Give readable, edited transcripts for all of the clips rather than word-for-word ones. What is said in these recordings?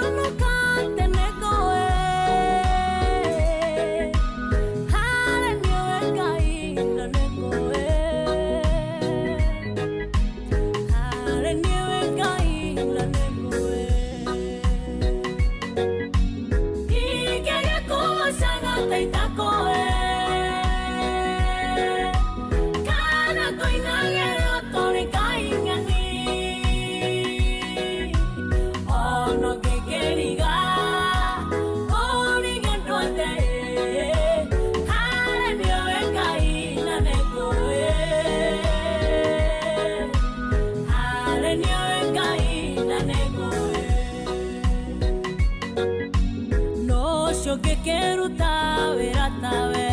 Ngĩgĩconoka tene ngũĩ, harĩ niĩ Ngai na nĩngũĩ, harĩ niĩ Ngai na nĩngũĩ. Ingĩgĩkũgocaga ta itakũĩ, kana ngũinagĩra tũrĩ Ngai ng'eni, ona ngĩkĩriga ũrige andũ othe, harĩ niĩ Ngai na nĩngũĩ, harĩ niĩ Ngai na nĩngũĩ. No ũcio ngĩkĩruta wĩra tawe,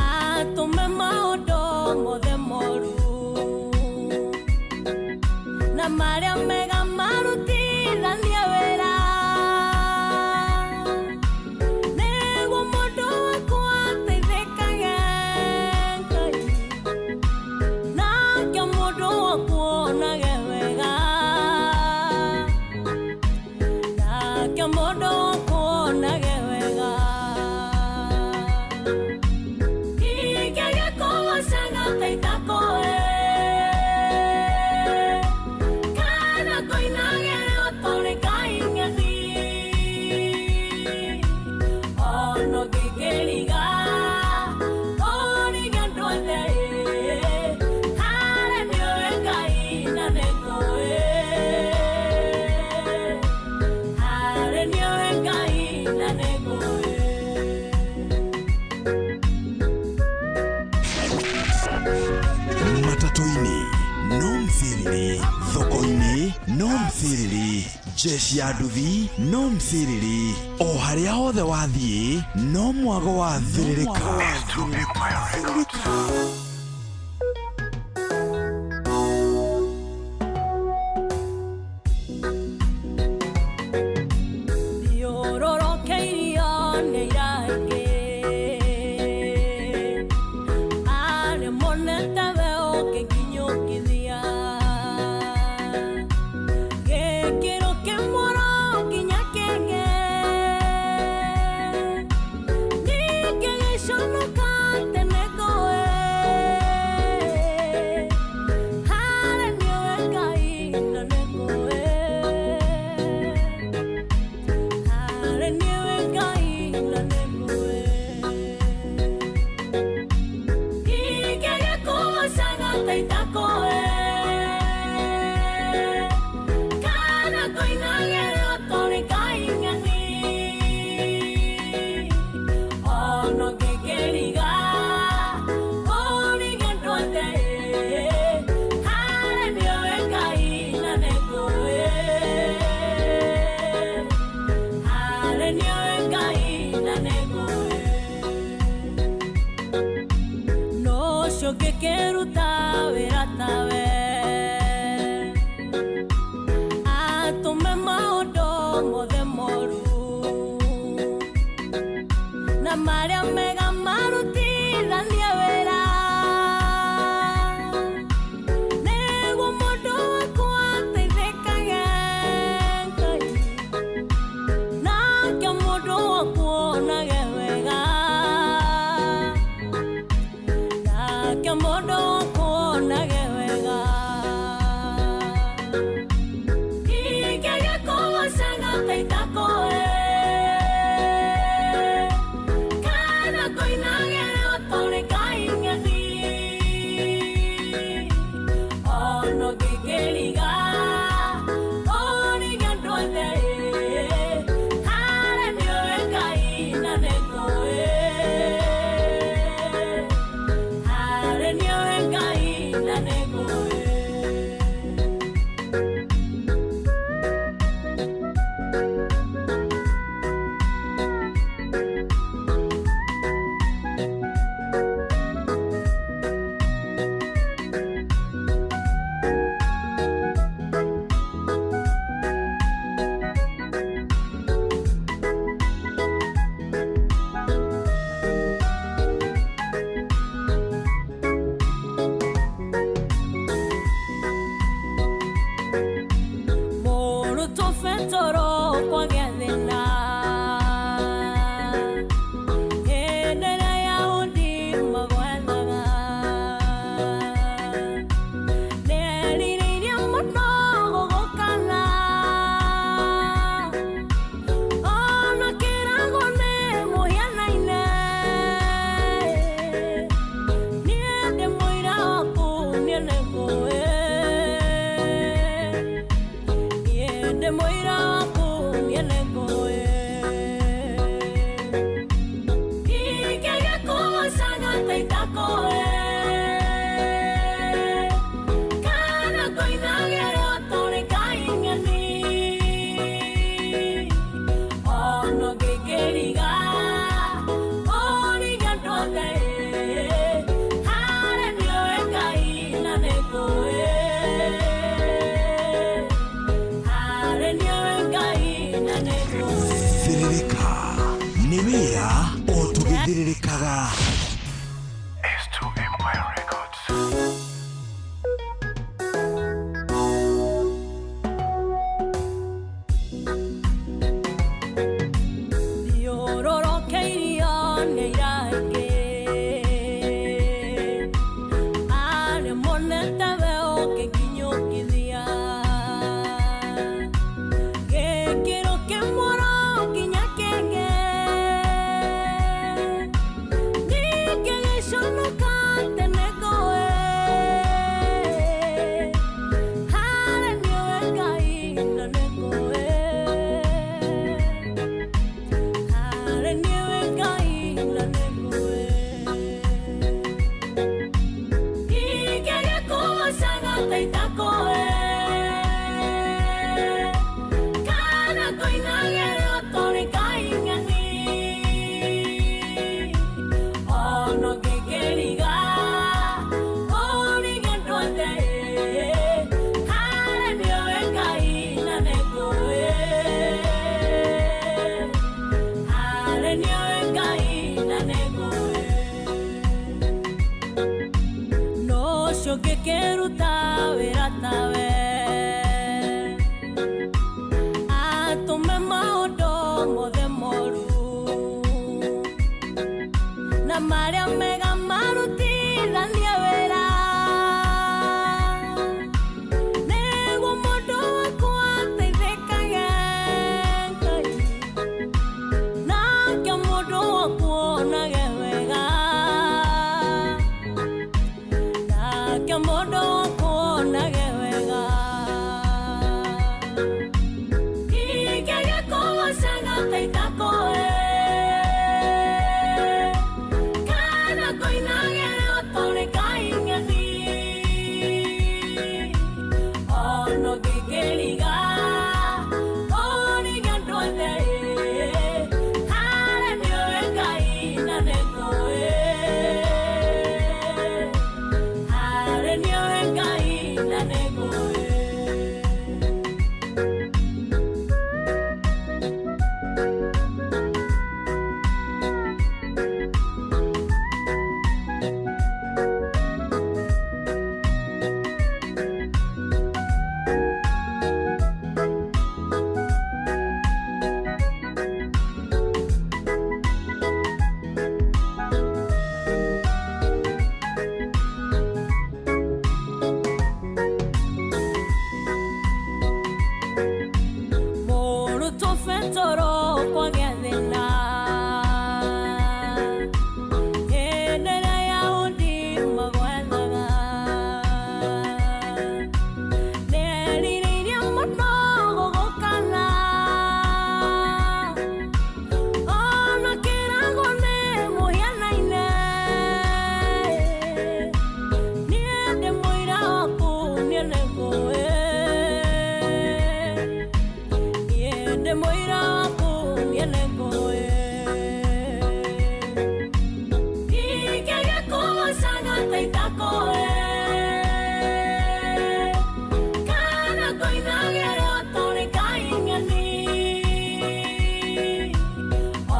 atũme maũndũ mothe moru na marĩa mega marutithanie wĩra, nĩguo mũndũ wakwa ateithĩkage Ngai, nake mũndũ wakwa onage wega, nake mũndũ wakwa onage wega. Ingĩgĩkũgocaga ta itakũĩ, kana ngũinagĩra tũrĩ Ngai ng'eni, ona ngĩkĩriga ũrige andũ othe, harĩ niĩ Ngai na nĩngũĩ, harĩ niĩ Ngai na nĩngũĩ. Matatũ-inĩ no mthiriri, thoko-inĩ no mthiriri, jeshi ya nduthi no mthiriri, o harĩa hothe wathiĩ no mwago wa thĩrĩrĩka. Thiũrũrũkĩirio nĩ iraingĩ, arĩa monete we ũkĩnginyũkithia gĩkĩro kĩmwe oro nginya kĩngĩ, ningĩ gĩconoka tene ngũĩ. Petero kwagĩa thĩna hĩndĩ ĩrĩa Ayahudi magwethaga nĩerirĩirie mũno gũgũkana ona kĩrago nĩ mũhianaine niĩ ndĩ mũira waku niĩ nĩngũĩ niĩ ndĩ mũira waku niĩ nĩngũĩ ingĩaga kũgocaga ta itakũĩ kana kũinagĩrwo tũrĩ kaing'ani ona ngĩkĩriga ũriga andũ othe harĩ nĩwe Ngai na nĩngũĩ harĩ nĩwe Ngai na nĩngũĩ. Thĩrĩrĩka nĩ wĩra o tũgĩthĩrĩrĩkaga. S2 Empire Records. Thiũrũrũkĩirio nĩ iraingĩ arĩa monete we ũkĩnginyũkithia gĩkĩro kĩmwe nginya kĩngĩ ningĩ gĩconoka tene ngũĩ harĩ nĩwe Ngai na nĩngũĩ harĩ nĩwe Ngai na nĩngũĩ ingĩaga kũgocaga ta itakũĩ kana kũinagĩrwo tũrĩ kaing'ani ona ngĩkĩriga ũriga andũ othe harĩ nĩwe Ngai na nĩngũĩ harĩ nĩwe Ngai na nĩngũĩ no ũcio ngĩkĩruta wĩra tawe atũme maũndũ mothe moru na marĩa mega marutithanie wĩra nĩguo mũndũ wakwa ateithĩkage Ngai nake mũndũ waku onage wega nake mũndũ waku onage wega ingĩaga kũgocaga ta itakũĩ kana kũinagĩrwo tũrĩ kaing'ani ona ngĩkĩriga ũriga andũ othe harĩ nĩwe Ngai na nĩngũĩ harĩ nĩwe Ngai na nĩngũĩ. Mũrutwo Petero kwagĩa thĩna hĩndĩ ĩrĩa Ayahudi magwethaga nĩerirĩirie mũno gũgũkana ona kĩrago nĩ mũhianaine niĩ ndĩ mũira waku niĩ nĩngũĩ niĩ ndĩ mũira waku niĩ nĩngũĩ ingĩaga kũgocaga ta itakũĩ kana kũinagĩrwo tũrĩ kaing'ani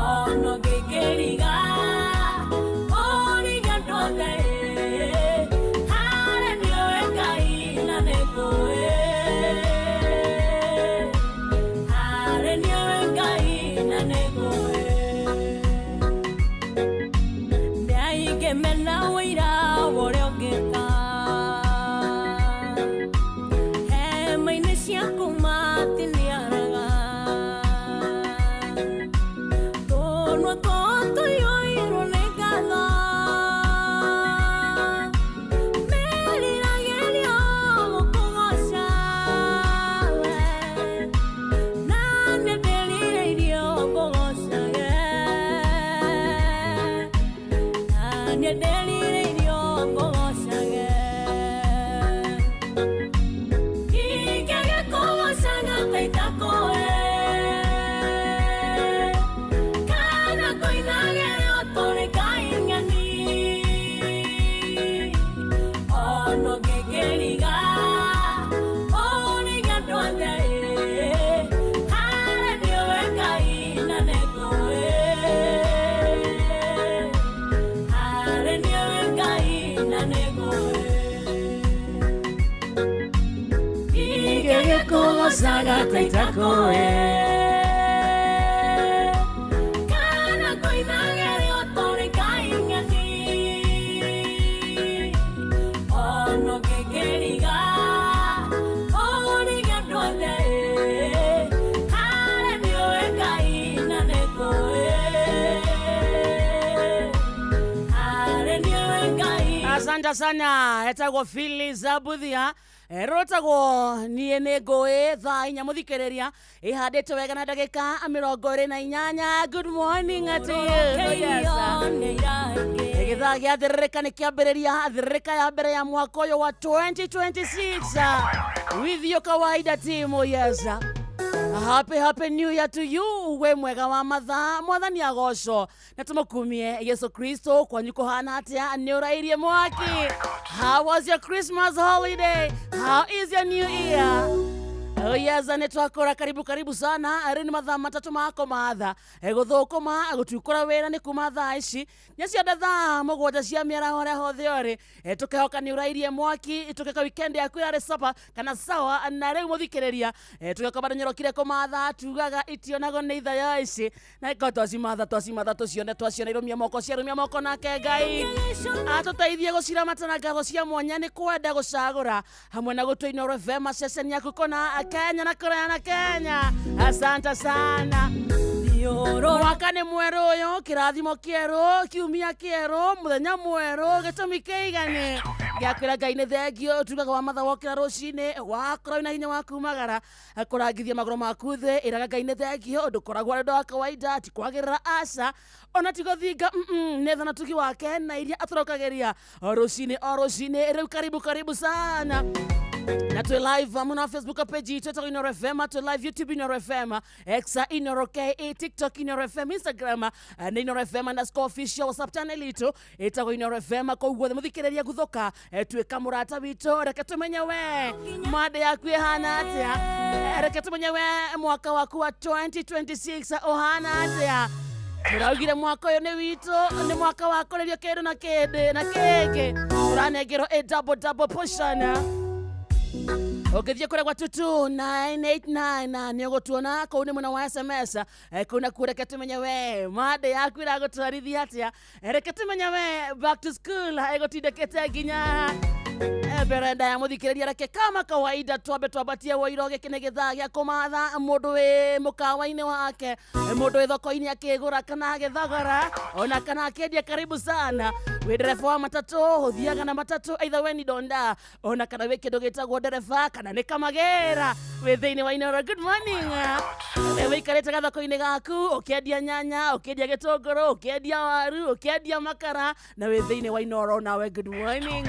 ona ngĩkĩriga ũriga andũ othe harĩ nĩwe Ngai na nĩngũĩ. Ingĩkũgocaga ta itakũĩ kana kũinagĩrĩ ũtũrĩ kaing'ani ono ngĩkĩriga ũrige andũ othe harĩa nĩũĩ Ngai na nĩngũĩ harĩa nĩũĩ Ngai. Asante sana, etagwo Phyllis Abuthia, rũtagwo niĩ nĩ ngũĩ thaa inya mũthikĩrĩria ĩhandĩtwo wega na ndagĩka 28. Good morning to you. Yes. Gĩthaa gĩa thĩrĩrĩka nĩ kĩambĩrĩria thĩrĩrĩka ya mbere ya mwaka ũyũ wa 2026 with your kawaida team. Yes. Happy happy new year to you, we mwega wa mathaa, mwathani agocwo na tũmũkumie Yesu Kristo. Kwanyu kũhana atĩa? Nĩ ũrairie mwaki? How was your Christmas holiday? How is your new year? Oh yes, nĩ twakũra karibu karibu sana. Rĩu nĩ mathaa 3 ma kũmatha gũthũkũma gũtukũra wĩra nĩ kuma thaa ici nĩ ciothe thaa 7 cia mĩaraho harĩa hothe ũrĩ. Tũkehoka nĩ ũrairie mwaki, tũkehoka weekend yaku ĩrarĩ sapa kana sawa. Na rĩu mũthikĩrĩria, tũgehoka bado nĩũrokire kũmatha, tugaga itionagwo nĩ ithayo ici na ĩkorwo twacimatha twacimatha tũcione, twaciona irũmia moko, ciarũmia moko, nake Ngai atũteithie gũciramata na ngatho cia mwanya nĩ kwenda gũcagũra hamwe na gũtua Inooro FM ceceni yaku kũna Kenya na kũraya na Kenya. Asante sana. Mwaka nĩ mwerũ ũyũ, kĩrathimo kĩerũ, kiumia kĩerũ, mũthenya mwerũ, gĩtũmi kĩigane gĩa kwĩra Ngai nĩ thengio. Tugaga wa matha wokĩra rũcinĩ wakora wĩna hinya wa kumagara kũrangithia magũrũ maku thĩ, ĩraga Ngai nĩ thengio. Ndũkoragwo arĩ ũndũ wa kawaida, ti kwagĩrĩra aca ona ti gũthinga, nĩ tha na tugi wake na iria atũrokagĩria o rũcinĩ o rũcinĩ. Rĩu karibu karibu sana na twĩ live muna Facebook page itũ ĩtagwo Inooro FM, twĩ live YouTube Inooro FM, X Inooro KE, TikTok Inooro FM, Instagram nĩ Inooro FM_official, WhatsApp channel itũ ĩtagwo Inooro FM. Kũu guothe mũthikĩrĩria guthũka, tuĩka mũrata witũ, reke tũmenye we mande yaku ĩhana atĩa, reke tũmenye we mwaka waku wa 2026 ũhana atĩa. Tũraugire mwaka ũyũ nĩ witũ, nĩ mwaka wa kũrĩrio kĩndũ na kĩndĩ na kĩngĩ, tũranengerwo a double double portion. Ũngĩthiĩ kũrĩa gwa 22989 nĩ ũgũtuona kũu, nĩ mwena wa SMS. Kũu nakuo reke tũmenye we mande yaku ĩragũtwarithia atĩa, reke tũmenye we back to school ĩgũtindĩkĩte nginya mbere ndaya. Mũthikĩrĩria, reke kama kawaida twambe twambatie woiro. Gĩkĩ nĩ gĩthaa gĩa kũmatha mũndũ wĩ mũkawa-inĩ wake, mũndũ wĩ thoko-inĩ akĩgũra kana agĩthogora ona kana akĩendia, karibu sana. Wĩ ndereba wa matatũ, ũthiaga na matatũ, either we ni donda ona kana wĩ kĩndũ gĩtagwo ndereba kana nĩ kamagĩra, wĩ thĩinĩ wa Inooro, good morning. We wĩikarĩte gathoko-inĩ gaku ũkĩendia nyanya, ũkĩendia gĩtũngũrũ, ũkĩendia waru, ũkĩendia makara na wĩ thĩinĩ wa Inooro nawe, good morning.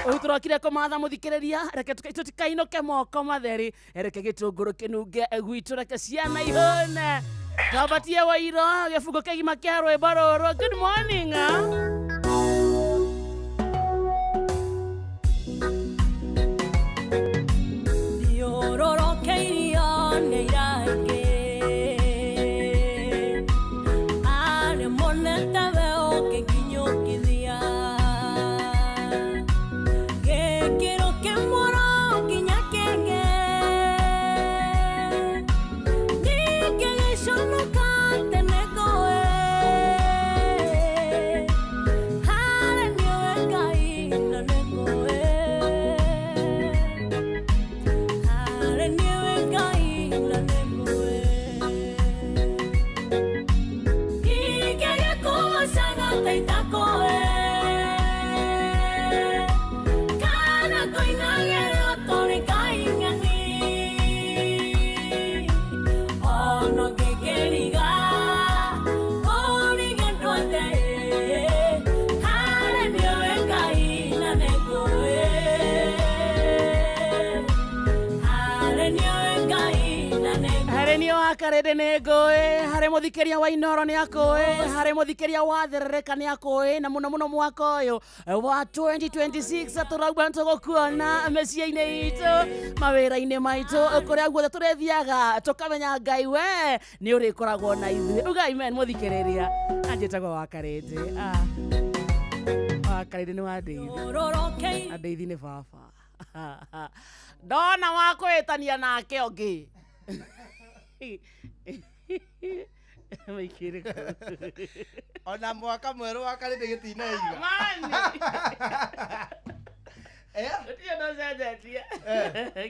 Ũyũ tũrokire kũmatha mũthikĩrĩria, reke tũtikainũke moko matheri, reke gĩtũngũrũ kĩnunge gwitũ, reke ciana ihũne. Twambatie wairo gĩbungo kĩgima kĩa rwĩmbo rũrũ. Good morning. Thiũrũrũkĩirio nĩ iraingĩ arĩa monete we ũkĩnginyũkithia gĩkĩro kĩmwe nginya kĩngĩ ningĩ gĩconoka tene ngũĩ harĩa nĩũĩ Ngai na nĩngũĩ harĩa nĩũĩ Ngai na nĩngũĩ ingĩgĩkũgocaga ta itakũĩ kana kũinagĩrĩra tũrĩ kaing'ani ono ngĩkĩriga ũrige andũ othe harĩa nĩũĩ Ngai na nĩngũĩ harĩa nĩũĩ Ngai na nĩngũĩ. Harĩ niĩ wa karĩndĩ nĩ ngũĩ, harĩ mũthikĩria wa Inoro nĩ akũĩ, harĩ mũthikĩria wa therereka nĩ akũĩ, na mũno mũno mwaka ũyũ wa 2026 tũrauga nĩ tũgũkuona mĩciĩ-inĩ itũ, mawĩra-inĩ maitũ, kũrĩa guothe tũrĩthiaga, tũkamenya Ngai we nĩ ũrĩkoragwo na ithuĩ. Uga amen mũthikĩrĩria. Anjĩtagwo wa karĩndĩ. Ah. Wa karĩndĩ nĩ wa ndeithi. Thiũrũrũkĩirio Andeithi nĩ baba. Ndona wa kwĩtania nake ũngĩ. Maikĩrĩ kũ? Ona mwaka mwerũ wa karĩndĩ gĩtinaiga. Mani. Eh? Gũtirĩ ũndũ ũcenjetie.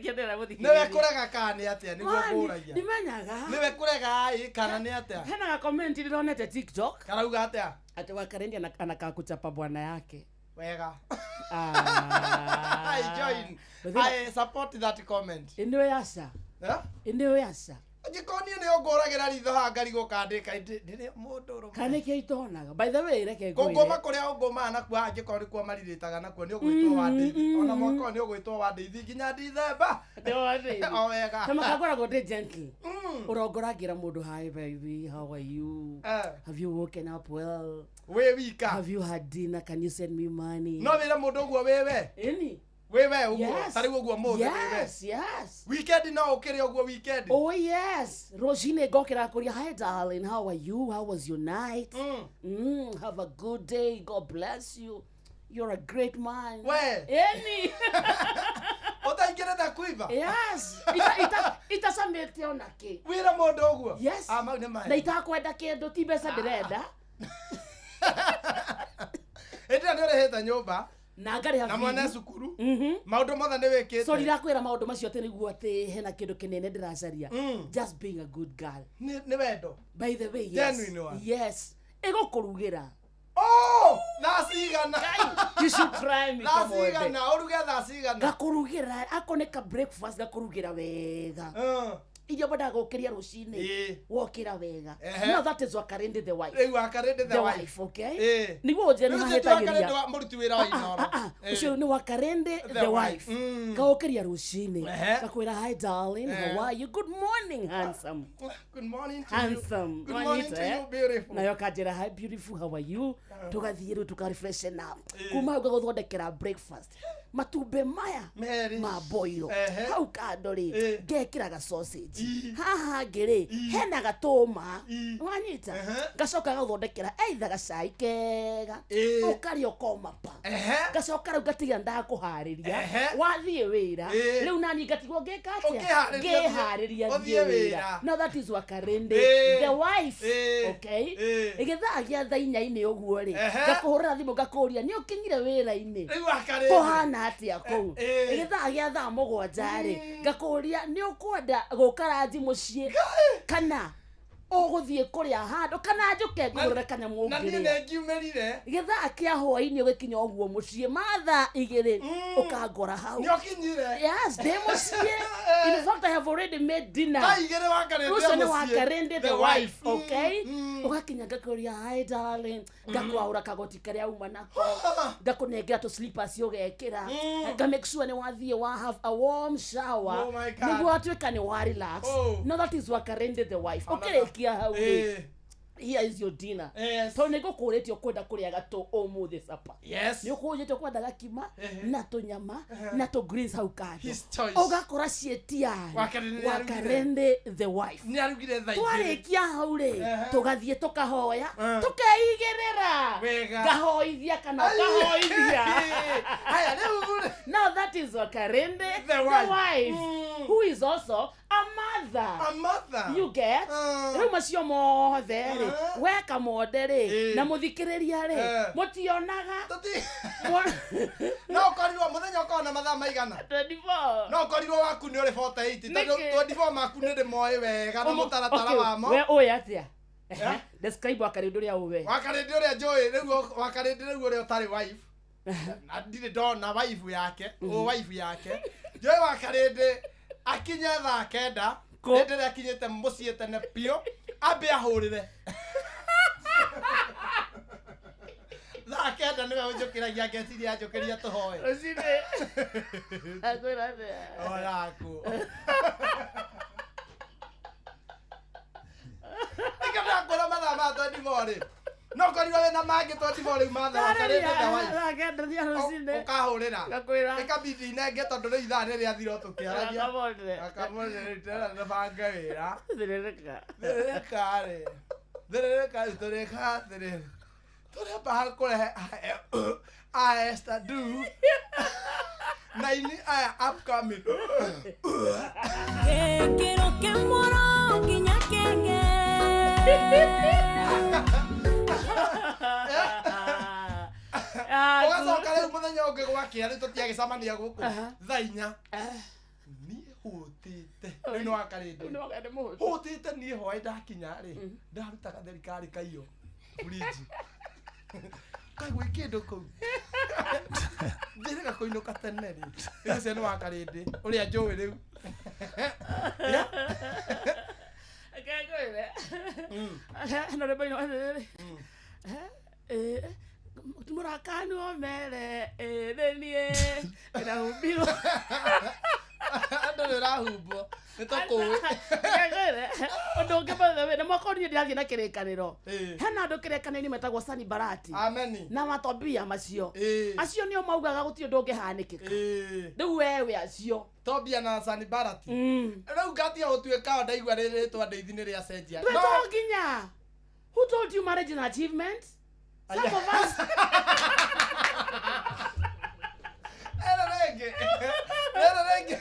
Kĩndĩra mũthikĩrĩria. Nĩwe kũrega kana nĩ atĩa nĩguo Mani, ngũragia. ndimenyaga. Nĩwe kũrega ĩ kana nĩ atĩa? Hena ga comment ndĩronete TikTok Karauga atĩa? atĩ Wakarindi anakaa kuchapa bwana yake. Wega. Ah. I join. But then- I support that comment. Ĩnĩwe aca. Eh? Ĩnĩwe aca. Angĩkorwo niĩ nĩyo ngũragĩra ritho haha ngarigwo kandĩka ndĩrĩ mũndũ ũrũme. Kana nĩkĩo itonaga. By the way, reke Kũngũma ngwĩre. kũrĩa ũngũmaga nakuo angĩkorwo nĩkuo marirĩtaga nakuo nĩ ũgwĩtwo wa ndeithi. Ona mwaka ũyũ nĩ ũgwĩtwo wa ndeithi nginya Dithemba. O wega. Kama kagoragwo ndĩ gentle. Mm. Ũrongoragĩra mũndũ, hi baby, how are you? Eh. Have you woken up well? Wĩ wika. Have you had dinner? Can you send me money? No wĩre mũndũ ũguo wĩwe. Ĩni. Wĩwe ũguo. Yes. Ta rĩu ũguo mũthĩ wĩwe. Yes, yes. Weekend no ũkĩrĩ ũguo weekend. Oh yes. Rũcinĩ ngokĩra kũria, hi darling, how are you? How was your night? Mm. Have a good day. God bless you. You're a great man. We. Ĩni. Ũtaingĩrĩte kuiba. Yes. Itacamĩte ona kĩ. Wĩre mũndũ ũguo. Yes. Ah, mau nĩ Na maya. itakwenda kĩndũ ti mbeca ndĩrenda. Hĩndĩ ĩyo nĩ ũrĩhĩte nyũmba Na ngarĩha na mwana bithi. cukuru. Mhm. Maũndũ mothe nĩ wĩkĩte. So ndirakwĩra maũndũ macio atĩ nĩguo atĩ hena kĩndũ kĩnene ndĩracaria. Mm. Just being a good girl. Nĩ wendo. By the way, yes. Genuine one. Yes. Ĩgũkũrugĩra. Oh, thaa cigana. You should try me Thaa kamwende. cigana, ũruge thaa cigana. Ngakũrugĩra akorwo nĩ ka breakfast ngakũrugĩra wega. Mm. Irio mbendaga gũkĩria rũcinĩ. Ĩĩ. Wokĩra wega. Ehe. Now that is Wakarindi the wife. Rĩu Wakarindi The the wife. wife, okay? Ĩĩ. Nĩguo ũnjĩre nĩ Rĩu ũcio ti Wakarindi hahĩtagĩria. wa mũruti wĩra wa Inooro. Ĩĩ. Ũcio nĩ Wakarindi The the wife. wife. Mm. Ngagũkĩria rũcinĩ. Ehe. Ngakwĩra hi darling, Ehe. how are you? Good morning handsome. Good morning to you. Handsome. Good morning to you, beautiful. Nayo kanjĩra hi beautiful, how are you? Tũgathiĩ rĩu tũka refreshen up. Kuma hau ngagũthondekera breakfast. Matumbĩ maya Merĩ. ma boilo. Ehe. Hau kando rĩ Ĩĩ. ngekĩra ga sausage. Ii. Haha ngĩ rĩ hena gatũma. Ii. Wanyita. Ehe. Ngacoka gagũthondekera either gacai kega. Ĩĩ. Ũkarĩa ũkoma pa. Ehe. Ngacoka rĩu ngatiga ndakũharĩria. Ehe. Wathiĩ wĩra. Ĩĩ. Rĩu nani ngatigwo ngĩka atĩa? Ũkĩharĩria Ngĩharĩria ũthiĩ thiĩ wĩra. wĩra. Now that is Wakarindi Ĩĩ. the wife. Ĩĩ. Okay. Ĩĩ. Gĩthaa gĩa thaa inya-inĩ ũguo rĩ Ehe. ngakũhũrĩra thimũ ngakũria nĩ ũkinyire wĩra-inĩ Rĩu Wakarindi. kũhana atĩa kũu Ĩĩ. gĩthaa gĩa thaa mũgwanja rĩ ngakũria nĩ ũkwenda gũka ranji mũciĩ kana ũgũthiĩ kũrĩa handũ kana njũke ngũgũrĩre kanyamũ Na niĩ ũngĩrĩa nĩ ngiumĩrire. gĩthaa kĩa hwaĩ-inĩ ũgĩkinya ũguo mũciĩ mathaa igĩrĩ ũkangora hau Nĩ ũkinyire. Yes, ndĩ mũciĩ. In fact, I have already made dinner. Thaa igĩrĩ Wakarindi Ũcio nĩ mũciĩ. Wakarindi the wife, okay? Mm. Ũgakinya ngakũria hi darling, ngakwaũra kagoti karĩa uma nako, ngakũnengera tũ slippers ũgekĩra, nga make sure nĩ wathiĩ wa have a warm shower, Oh my God. nĩguo watuĩka nĩ wa relax. Oh. Now that is Wakarindi the wife. Ona- Ũkĩrĩkia hau rĩ, Ĩĩ. here is your dinner. Yes. Tondũ nĩ ngũkũrĩtie ũkwenda kũrĩa gatũ ũmũthĩ supper. Yes. Nĩ ũkũnjĩte ũkwenda gakima na tũnyama na tũ greens hau kando His choice. ũgakora ciĩtiarĩ Wakarindi nĩ arugire. Wakarindi the wife Nĩ arugire thaa igĩrĩ. twarĩkia hau rĩ Ehe. tũgathiĩ tũkahoya Eh. tũkeigĩrĩra Wega. ngahoithia kana ũkahoithia Haya, rĩu rĩ. Now that is Wakarindi The wife. wife Mm. who is also a mother. A mother. You get? Rĩu macio mothe rĩ weka monde rĩ Ĩĩ. na mũthikĩrĩria rĩ Eh. mũtionaga No ũkorirwo mũthenya ũkorwo na mathaa maigana. 24 No ũkorirwo waku nĩ ũrĩ 48 tondũ Nĩkĩ? 24 maku nĩ ndĩmoĩ wega na mũtaratara Okay, wamo. we ũĩ atĩa Eh? Describe Wakarindi ũrĩa ũwe Wakarindi ũrĩa njũĩ rĩu Wakarindi rĩu ũrĩa ũtarĩ wife. Na ndirĩ ndona wife yake, ũ wife yake. Njũĩ Wakarindi akinye thaa kenda Kũ? hĩndĩ ĩrĩa akinyĩte mũciĩ tene biũ ambe ahũrĩre. Thaa kenda nĩwe ũnjũkĩragia ngeciria anjũkĩria tũhoe. Rũcinĩ akwĩra atĩa Oraku. Nĩkĩo ndakwĩra mathaa ma 24 rĩ. No ũkorirwo wĩna mangĩ 24 rĩu mathaa Wakarindi the wife. Thaa kenda cia rũcinĩ Ũkahũrĩra. Ngakwĩra. Ĩkabidi inenge tondũ rĩu ithaa nĩ rĩathira o tũkĩaragia. Gakamondre. Gakamondre rĩu tena tũbange wĩra. Thĩrĩrĩka. Thĩrĩrĩka rĩ. Thĩrĩrĩka rĩ tũrĩka thĩrĩrĩ. Tũrĩamba kũrehe a Esther Du. Na ini aya upcoming. Quiero que muero nginya kenge. Ah, Ũgacoka rĩu mũthenya ũngĩ gwakĩa rĩu tũtiagĩcemania gũkũ thaa inya. Niĩ hũtĩte. Rĩu nĩ wakarĩndĩ. Nĩ wakarĩndĩ mũhũtu. Hũtĩte niĩ hwaĩ ndakinya rĩ ndarutaga thirikari kaiyo fridge. Kai gwĩ kĩndũ kũu. Njĩrĩga kũinũka tene rĩ. Rĩu ũcio nĩ wakarĩndĩ ũrĩa njũĩ rĩu. Yeah. Reke ngwĩre. Na rwĩmbo inĩ rĩrĩ. Mũrakanwo mere ĩrĩ niĩ ndĩrahumbirwo. Andũ nĩ ũrahumbwo nĩ tũkũĩ. Reke ngwĩre, ũndũ ũngĩ by the way, na mwaka ũyũ niĩ ndĩrathiĩ na kĩrĩkanĩro. Ĩĩ. Hena andũ kĩrĩkanĩro-inĩ metagwo Sanibalati Ameni. na matobia macio. Ĩĩ. Acio nĩo maugaga gũtirĩ ũndũ ũngĩhanĩkĩka. Ĩĩ. Rĩu we wĩ acio. Tobia na Sanibalati. Rĩu ngatiga gũtuĩka o ndaigua rĩrĩtwa ndeithi nĩ rĩacenjia. Twĩ No. to nginya. Who told you marriage is an achievement? Some of us. Ĩno rĩngĩ. Ĩno rĩngĩ.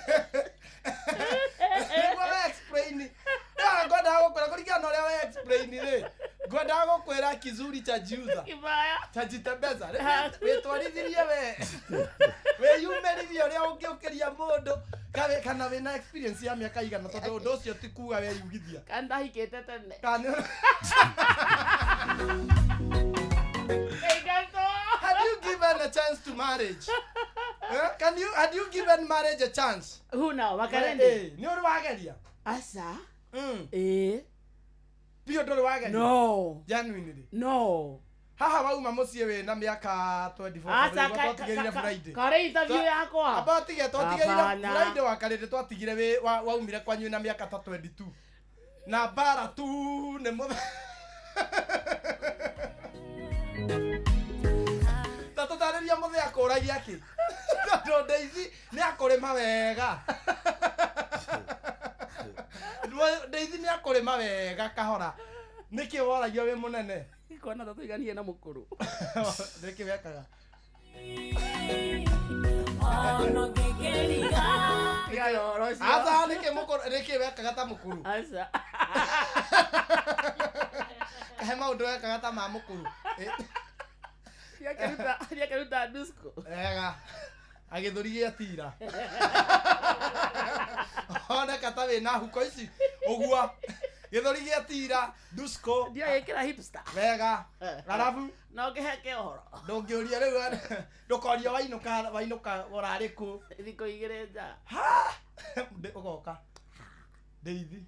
Nĩguo we explain. Rĩu ngwendaga gũkwĩra kũringana na ũrĩa we explain rĩ. Ngwendaga gũkwĩra kizuri cha jiuza. Kibaya. Cha jitembeza. Wĩtwarithirie we. Wĩyumĩririe ũrĩa ũngĩũkĩria mũndũ. Kana wĩna experience ya mĩaka igana tondũ ũndũ ũcio ti kuga weyugithia. Kana ndahikĩte tene. Kana Ĩngatwo. Had you given a chance to marriage? Eh? Can you had you given marriage a chance? Who now? Wakarende? Eh, nĩ ũrĩ wageria? Aca. Ĩĩ. Biũ ndũrĩ wageria? No. Genuinely. No. Haha wauma mũciĩ wĩna mĩaka 24 Aca tondũ twatigĩrire Friday. karĩ interview yakwa. Amba tige twatigĩrire Hapana. Friday wa karĩndĩ twatigire wĩ waumire kwanyu na mĩaka ta 22. Na bara tu nĩ mũthe. Ta tũtarĩria mũthee akũragia kĩ? Tondũ Daisy nĩ akũrĩma wega. Daisy nĩ akũrĩma wega kahora. Nĩkĩ woragio wĩ mũnene? Kona tũiganie na mũkũrũ. Nĩkĩ wekaga? Ono ngekeriga. Tiga ũhoro ũcio. Aca nĩkĩ mũkũrũ nĩkĩ wekaga ta mũkũrũ? Aca. Kahe maũndũ wekaga ta ma mũkũrũ. Ndiakĩruta disco. Wega. Agĩthũri gĩa tira. Oneka ta wĩna huko ici ũguo. Gĩthũri gĩa tira, disco. Ndiagĩkĩra hipster. Wega. Arabu Na ũngĩheke ũhoro. ndũngĩũria rĩu ndũkorio wainũka wainũka ũrarĩ kũ. Thikũ igĩrĩ nja. Ha! Ũgoka. Ndeithi.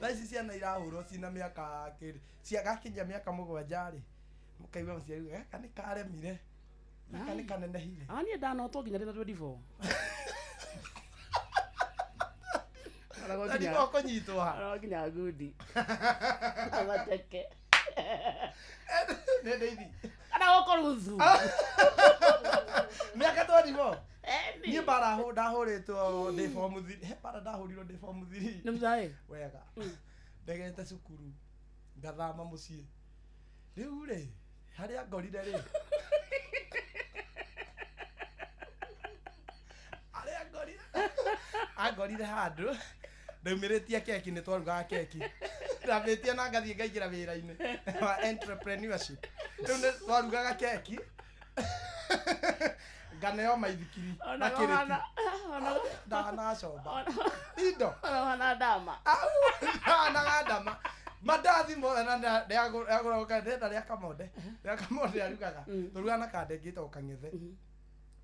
Thaa ici ciana irahũrwo cina mĩaka kĩrĩ ciagakinyia mĩaka mũgwanja rĩ mũkaigua mũciari gaka nĩ karemire gaka nĩ kanenehire. Ah, niĩ ndanotwo nginya ndĩ na 24. Na nĩguo kũnyitwo ha. Aragwo nginya ngundi. Amateke. Nĩ ndeithi. Kana gũkũ ruthu. Mĩaka 24. Eni. Niĩ bara ndahũrĩtwo ndĩ form 3. He bara ndahũrirwo ndĩ form 3. Nĩ mũcaĩ? Wega. Ndegete cukuru ngathama mũciĩ. Rĩu rĩ harĩa ngorire rĩ harĩa ngorire angorire handũ ndaumĩrĩtie keki nĩ twarugaga keki ndambĩtie na ngathiĩ ngaingĩra wĩra-inĩ wa entrepreneurship rĩu nĩ twarugaga keki nganeo maithikiri na kĩrĩti ndanacomba indo Ona ũhana ndama. ndanaga ndama mandathi mothe na ndĩagũraga ndenda rĩa kamonde rĩa kamonde arugaga tũrugaga na kande ngĩtagwo kang'ethe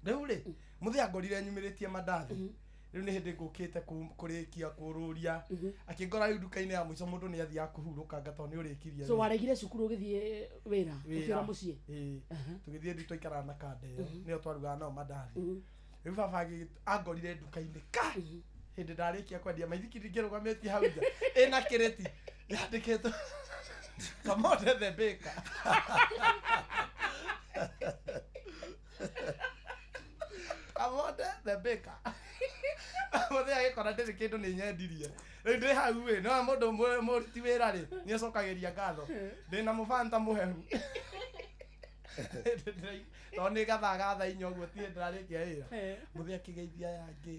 rĩu rĩ mũthee angorire nyumĩrĩtie mandathi rĩu nĩ hĩndĩ ngũkĩte kũrĩkia kũrũria akĩngora rĩu nduka-inĩ ya mũico mũndũ nĩ athiaga kũhurũkanga tondũ nĩ ũrĩkirie So wĩra. waregire cukuru ũgĩthiĩ wĩra ũkĩũra mũciĩ. Ĩĩ. Tũgĩthiĩ ndu twaikaraga na kande ĩyo nĩyo twarugaga nao mandathi rĩu baba angorire nduka-inĩ ka hĩndĩ ndarĩkia kwendia maithikiri ngĩrũgamĩtie hau nja ĩna kĩrĩti yandĩkĩtwo Kamonde the baker. Kamonde the baker. Mũthee agĩkora ndĩrĩ kĩndũ nĩ nyendirie rĩu ndĩ hau ĩ no mũndũ mũruti wĩra rĩ nĩ acokagĩria ngatho ndĩna mũbanta mũhehu Tondũ nĩ gathaa ga thaa inya ũguo tirĩ ndĩrarĩkia wĩra. Mũthee akĩgeithia aya angĩ,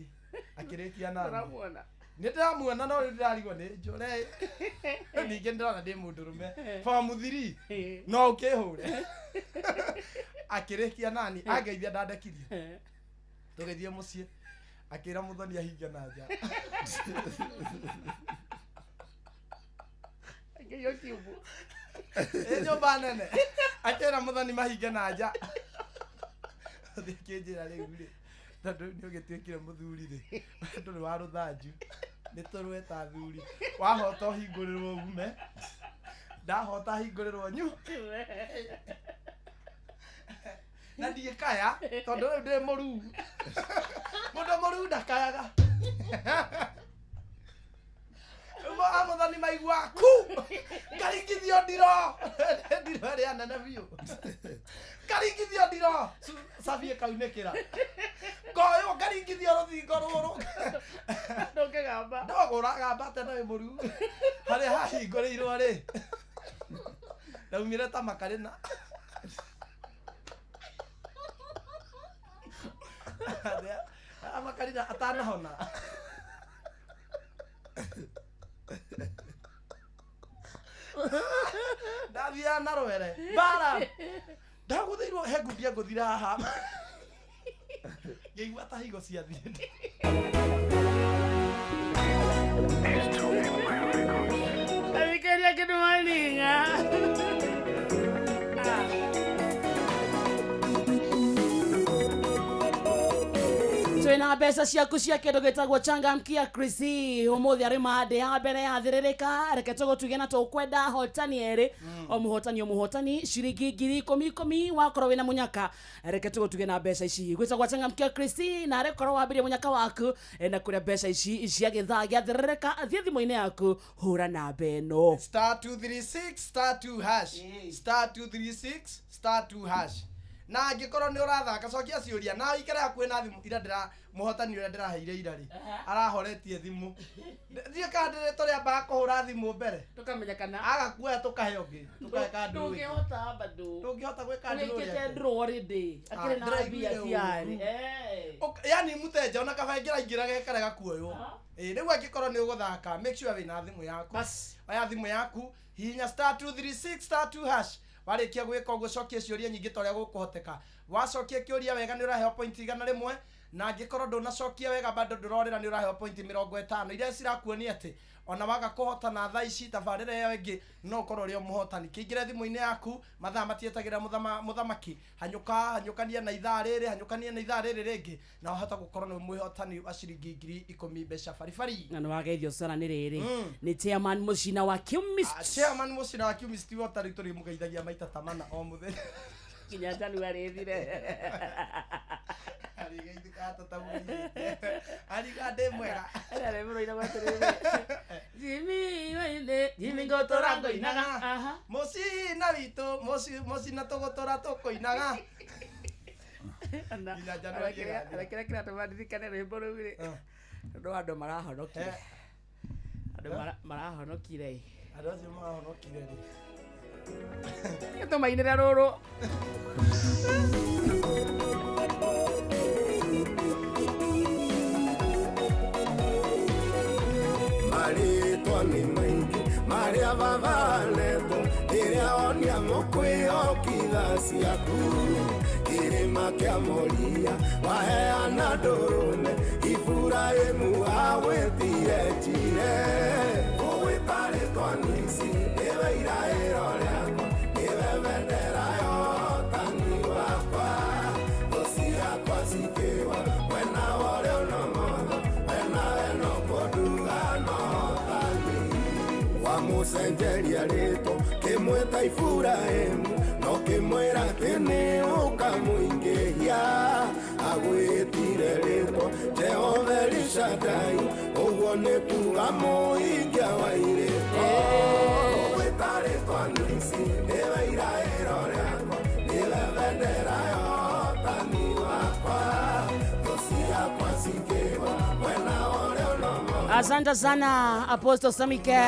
akĩrĩkia nani. Ũramuona. Nĩ ndĩramuona no rĩu ndĩrarigwo nĩ njũre. Ningĩ ndĩrona ndĩ mũndũrũme. Form 3 no ũkĩhũre. Akĩrĩkia nani, angeithia ndandekirie. Tũgĩthiĩ mũciĩ, akĩra mũthoni ahinge na nja. Akĩiywo kiugo. Ĩ nyũmba nene. Akĩra mũthoni mahinge na nja. Mũthoni akĩnjĩra rĩu rĩ, tondũ nĩ ũgĩtuĩkire mũthuri rĩ, ndũrĩ wa rũthanju, nĩ tũrũe ta athuri. Wahota ũhingũrĩrwo ume, ndahota hingũrĩrwo nyu. Na ndiĩkaya, tondũ rĩu ndĩ mũruu. Mũndũ mũruu ndakayaga. Rĩu amũthoni maigua ku ngaringithio ndiro ndiro ĩrĩa nene biũ ngaringithio ndiro cabi ĩkaunĩkĩra ngoywo ngaringithio rũthingo rũrũ. Ndũngĩgamba. Ndogũragamba atĩ no mũruu harĩa hahingũrĩirwo rĩ, ndaumire ta makarĩna. Makarĩna atanahona. Ndathiaga na rwere mbara, ndagũthĩirwo he ngundi ngũthira haha, ngĩigua ta higo ciathiĩte. S2 Empire Records. Athikĩrĩria kĩndũ maninga. Twĩna mbeca ciaku cia kĩndũ gĩtagwo changamkia Chrissy ũmũthĩ arĩ mande ya mbere yathĩrĩrĩka. Reke tũgũtuge na tũkwenda hotani erĩ, o mũhotani o mũhotani ciringi 10,000 wakorwo wĩna mũnyaka. Reke tũgũtuge na mbeca ici gwĩtagwo changamkia Chrissy, na arĩkorwo wambĩrie mũnyaka waku na kũrĩa mbeca ici cia gĩthaa gĩathĩrĩrĩka, thiĩ thimũ-inĩ yaku, hũra namba ĩno. *236 *2 hash, *236 *2 hash. Na angĩkorwo nĩ ũrathaka, cokia ciũria na ũikare hakuhĩ na thimũ. Ira ndĩra mũhotani ũrĩa ndĩraheire ira rĩ, arahoretie thimũ. Ndiĩ kana ndĩrĩ tũrĩambaga kũhũra thimũ mbere tũkamenya kana aga kuoya tũkahe ũngĩ, tũkahe kandi ũngĩ. Ndũngĩhota bado. Ndũngĩhota gwĩka ndũrũ. Ũrĩkĩte draw already. Akĩrĩ na mbia Ndĩraiguire tiarĩ. ũru. Yani mũtenja ona kaba ingĩraingĩra gekarega kuoywo. Ĩ rĩu angĩkorwo nĩ ũgũthaka, make sure wĩna thimũ yaku. Bas. Oya thimũ yaku, hihinya *236 *2 hash. Warĩkia gwĩka ũguo, cokia ciũria nyingĩ ta ũrĩa gũkũhoteka. Wacokia kĩũria wega, nĩ ũraheo point 100, na angĩkorwo ndũnacokia wega bado ndũrorĩra, nĩ ũraheo point 50 iria cirakuonia atĩ ona waga kũhotana thaa ici, tabarĩra ĩyo ĩngĩ no ũkorwo ũrĩ o mũhotani. Kĩingĩre thimũ-inĩ yaku, mathaa matietagĩrĩra mũthamaki. Hanyũka, hanyũkania na ithaa rĩrĩ, hanyũkania na ithaa rĩrĩ rĩngĩ, na wahota gũkorwo nĩ mwĩhotani wa ciringi 10,000 mbeca baribari. Na nĩ wageithio sana nĩ rĩrĩ nĩ chairman mũcina wa Chemist. Chairman mũcina wa Chemist Water, rĩu tũrĩmũgeithagia maita ta mana o mũthenya. Nginya January ĩthire. Arĩgeithĩkaga tũtamũgeithĩtie, ariga ndĩ mwega. Jimmy waine Jimmy ngũtũra ngũinaga. Aha. Mũcina witũ, mũcina tũgũtũra tũkũinaga. Nginya January ĩgathira. Kĩrĩa kĩratũma ndirikane rwĩmbo rũu rĩ, tondũ andũ marahonokire, andũ marahonokire. Andũ acio marahonokire rĩ? Tũmainĩre rũrũ. Marĩtwa nĩ maingĩ marĩa babanetwo rĩrĩa onia mũkwĩhokitha ciaku kĩrĩma kĩa Moria waheana ndũrũme Iburahĩmu agwĩtire njire ũgwĩta rĩtwa nisi nĩwe iraĩro rĩakwa nĩwe bendera yotani wakwa thũ ciakwa cikĩwa wena worĩa ũnomotho wena weno kũnduga nothani wamũcenjeria rĩtwa kĩmwĩta Iburahĩmu no kĩmwĩra atĩ nĩ ũkamũingĩhia agwĩtire rĩtwa Jehova Elishadai ũguo nĩ kuga mũhingia wa irĩtwa ũgwĩta rĩtwa nisi nĩwe iraĩro rĩakwa nĩwe bendera yotani wakwa thũ ciakwa cikĩwa mwena ũrĩa ũnomo. Asante sana Apostle Samike.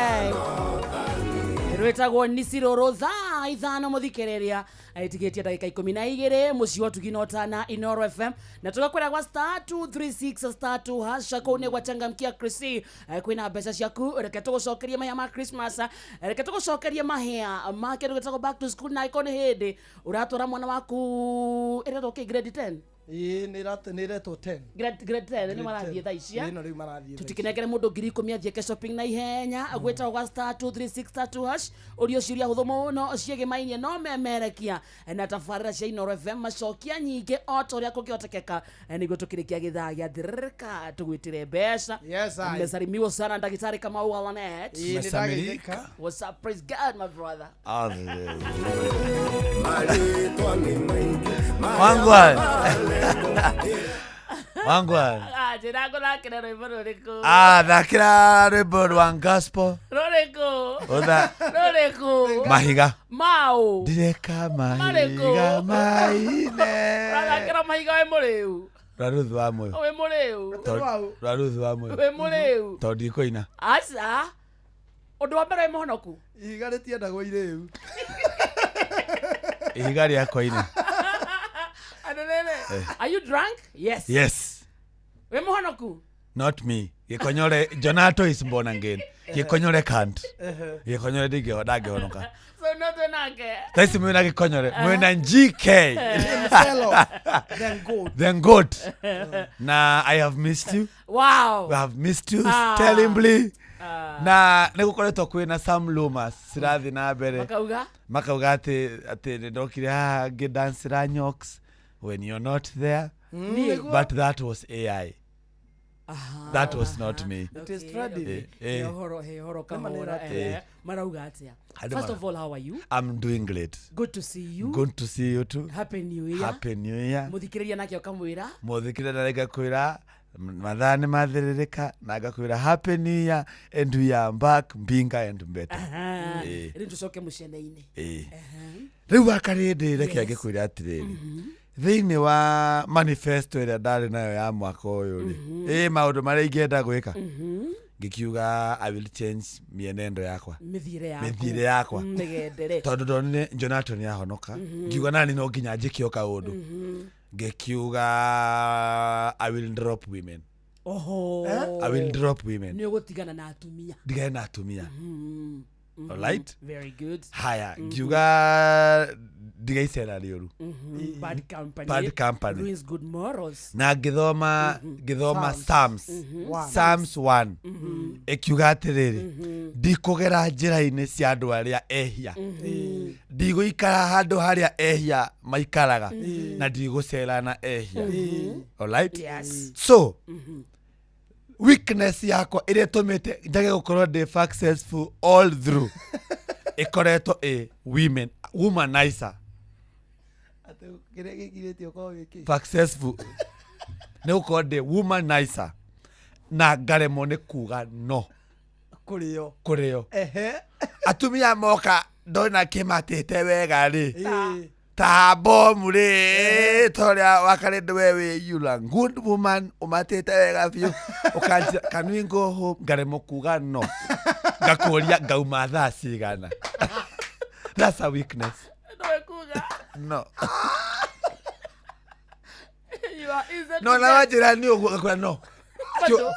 Rwĩtagwo Nisiroro thaa ithano mũthikĩrĩria ĩtigĩtie ndagĩka ikũmi na igĩrĩ mũciĩ wa ũtugi na ũtana Inoro FM na tũgakwĩra gwa star 236 star 2 hasha kũu nĩ gwachangamkia Chrissy. Kwĩna mbeca ciaku, reke tũgũcokerie mahĩa ma Christmas, reke tũgũcokerie mahĩa ma kĩndũ gĩtagwo back to school, na ĩkorwo nĩ hĩndĩ ũratwara mwana waku ĩretwo kĩ, grade 10? Ĩĩ, nĩ ĩretwo 10. Grade 10 nĩ marathiĩ thaa ici, eh? Ĩno rĩu marathiĩ thaa ici. Tutikinengere mundu 10,000 athiĩke shopping na ihenya. Gwĩtagwo gwa star 236 star 2 hash, ũrio ciũria hũthũ mũno ciĩgĩmainie no memerekia na tabarĩra cia Inoro FM, macokia nyingĩ o ta ũrĩa kũngĩhotekeka, nĩguo tũkĩrĩkia gĩthaa gĩathĩrĩrĩka tũgwĩtĩre mbeca. Yes, I. Nimesalimiwa sana ndagĩtarĩ Kamau wa Lanet. Ĩĩ, nĩ Tumesamirika. ndageithĩka. What's up? Praise God, my brother. Marĩtwa nĩ maingĩ. Wangwan. Wangwan. Ah, njĩra ngũthakĩre rwĩmbo rũrĩkũ? Ah, thakĩra rwĩmbo rwa gospel. Rũrĩkũ? Ũtha Rũrĩkũ? Mahiga. Mau. Ndireka mahiga Marĩkũ? maine. Ũrathakĩra mahiga wĩ mũrĩu? Rwa Ruth wa Moyo. Wĩ mũrĩu? Rwa Ruth wa Moyo. Wĩ mũrĩu? Tondũ ndikũina. Aca, ũndũ wa mbere, wĩ mũhonoku? Ihiga rĩtiendagwo irĩu. Ihiga rĩakwa ina. Anene, are you drunk? Yes. Yes. Wĩ mũhonoku? Not me. Gĩkonyore Jonato is born again. Gĩkonyore can't. Gĩkonyore ndangĩhonoka. So no twĩ nake. Thaa ici mwĩna gĩkonyore, mwĩna GK. Himself, then God. Then God. Na I have missed you. Wow. We have missed you Ah. terribly. Na nĩ gũkoretwo kwĩna some rumors cirathiĩ na mbere. Makauga? Makauga atĩ nĩ ndokire haha ngĩdancĩra nyoks when you're not there. But that was AI. That was not me. It is trending. Eh, He eh. ũhoro, he ũhoro Nĩ ma nĩ kahora. ĩratĩ. Marauga atĩa? Andũ First of all, how are you? I'm doing great. Good to see you. Good to see you too. Happy New Year. Happy New Year. Mũthikĩrĩria nake ũkamwĩra? Mũthikĩrĩria na ngakwĩra mathaa nĩ mathĩrĩrĩka na ngakwĩra happy new year and we are back mbinga and better. Rĩu tũcoke mũcene-inĩ. Ĩĩ. Rĩu wakarĩndĩ reke ngĩkwĩra atĩrĩrĩ, thĩinĩ wa manifesto ĩrĩa ndarĩ nayo ya mwaka ũyũ rĩ, ĩ maũndũ marĩa ingĩenda gwĩka, ngĩkiuga I will change mĩenendo yakwa. Mĩthiĩre yaku. Mĩthiĩre yakwa. Mĩgendere. Tondũ ndonire Jonato nĩ ahonoka, ngiuga nani no nginya njĩke o kaũndũ, ngĩkiuga I will drop women. Oho. I will drop women. Nĩ ũgũtigana na atumia. Ndigane na atumia. Alright. Very good. Haya, ngiuga ndiga icera rĩũru. Bad company. Bad company. Ruins good morals. Na ngĩthoma Psalms. One. Psalms 1 ĩkiuga atĩrĩrĩ, ndikũgera njĩra-inĩ cia andũ arĩa ehia, ndigũikara handũ harĩa ehia maikaraga, na ndigũcera na ehia. Alright? Yes. So weakness yakwa ĩrĩa ĩtũmĩte njage gũkorwo ndĩ successful all through ĩkoretwo ĩ women, womanizer. Atĩ kĩrĩa gĩkirĩtie ũkorwo wĩ kĩ? Successful nĩ gũkorwo ndĩ womanizer na ngaremwo nĩ kuga no. Kũrĩo. Kũrĩo. Ehe. Atumia moka ndona kĩmatĩte wega rĩ, Ĩĩ. ta bomu rĩ, torĩa wakarĩndĩ we wĩ you are good woman, ũmatĩte wega biũ, ũkanjĩra can we go home, ngaremwo kuga no, ngakũria ngauma thaa cigana. That's a weakness. Nĩwe kuga. No. You are easy to No na get. wanjĩra nĩ ũguo, ngakwĩra no,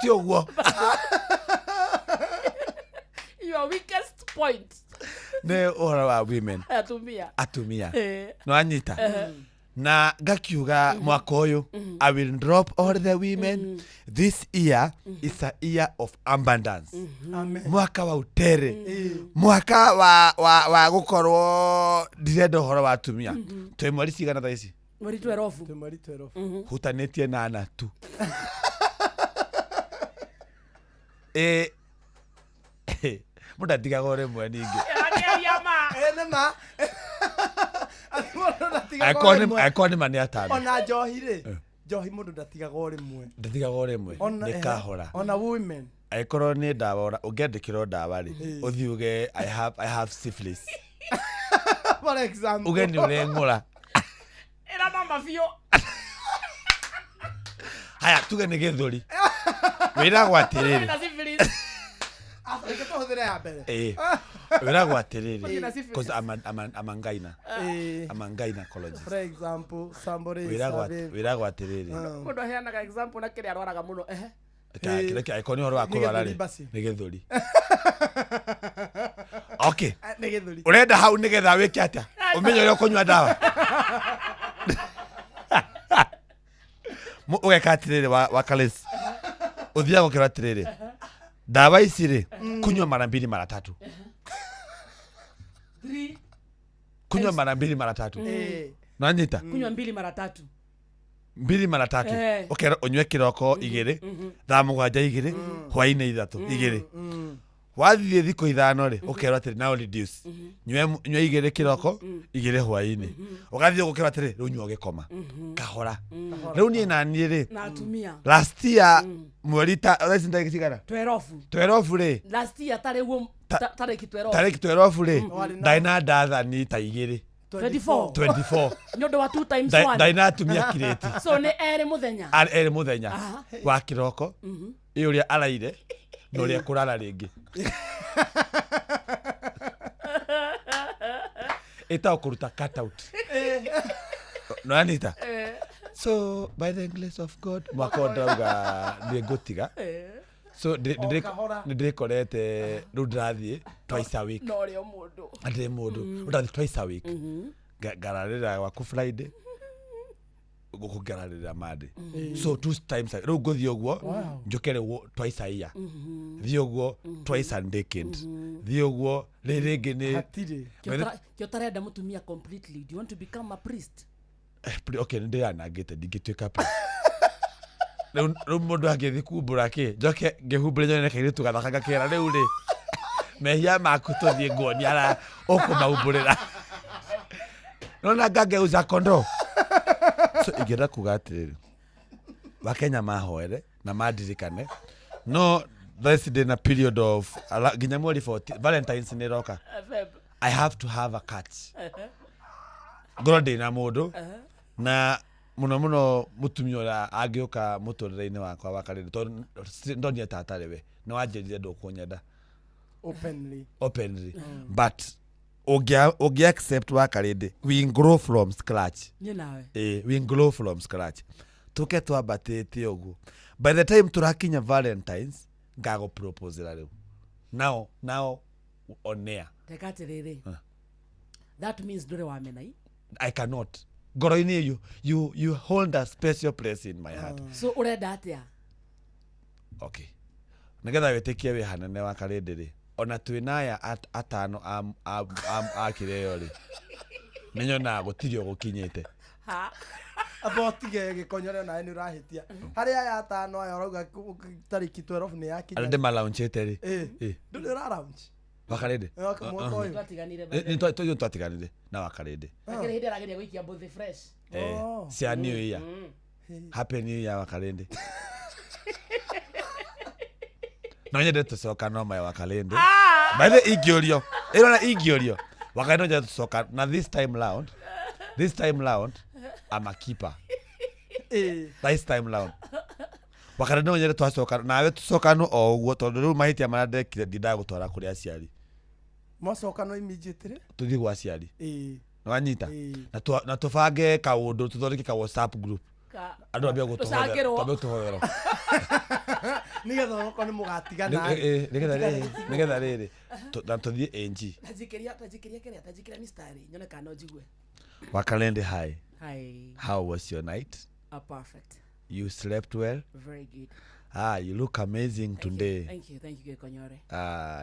ti ũguo. Your weakest point. Nĩ ũhoro wa women. Atumia. Atumia. Eh. Nĩwanyita na ngakiuga mwaka ũyũ I will drop all the women. This year is a year of abundance. Amen. Mwaka wa utere, mwaka wa gũkorwo ndirenda ũhoro wa atumia. Twĩ mweri cigana thaa ici? Mweri twerobu. Twĩ mweri twerobu. Hutanĩtie nana tu. Ĩ mũndũ atigaga o rĩmwe ningĩ. Akĩaria ma. Ĩ, nĩ ma. Atĩ mũndũ ndatigaga o rĩmwe. Angĩkorwo nĩ ma nĩ atano. Ona njohi rĩ, njohi mũndũ ndatigaga o rĩmwe. Ndatigaga o rĩmwe. Ona- nĩ ehe. kahora. Ona women. Angĩkorwo nĩ ndawa ũngĩandĩkĩrwo ndawa rĩ, ũthiĩ uge I have syphilis. For example. Uge nĩ ũreng'ũra. Ĩra mama biũ. Haya, tuge nĩ gĩthũri, wĩragwo atĩrĩrĩ. Wĩna syphilis. Aca, reke tũhũthĩre ya mbere. Ĩĩ. Wĩragwo atĩrĩrĩ, Ũthiĩ na syphilis. 'cause I'm a gyna. Eh, I'm a gynecologist. For example, somebody is Wĩragwo having wĩragwo atĩrĩrĩ, Mũndũ aheanaga example na kĩrĩa arwaraga mũno, ehe. Kĩrĩa angĩkorwo nĩ ũhoro wa Nĩ kũrwara gĩthũri rĩ, basi. nĩ gĩthũri. Okay. Ah, nĩ gĩthũri. Ũrenda hau nĩgetha wĩke atĩa? Ũmenye ũrĩa ũkũnyua ndawa. Ũgeka atĩrĩrĩ wa Kalesi. Ũthiaga ũkerwo atĩrĩrĩ, ndawa ici rĩ, kunywa mara mbili mara tatu. Three. Kunywa mara mbili mara tatu. Eh, Nanyita? Kunywa mbili mara tatu. Mbili mara tatu. Eh. Ũkerwo ũnyue kĩroko 2, thaa 7 2, hwaĩ-inĩ 3 2. Wathiĩ thikũ 5 rĩ, ũkerwo atĩrĩ, now reduce. Nyue 2 kĩroko, 2 hwaĩ-inĩ. Ũgathiĩ ũkerwo atĩrĩ, rĩu nyua ũgĩkoma. Kahora. Rĩu niĩ na niĩ rĩ, Na atumia. last year mweri ta thaa ici nĩ tarĩki cigana? 12. 12 rĩ. Last year tarĩ guo tarĩki 12. Tarĩki 12 rĩ, Warĩ na- ndarĩ na ndathani ta 2. 24. 24. Nĩ ũndũ wa 2 times 1. Ndarĩ na atumia kirĩti. So nĩ erĩ mũthenya. Erĩ mũthenya. Wa kĩroko, ĩ ũrĩa araire, na ũrĩa kũrara rĩngĩ. Ĩtagwo kũruta cut out. Nĩwanyita? So by the grace of God, mwaka ũyũ ndĩrauga nĩ ngũtiga. So O kahora. nĩ ndĩkorete rĩu ndĩrathiĩ twice a week. No ũrĩa mũndũ. Ndĩ mũndũ ũrathiĩ twice a week. Ngararĩra gwaku Friday, gũkũ ngararĩra Monday. So two times rĩu ngũthiĩ ũguo njũke rĩu twice a year. Thiĩ ũguo twice a decade. Thiĩ ũguo rĩ rĩngĩ nĩ Hatirĩ. Kĩo ũtarenda mũtumia completely. Do you want to become a priest? Okay, nĩ ndĩyanangĩte, ndingĩtuĩka priest. Rĩu mũndũ angĩthiĩ kumbũra kĩ, njoke ngĩhumbũre nyone kairĩtu gathaka ngakera rĩu rĩ, mehia maku tũthiĩ nguonia ara ũkũmaumbũrĩra. Nona ngangeuza kondoo. So ingĩenda kuga atĩrĩrĩ, Wakenya mahoere na mandirikane, no thaa ici ndĩna period of nginya mweri 14, Valentines nĩ ĩroka. I have to have a catch. Ngorwo ndĩna mũndũ, na mũno mũno mũtumia ũrĩa angĩũka mũtũrĩre-inĩ wakwa wa karĩrĩ, tondũ ndonire ta atarĩ we, nĩ wanjĩrire ndũkũnyenda. Openly. Openly. But ũngĩ accept wa karĩndĩ, we grow from scratch. Niĩ nawe. We grow from scratch. Tũke twambatĩte ũguo. By the time tũrakinya Valentines, ngagũ-proposera rĩu. Now on air. Reka atĩrĩrĩ. That means ndũrĩ wamenai. I cannot. Ngoro-inĩ you hold a special place in my heart. So ũrenda atĩa? Okay. Nĩgetha wĩtĩkie wĩ hanene wa karĩndĩ rĩ, ona twĩna aya atano a kĩrĩo rĩ, nĩnyonaga gũtirĩ ũgũkinyĩte. Ha? Amba ũtige gĩkonyore nawe nĩ ũrahĩtia. Harĩ aya atano aya ũrauga tarĩki 12 nĩ yakinya. Arĩa ndĩmalaunchĩte rĩ. Eh. Eh. Ndũrĩ ũra-launch? Wa karĩndĩ? Mwaka ũyũ. Twatiganire by the way. Nĩ twatiganire na wa karĩndĩ. Akĩrĩ hĩndĩ arageria gũikia mbũthĩ fresh. Oh. Cia New Year. Happy New Year wa karĩndĩ. No nyende tũcoka no maya wa karĩndĩ. By the way, ingĩũrio. Ĩrona ingĩũrio. Wa karĩndĩ no nyende tũcoka na this time round, I'm a keeper. Eh. This time round. Wa karĩndĩ no nyende twacoka nawe tũcokano o ũguo tondũ rĩu mahĩtia marĩa ndekire ndindaga gũtwara kũrĩ aciari. Mwacokano immediately? Tũthiĩ gwa aciari. Eh. Nĩwanyita? Eh. Na tũbange kaũndũ, tũthondeke ka WhatsApp group. Andũ ambia gũtũhothera. Tũcangĩrwo. Twambie gũtũhothera. Nĩgetha onokorwo nĩ mũgatigana. Nĩgetha rĩrĩ, na tũthiĩ ANG. Tanjikiria, tanjikiria kĩrĩa, tanjikiria mistari, nyone kana no njigue. Wakalende, hi. Hi. How was your night? Perfect. You slept well? Very good. You look amazing today. Thank you, thank you, Gikonyore.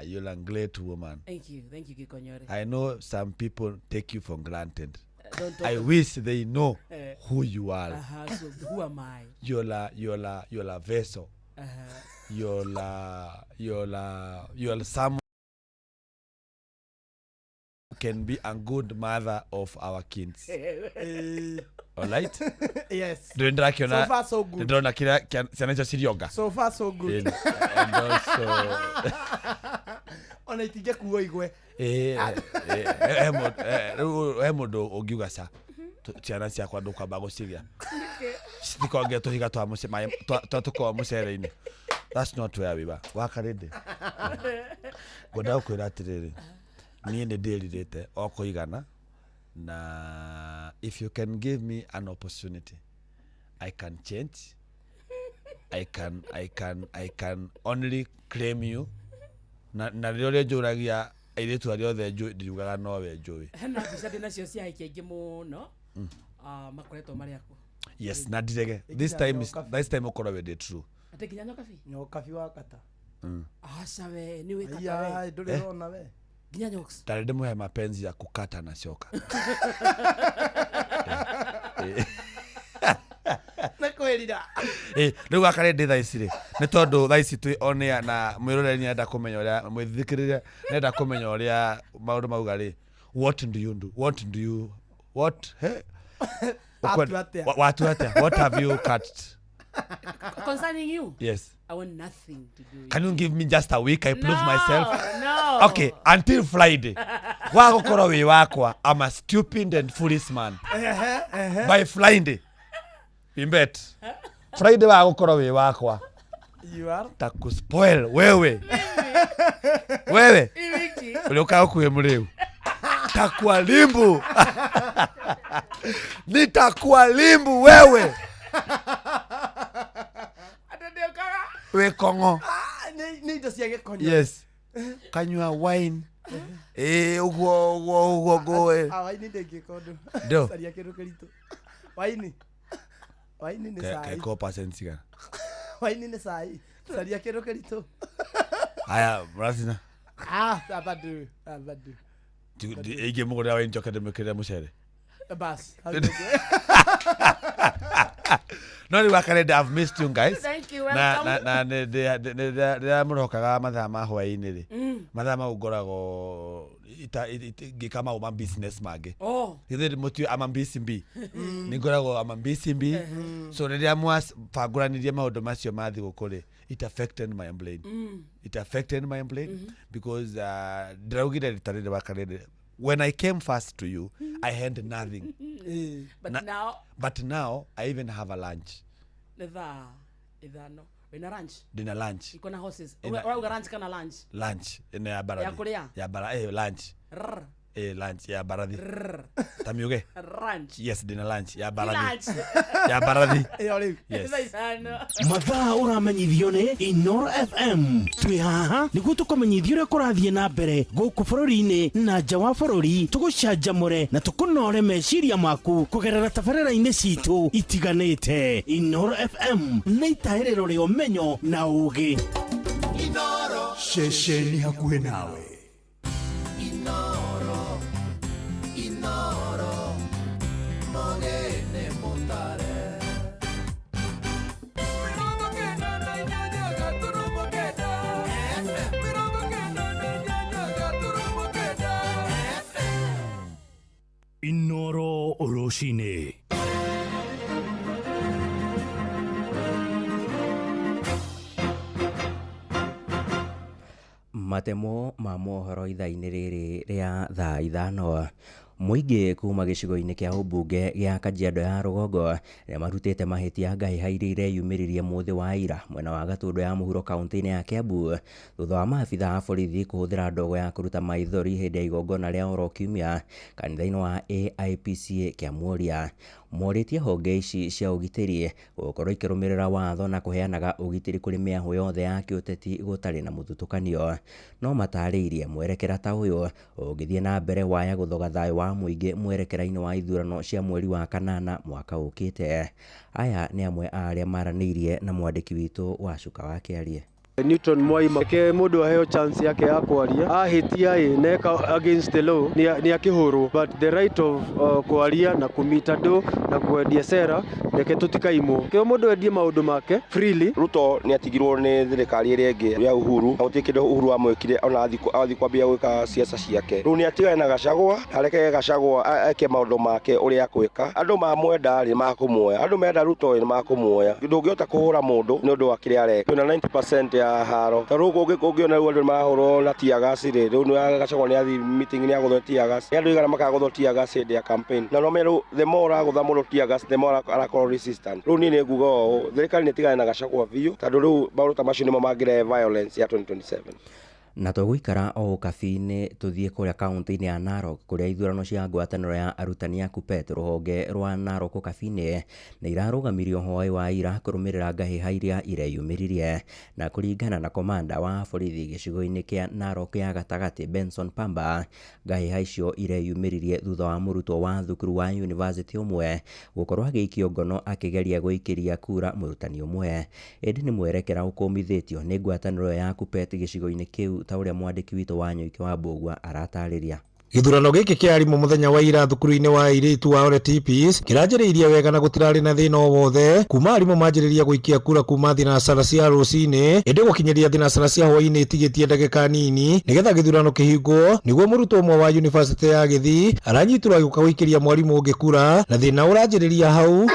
You're a great woman. Thank you, thank you, Gikonyore. I know some people take you for granted. Don't talk. I wish they know who you are. So who am I? You're a vessel. You're someone who can be a good mother of our kids. All right? Yes. Ndĩrakĩona So far so good. Ndĩrona kĩrĩa ciana icio cirionga. So far so good. And also Ona itingĩkuo igwe. He mũndũ ũngiuga ca ciana ciakwa ndũkwamba gũcigĩa citikonge tũhiga twa tũkorwo mũcere-inĩ. That's not where we were. Wakarĩndĩ ngwenda gũkwĩra atĩrĩrĩ, Niĩ nĩ ndĩrirĩte o kũigana, na if you can give me an opportunity, I can change. I can only claim you. Na rĩrĩa ũrĩa njũragia airĩtu arĩa othe njũĩ, ndiugaga nowe njũĩ. Hena mbica ndĩ nacio cia aiki aingĩ mũno. Ah, makoretwo marĩ aku. Yes, na ndirege this time this time ũkorwo wĩ true. Atĩ nginya nyokabi. Nyokabi wa kata. Aca, we nĩ wĩkata we. Ai, ndũrĩ rona we. Nginya nyoks. Tarĩ ndĩmũhe mapenzi ya kukata na shoka. Nĩ kwĩrira. Rĩu gakarĩ ndĩ thaa ici rĩ, nĩ tondũ thaa ici twĩ on air na mwĩroreri nĩarenda kũmenya ũrĩa, mwĩthikĩrĩria nĩarenda kũmenya ũrĩa maũndũ mauga rĩ, what do you do? What do you what he? Watua atĩa? Watua atĩa? What have you cut? Concerning you? Yes. I want nothing to do with Can you give me just a week I prove No, myself? no. Okay, until Friday wa gũkorwo wĩ wakwa. I'm a stupid and foolish man. Ehe, ehe. By Friday, imbet Friday wa gũkorwo wĩ wakwa. You are Takuspoil wewe, wewe Hii wiki. uliokaa kuwe mreu, takualimbu, nitakualimbu wewe. Atĩ ndĩũkaga. Wĩ kong'o. Ah, nĩ indo cia gĩkonyo. Yes, kanyua wine ĩ ũguo ũguo ũguo ngũĩ. Ah, waini ndĩngĩka ũndũ. Ndo. Caria kĩndũ kĩritũ. Waini. Waini nĩ cai. Keko percent cigana? Waini nĩ cai. Caria kĩndũ kĩritũ. Aya, mracina. Ah, bado. Ah, bado. Ingĩ mũgũrĩra wine njoke ndĩmwĩkĩrĩre mũcere. Bas. No rĩu akarenda, I've missed you guys. Thank you, Na welcome. na rĩrĩa mũrokaga mathaa ma hwaĩ-inĩ rĩ, mathaa mau ngoragwo ngĩka maũ ma business mangĩ. Oh. Githĩ mũtiũ ama mbisi mbi nĩ ngoragwo ama mbisi mbi, so rĩrĩa mwabangũranirie maũndũ macio ma thigũkũ rĩ, it affected my brain. It affected my brain because ndĩraugire rita rĩrĩ wakarĩrĩ, when I came first to you, I had nothing. But now But now I even have a lunch. Nĩ thaa 5, wĩna lunch? Ndĩna lunch. Iko na horses. Ũrauga lunch kana lunch? Lunch ĩno ya barathi. Ya kũrĩa? Ya bara, lunch. Rrr. Lunch ya barathi ta miuge. Lunch. Yes, ndĩna lunch ya barathi. Lunch. Ya barathi. Ĩyo rĩu. Yes. Thaa 5. Mathaa ũramenyithio nĩ Inoro FM. Twĩ haha nĩguo tũkũmenyithia ũrĩa kũrathiĩ na mbere gũkũ bũrũri-inĩ na nja wa bũrũri, tũgũcanjamũre na tũkũnore meciria maku kũgerera tabarĩra-inĩ citũ itiganĩte. Inoro FM nĩ itahĩrĩro rĩa ũmenyo na ũũgĩ. Ceceni hakuhĩ nawe. Inoro, Inoro, Mogene Mutare. 98.9 FM. 98.9 FM. Inoro rũcinĩ. Matemo ma mohoro ithaa-inĩ rĩrĩ rĩa thaa 5. Mũingĩ kuma gĩcigo-inĩ kĩa ũmbunge gĩa Kajiado ya rũgongo nĩ marutĩte mahĩtia ngahĩha iria ireyumĩririe mũthĩ wa ira mwena wa Gatũndũ ya mũhuro kaunti-inĩ ya Kiambu, thutha wa maabitha a borithi kũhũthĩra ndogo ya kũruta maithori hĩndĩ ya igongona rĩa oro kiumia kanitha-inĩ wa AIPCA Kĩamuoria. Morĩtie honge ici cia ũgitĩri gũkorwo ikĩrũmĩrĩra watho na kũheanaga ũgitĩri kũrĩ mĩahũ yothe ya kĩũteti gũtarĩ na mũthutũkanio. No matarĩirie mwerekera ta ũyũ ũngĩthiĩ na mbere waya gũthoga thayũ wa mũingĩ mwerekera-inĩ wa ithurano cia mweri wa kanana mwaka ũkĩte. Aya nĩ amwe a arĩa maranĩirie na mwandĩki witũ wa Cuka wa Kĩarie. Newton Mwaima ke mundu aheo chance yake ya kwaria, ahitia ĩ neka against the law ni akihurwo, but the right of kwaria na kumita andu na kwendia sera, reke tutikaimwo kio mundu endie maundu make freely. Ruto nĩ atigirwo nĩ thirikari ĩrĩa ĩngĩ ya Uhuru na gũtirĩ kĩndũ Uhuru amwĩkire ona athiĩ kwambia gwĩka ciaca ciake. Rĩu nĩ atigane na Gachagua, areke Gachagua eke maũndũ make ũrĩa akwĩka. Andũ mamwenda rĩ makũmuoya, andũ menda Ruto rĩ makũmuoya. Ndũngĩhota kũhũra mũndũ nĩ ũndũ wa kĩrĩa areka. Twĩna 90% ya haro ta rĩu ũngĩona rĩu andũ marahũrwo na tear gas rĩ, rĩu nĩ Gachagua nĩ athiĩ meeting nĩ agũthwo tear gas. Nĩ andũ aigana makagũthwo tear gas hĩndĩ ya campaign? Na no rĩu the more ũragũtha mũndũ tear gas, the more arakorwo resistant. Rĩu niĩ nĩ nguga ũũ, thirikari nĩ ĩtigane na Gachagua biũ, tondũ rĩu maũndũ ta macio nĩmo mangĩrehe violence ya 2027. Na tũgũikara o ũkabi-inĩ tũthiĩ kũrĩa kaunti-inĩ ya Narok kũrĩa ithurano cia ngwatanĩro ya arutani a KUPPET rũhonge rwa Narok ũkabi-inĩ nĩ irarũgamirio hwaĩ wa ira kũrũmĩrĩra ngahĩha iria ireyumĩririe. Na kũringana na komanda wa borithi gĩcigo-inĩ kĩa Narok ya gatagatĩ Benson Pamba, ngahĩha icio ireyumĩririe thutha wa mũrutwo wa thukuru wa yunivasĩtĩ ũmwe gũkorwo agĩikio ngono akĩgeria gũikĩria kura mũrutani ũmwe. Ĩndĩ nĩ mwerekera ũkũmithĩtio nĩ ngwatanĩro ya KUPPET gĩcigo-inĩ kĩu ta ũrĩa mwandĩki witũ wa Nyoike wa Mbũgua aratarĩria. Gĩthurano gĩkĩ kĩa arimũ mũthenya wa ira thukuru-inĩ wa airĩtu wa Ole Tipis kĩranjĩrĩirie wega na gũtirarĩ na thĩna o wothe kuma arimũ manjĩrĩria gũikia kura kuma thinacara cia rũcinĩ, ĩndĩ gũkinyĩria thinacara cia hwaĩ-inĩ itigĩtie ndagĩka nini nĩgetha gĩthurano kĩhingwo nĩguo mũrutwo ũmwe wa yunivasĩtĩ ya Gĩthii aranyitirwo agĩũka gũikĩria mwarimũ ũngĩ kura, na thĩna ũranjĩrĩria hau.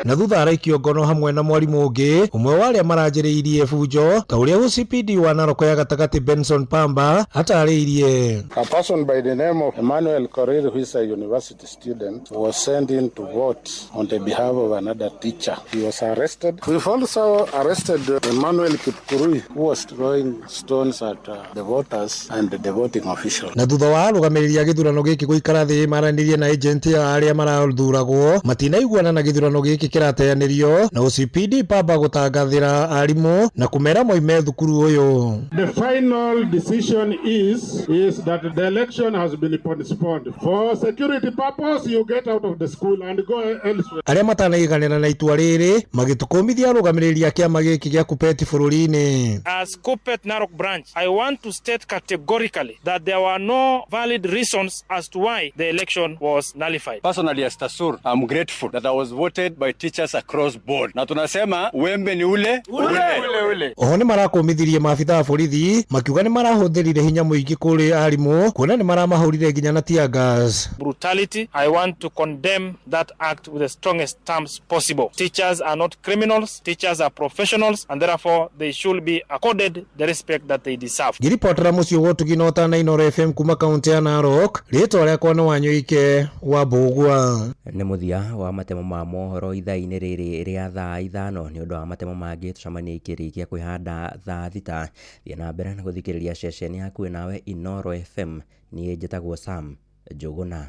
Na thutha araikio ngono hamwe na mwarimũ ũngĩ ũmwe wa arĩa maranjĩrĩirie bunjo ta ũrĩa OCPD wa Narok ya gatagatĩ Benson Pamba atarĩirie. A person by the name of Emmanuel Korir, who is a university student, was sent in to vote on the behalf of another teacher. He was arrested. We've also arrested Emmanuel Kipkurui, who was throwing stones at the voters and the voting officials. Na thutha wa arũgamĩrĩri a gĩthurano gĩkĩ gũikara thĩ maranĩrie na agenti a arĩa marathuragwo matinaiguana na gĩthurano gĩkĩ kĩrateanĩrio na OCPD Pamba gũtangathĩra arimũ na kũmera moime thukuru ũyũ. The final decision is that the election has been postponed. For security purpose, you get out of the school and go elsewhere. Arĩa matanaiganĩra na itua rĩrĩ magĩtũkũmithia arũgamĩrĩri a kĩama gĩkĩ gĩa KUPPET bũrũri-inĩ. As KUPPET Narok branch, I want to state categorically that there were no valid reasons as to why the election was nullified. Personally, as Tasur, I'm grateful that I was voted by teachers across board. Na tunasema wembe ni ule ule ule ule. Oho nĩ marakũmithirie maabitha a borithi makiuga nĩ marahũthĩrire hinya mũingĩ kũrĩ arimũ kuona nĩ maramahũrire nginya na tear gas. Brutality, I want to condemn that act with the strongest terms possible. Teachers are not criminals, teachers are professionals, and therefore they should be accorded the respect that they deserve. Ngĩribotera mũciĩ wa ũtugi na ũtana Inooro FM kuma kaunti ya Narok, rĩtwa rĩakwa nĩ Wanyoike wa Mbũgua. Nĩ mũthia wa matemo ma mohoro ithaa-inĩ rĩrĩ rĩa thaa 5. Nĩ ũndũ wa matemo mangĩ tũcemanie ikĩrĩkia kwĩhanda thaa 6. Thiĩ na mbere na gũthikĩrĩria ceceni hakuhĩ nawe Inooro FM. Niĩ njĩtagwo Sam Njũgũna.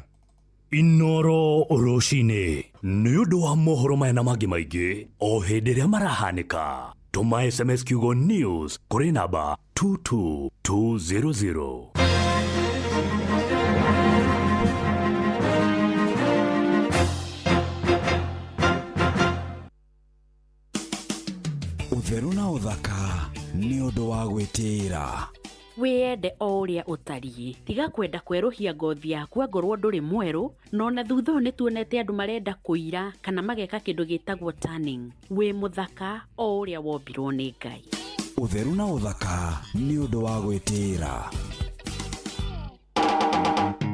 Inooro rũcinĩ nĩ ũndũ wa mohoro maya na mangĩ maingĩ o hĩndĩ ĩrĩa marahanĩka. Tũma SMS kiugo news kũrĩ namba 22200. Ũtheru na ũthaka nĩ ũndũ wa gwĩtĩĩra. Wĩyende o ũrĩa ũtariĩ, tiga kwenda kwerũhia ngothi yaku angorwo ndũrĩ mwerũ, no na thutha ũyũ nĩtuonete andũ marenda kũira kana mageka kĩndũ gĩtagwo tanning. Wĩ mũthaka o ũrĩa wombirwo nĩ Ngai. Ũtheru na ũthaka nĩ ũndũ wa gwĩtĩĩra.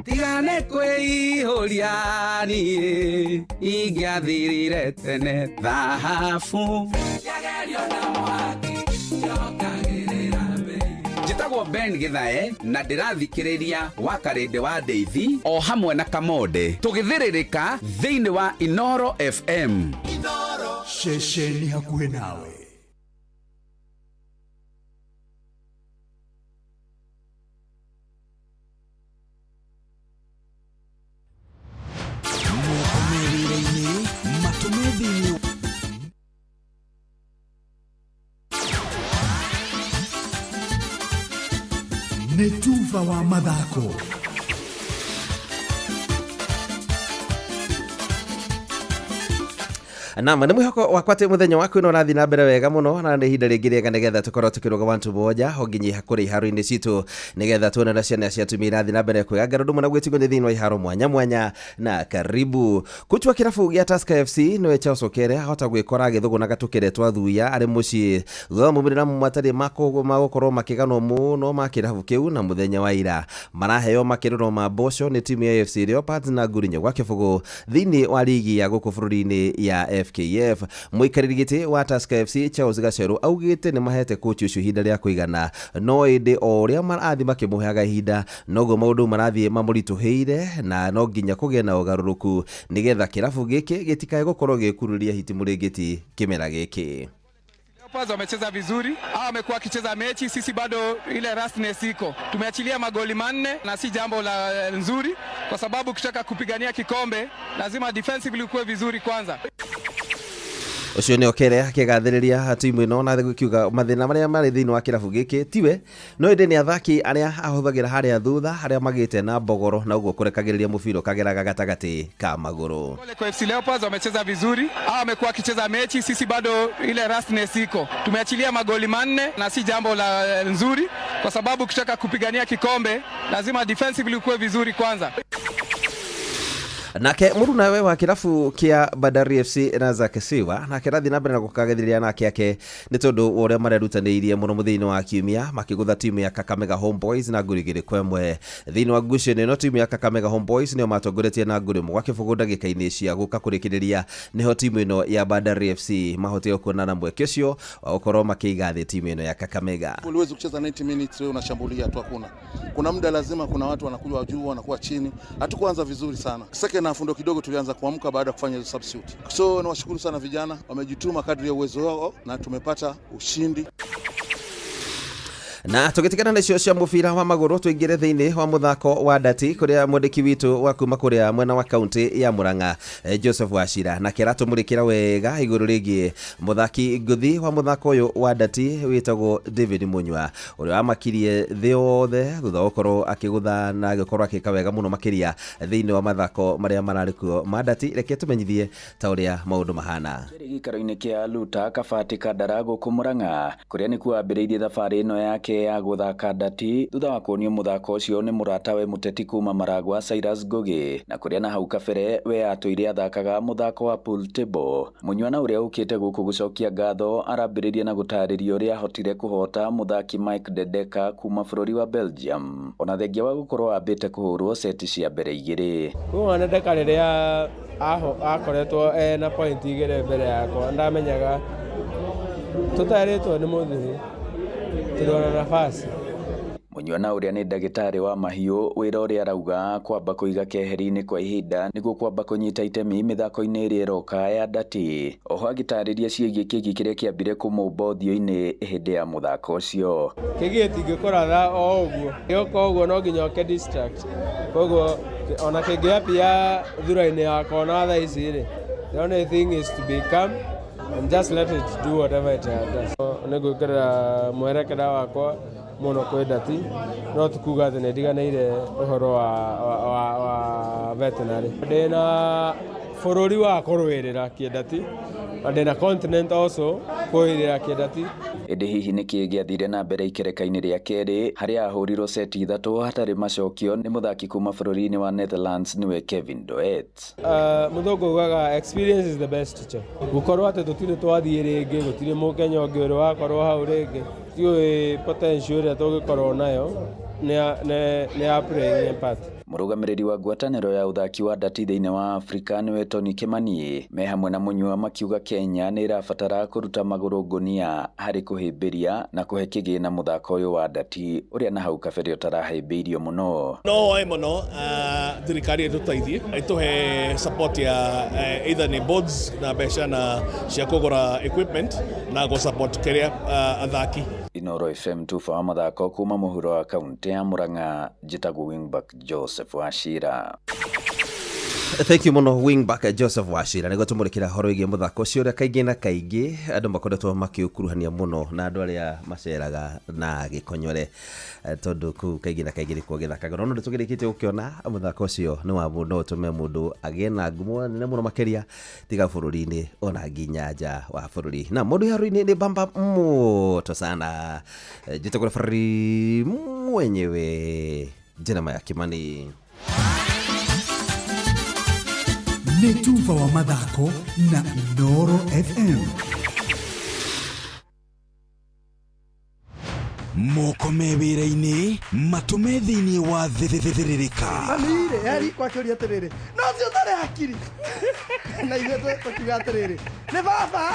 Tigane kwĩihũria niĩ ingĩathirire tene thahabu. Njĩtagwo Ben Githae na ndĩrathikĩrĩria wa Karĩndĩ wa Ndeithi o hamwe na Kamonde tũgĩthĩrĩrĩka thĩinĩ wa Inooro FM. Ceceni hakuhĩ nawe. Moko me wĩra-inĩ matũme thĩinĩ. Nĩ tuba wa mathako. Naam, nĩ mwĩhoko wakwa atĩ mũthenya waku nĩ ũrathiĩ na mbere wega mũno na nĩ ihinda rĩngĩ rĩega nĩgetha tũkorwo tũkĩrũga wantu moja ho nginya kũrĩ iharo-inĩ citũ nĩgetha tuone na ciana cia atumia irathiĩ na mbere kwĩgangara ũndũ mũna gwĩtigwo nĩ thĩinĩ wa iharo mwanya mwanya. Na karibu kuchwa kĩrabu gĩa Tusker FC nĩwe Charles Okere ahota gwĩkora agĩthũgũna gatũkĩre twa thuya arĩ mũciĩ thutha wa maumĩrĩra matarĩ magũkorwo makĩganwo mũno ma kĩrabu kĩu. Na mũthenya wa ira maraheo makĩrũro ma mboco nĩ timu ya AFC Leopards na ngurinyo gwa kĩbũgũ thĩinĩ wa ligi ya gũkũ bũrũri-inĩ ya FKF. Mũikarĩri gĩtĩ wa Tusker FC Charles Gacheru augĩte nĩ mahete kochi ũcio ihinda rĩa kũigana, no ĩndĩ o ũrĩa marathiĩ makĩmũheaga ihinda noguo maũndũ marathiĩ mamũritũhĩire na no nginya kũgĩe na ũgarũrũku nĩgetha kĩrabu gĩkĩ gĩtikae gũkorwo gĩkururia hiti mũrĩngĩti kĩmera gĩkĩ. Leopards wamecheza vizuri, hawa wamekuwa wakicheza mechi, sisi bado ile rustness iko. Tumeachilia magoli 4 na si jambo la nzuri, kwa sababu ukitaka kupigania kikombe lazima defensively ukuwe vizuri kwanza. Ũcio nĩ okere akĩgathĩrĩria timu ĩno na gũkiuga mathĩna marĩa marĩ thĩinĩ wa kĩrabu gĩkĩ tiwe no ĩndĩ nĩ athaki arĩa ahũthagĩra harĩa thutha harĩa magĩte na mbogoro na ũguo kũrekagĩrĩria mũbira ũkageraga gatagatĩ ka magũrũ. Kwa FC Leopards wamecheza vizuri, hawa wamekuwa wakicheza mechi, sisi bado ile rustness iko. Tumeachilia magoli 4 na si jambo la nzuri, kwa sababu ukitaka kupigania kikombe lazima defensively ukuwe vizuri kwanza. Nake mũrunawe wa kĩrabu kĩa Bandari FC Razak Siwa nake rathiĩ na mbere na gũkagethĩrĩria nake ake nĩ tondũ wa ũrĩa marerutanĩirie mũno mũthenya-inĩ wa kiumia makĩgũtha timu ya Kakamega Homeboys na ngũri 2-1. Thĩinĩ wa ngucanio ĩno timu ya Kakamega Homeboys nĩo matongoretie na ngũri 1-0 ndagĩka-inĩ cia gũka kũrĩkĩrĩria nĩho timu ĩno ya Bandari FC mahotire kuonana mweke ũcio wa gũkorwo makĩiga thĩ timu ĩno ya Kakamega. Huwezi kucheza 90 minutes wewe unashambulia tu, hakuna. Kuna muda lazima kuna watu wanakuja juu wanakuwa chini. Hatukuanza vizuri sana. Second half ndo kidogo tulianza kuamka baada ya kufanya hizo substitute. So nawashukuru sana vijana, wamejituma kadri ya uwezo wao na tumepata ushindi. Na tũgĩtigana na icio cia mũbira wa magũrũ tũingĩre thĩinĩ wa mũthako wa ndati kũrĩa mwandĩki witũ wa kuma kũrĩa mwena wa kaunti ya Murang'a Joseph Wachira nake aratũmũrĩkĩra wega igũrũ rĩgiĩ mũthaki ngũthi wa mũthako ũyũ wa ndati wĩtagwo David Munyua ũrĩa wamakirie thĩ yothe thutha wa gũkorwo akĩgũtha na agĩkorwo akĩka wega mũno makĩria thĩinĩ wa mathako marĩa mararĩ kuo ma ndati. Reke tũmenyithie ta ũrĩa maũndũ mahana. Gĩikaro-inĩ kĩa Luta Kabati Kandara gũkũ Murang'a kũrĩa nĩkuo ambĩrĩirie thabarĩ ĩno yake ya gũthaka ndati thutha wa kuonio mũthako ũcio nĩ mũratawe mũteti kuma Maragwa Cyrus Ngugi na kũrĩa na hau kabere we atũire athakaga mũthako wa pool table. Munyua na ũrĩa ũkĩte gũkũ gũcokia ngatho arambĩrĩria na gũtarĩria ũrĩa ahotire kũhota mũthaki Mike Dedeka kuma bũrũri wa Belgium ona thengia wa gũkorwo ambĩte kũhũrwo seti cia mbere 2. Kuma Dedeka rĩrĩa akoretwo ena point 2 mbere yakwa ndamenyaga tũtarĩtwo nĩ mũthuri tũrona nafasi. Munyua na ũrĩa nĩ ndagĩtarĩ wa mahiũ wĩra ũrĩa arauga kwamba kũiga keheri-inĩ kwa ihinda nĩguo kwamba kũnyita itemi mĩthako-inĩ ĩrĩa ĩroka ya ndati. Oho agĩtarĩria ciĩgiĩ kĩgi kĩrĩa kĩambire kũmũmba ũthiũ-inĩ hĩndĩ ya mũthako ũcio. Kĩgi gĩtingĩkũratha o ũguo gĩoka ũguo no nginya ũke distract, koguo ona kĩngĩapia thura-inĩ yakwa ona thaa ici rĩ, the only thing is to be calm and just let it do whatever it does. Nĩ gwĩkĩra mwerekera wakwa mũno kwĩ ndati no ti kuga atĩ nĩ ndiganĩire ũhoro wa veterinary. Ndĩna bũrũri wa kũrũĩrĩra kĩndati na ndĩna continent also kũrũĩrĩra kĩndati. Ĩndĩ hihi nĩkĩ gĩathire na mbere ikereka-inĩ rĩa kerĩ harĩa ahũrirwo seti 3 hatarĩ macokio nĩ mũthaki kuma bũrũri-inĩ wa Netherlands nĩwe Kevin Doet. Mũthũngũ ugaga experience is the best teacher. Gũkorwo atĩ tũtirĩ twathiĩ rĩngĩ, gũtirĩ mũkenya ũngĩ ũrĩ wakorwo hau rĩngĩ, tiũĩ potential ĩrĩa tũngĩkorwo nayo nĩ ya playing part. Mũrũgamĩrĩri wa ngwatanĩro ya ũthaki wa ndati thĩinĩ wa Afrika nĩwe Tony Kimani me hamwe na Munyua makiuga Kenya nĩ ĩrabatara kũruta magũrũ ngũnia harĩ kũhĩmbĩria na kũhe kĩgĩna mũthako ũyũ wa ndati ũrĩa na hau kabere ũtarahĩmbĩirio mũno. No hoe mũno thirikari ĩtũteithie ĩtũhe support ya either nĩ boards na mbeca na cia kũgũra equipment na gũ support kĩrĩa athaki. Inoro FM tuba wa mathako kuma mũhuro wa kaunti ya Murang'a njĩtagwo Wingback Joseph Wachira. Thank you mũno Wingback Joseph Wachira nĩguo tũmũrĩkĩra horo wĩgiĩ mũthako ũcio ũrĩa kaingĩ na kaingĩ andũ makoretwo makĩũkuruhania mũno na andũ arĩa maceraga na gĩkonyore tondũ kũu kaingĩ na kaingĩ nĩkuo gĩthakaga no nĩ tũgĩrĩkĩtie gũkĩona mũthako ũcio nĩ wa mũndũ no ũtũme mũndũ agĩe na ngumo nene mũno makĩria tiga bũrũri-inĩ ona nginya nja wa bũrũri. Na mũndũ iharo-inĩ nĩ bamba moto sana njĩtagwo referee mwenyewe Jeremiah Kimani. Nĩ tuba wa mathako na Inoro FM. Moko me wĩra-inĩ matũme thĩinĩ wa thĩthĩrĩrĩka. Mami-rĩ eri kwakĩũria atĩrĩrĩ no ũcio ũtarĩ hakiri na ithuĩ tũkiuga atĩrĩrĩ nĩ baba.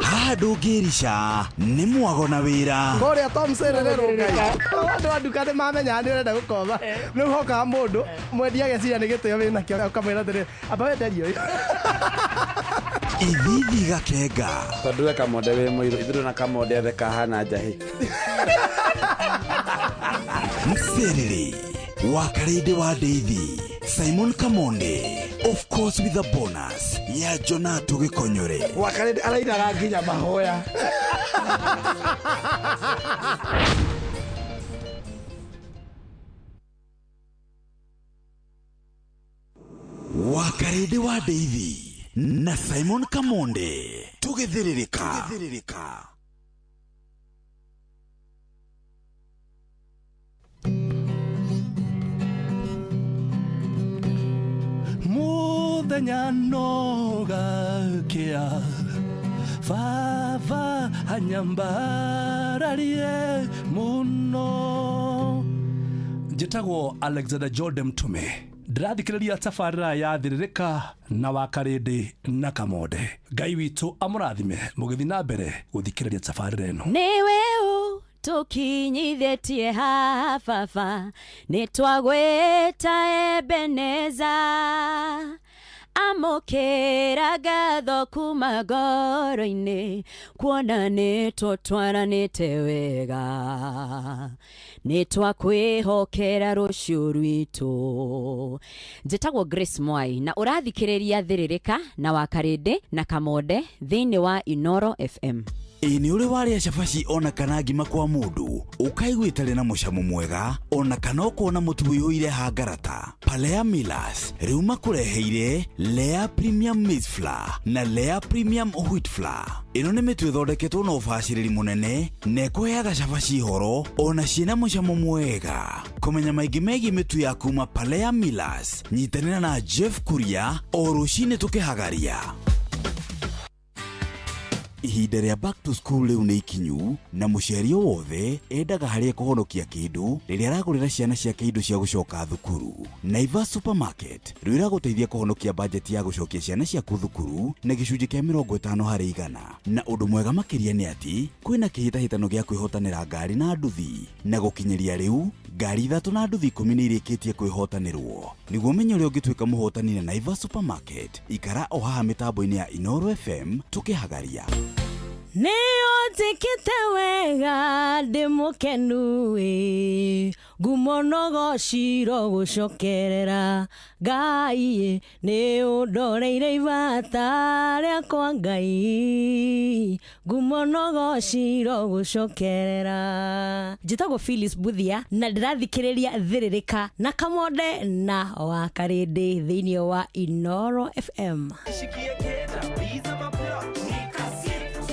Haha ndũngĩrica nĩ mwago na wĩra. Kũrĩa Tom Serererwo Ngai andũ a nduka nĩ mamenyaga nĩ ũrenda gũkomba rĩu hokaga mũndũ mwendia ageciria nĩ gĩtĩo wĩnakĩo ũkamwĩra atĩrĩrĩ amba wenderie ũyũ. Ithithi Gakenga. Tondũ we Kamonde wĩ mũirũ, ithuĩ na Kamonde othe kahana njahĩ. Mserere wa Karĩndĩ wa Ndeithi, Simon Kamonde, of course with a bonus ya Jonato Gĩkonyore. Wakarĩndĩ arainaga nginya mahoya. Wa Karĩndĩ wa Ndeithi na Simon Kamonde, tũgĩthĩrĩrĩka. Muthenya no gakia baba anyambararie muno. Njĩtagwo Alexander Jordan Mtume, ndĩrathikĩrĩria tabarĩra ya Thĩrĩrĩka na wa Karĩndĩ na Kamonde. Ngai witũ amũrathime mũgĩthiĩ na mbere gũthikĩrĩria tabarĩra ĩno. Nĩwe ũtũkinyithĩtie haha baba, nĩtwagwĩta Ebeneza. Amũkĩra ngatho kuma ngoro-inĩ, kuona nĩtũtwaranĩte wega, nĩtwakwĩhokera rũciũ rwitũ. Njĩtagwo Grace Mwai na ũrathikĩrĩria Thĩrĩrĩka na wa Karĩndĩ na Kamonde thĩinĩ wa Inoro FM. Ĩ nĩ ũrĩ warĩa cabaci ona kana ngima kwa mũndũ ũkaigua ĩtarĩ na mũcamo mwega ona kana ũkona mũtu ũiyũire hangarata? Palea Millers rĩu makũreheire Lea Premium Maize Flour na Lea Premium Wheat Flour. Ĩno nĩ mĩtu ĩthondeketwo na ũbacĩrĩri mũnene na ĩkũheaga cabaci horo ona ciĩna mũcamo mwega. Kũmenya maingĩ megiĩ mĩtu ya kuma Palea Millers, nyitanĩra na Jeff Kuria o rũcinĩ tũkĩhagaria. Ihinda rĩa back to school rĩu nĩ ikinyu na mũciari o wothe endaga harĩa kũhonokia kĩndũ rĩrĩa aragũrĩra ciana ciake indo cia gũcoka thukuru. Naivas Supermarket rĩu ĩragũteithia kũhonokia bajeti ya gũcokia ciana ciaku thukuru na gĩcunjĩ kĩa 50%. Na ũndũ mwega makĩria nĩ atĩ kwĩna kĩhĩtahĩtano gĩa kwĩhotanĩra ngari na nduthi, na gũkinyĩria rĩu ngari 3 na nduthi 10 nĩ irĩkĩtie kwĩhotanĩrwo. Nĩguo ũmenye ũrĩa ũngĩtuĩka mũhotani na Naivas Supermarket, ikara o haha mĩtambo-inĩ ya Inoro FM tũkĩhagaria. Nĩũnjĩkĩte wega ndĩ mũkenu ĩ, ngumo no ciro gũcokerera Ngai, nĩ ũndoreire ibata rĩakwa Ngai, ngumo no ciro gũcokerera. Njĩtagwo Phyllis Buthia na ndĩrathikĩrĩria Thĩrĩrĩka na Kamonde na wa Karĩndĩ thĩinĩ wa Inoro FM.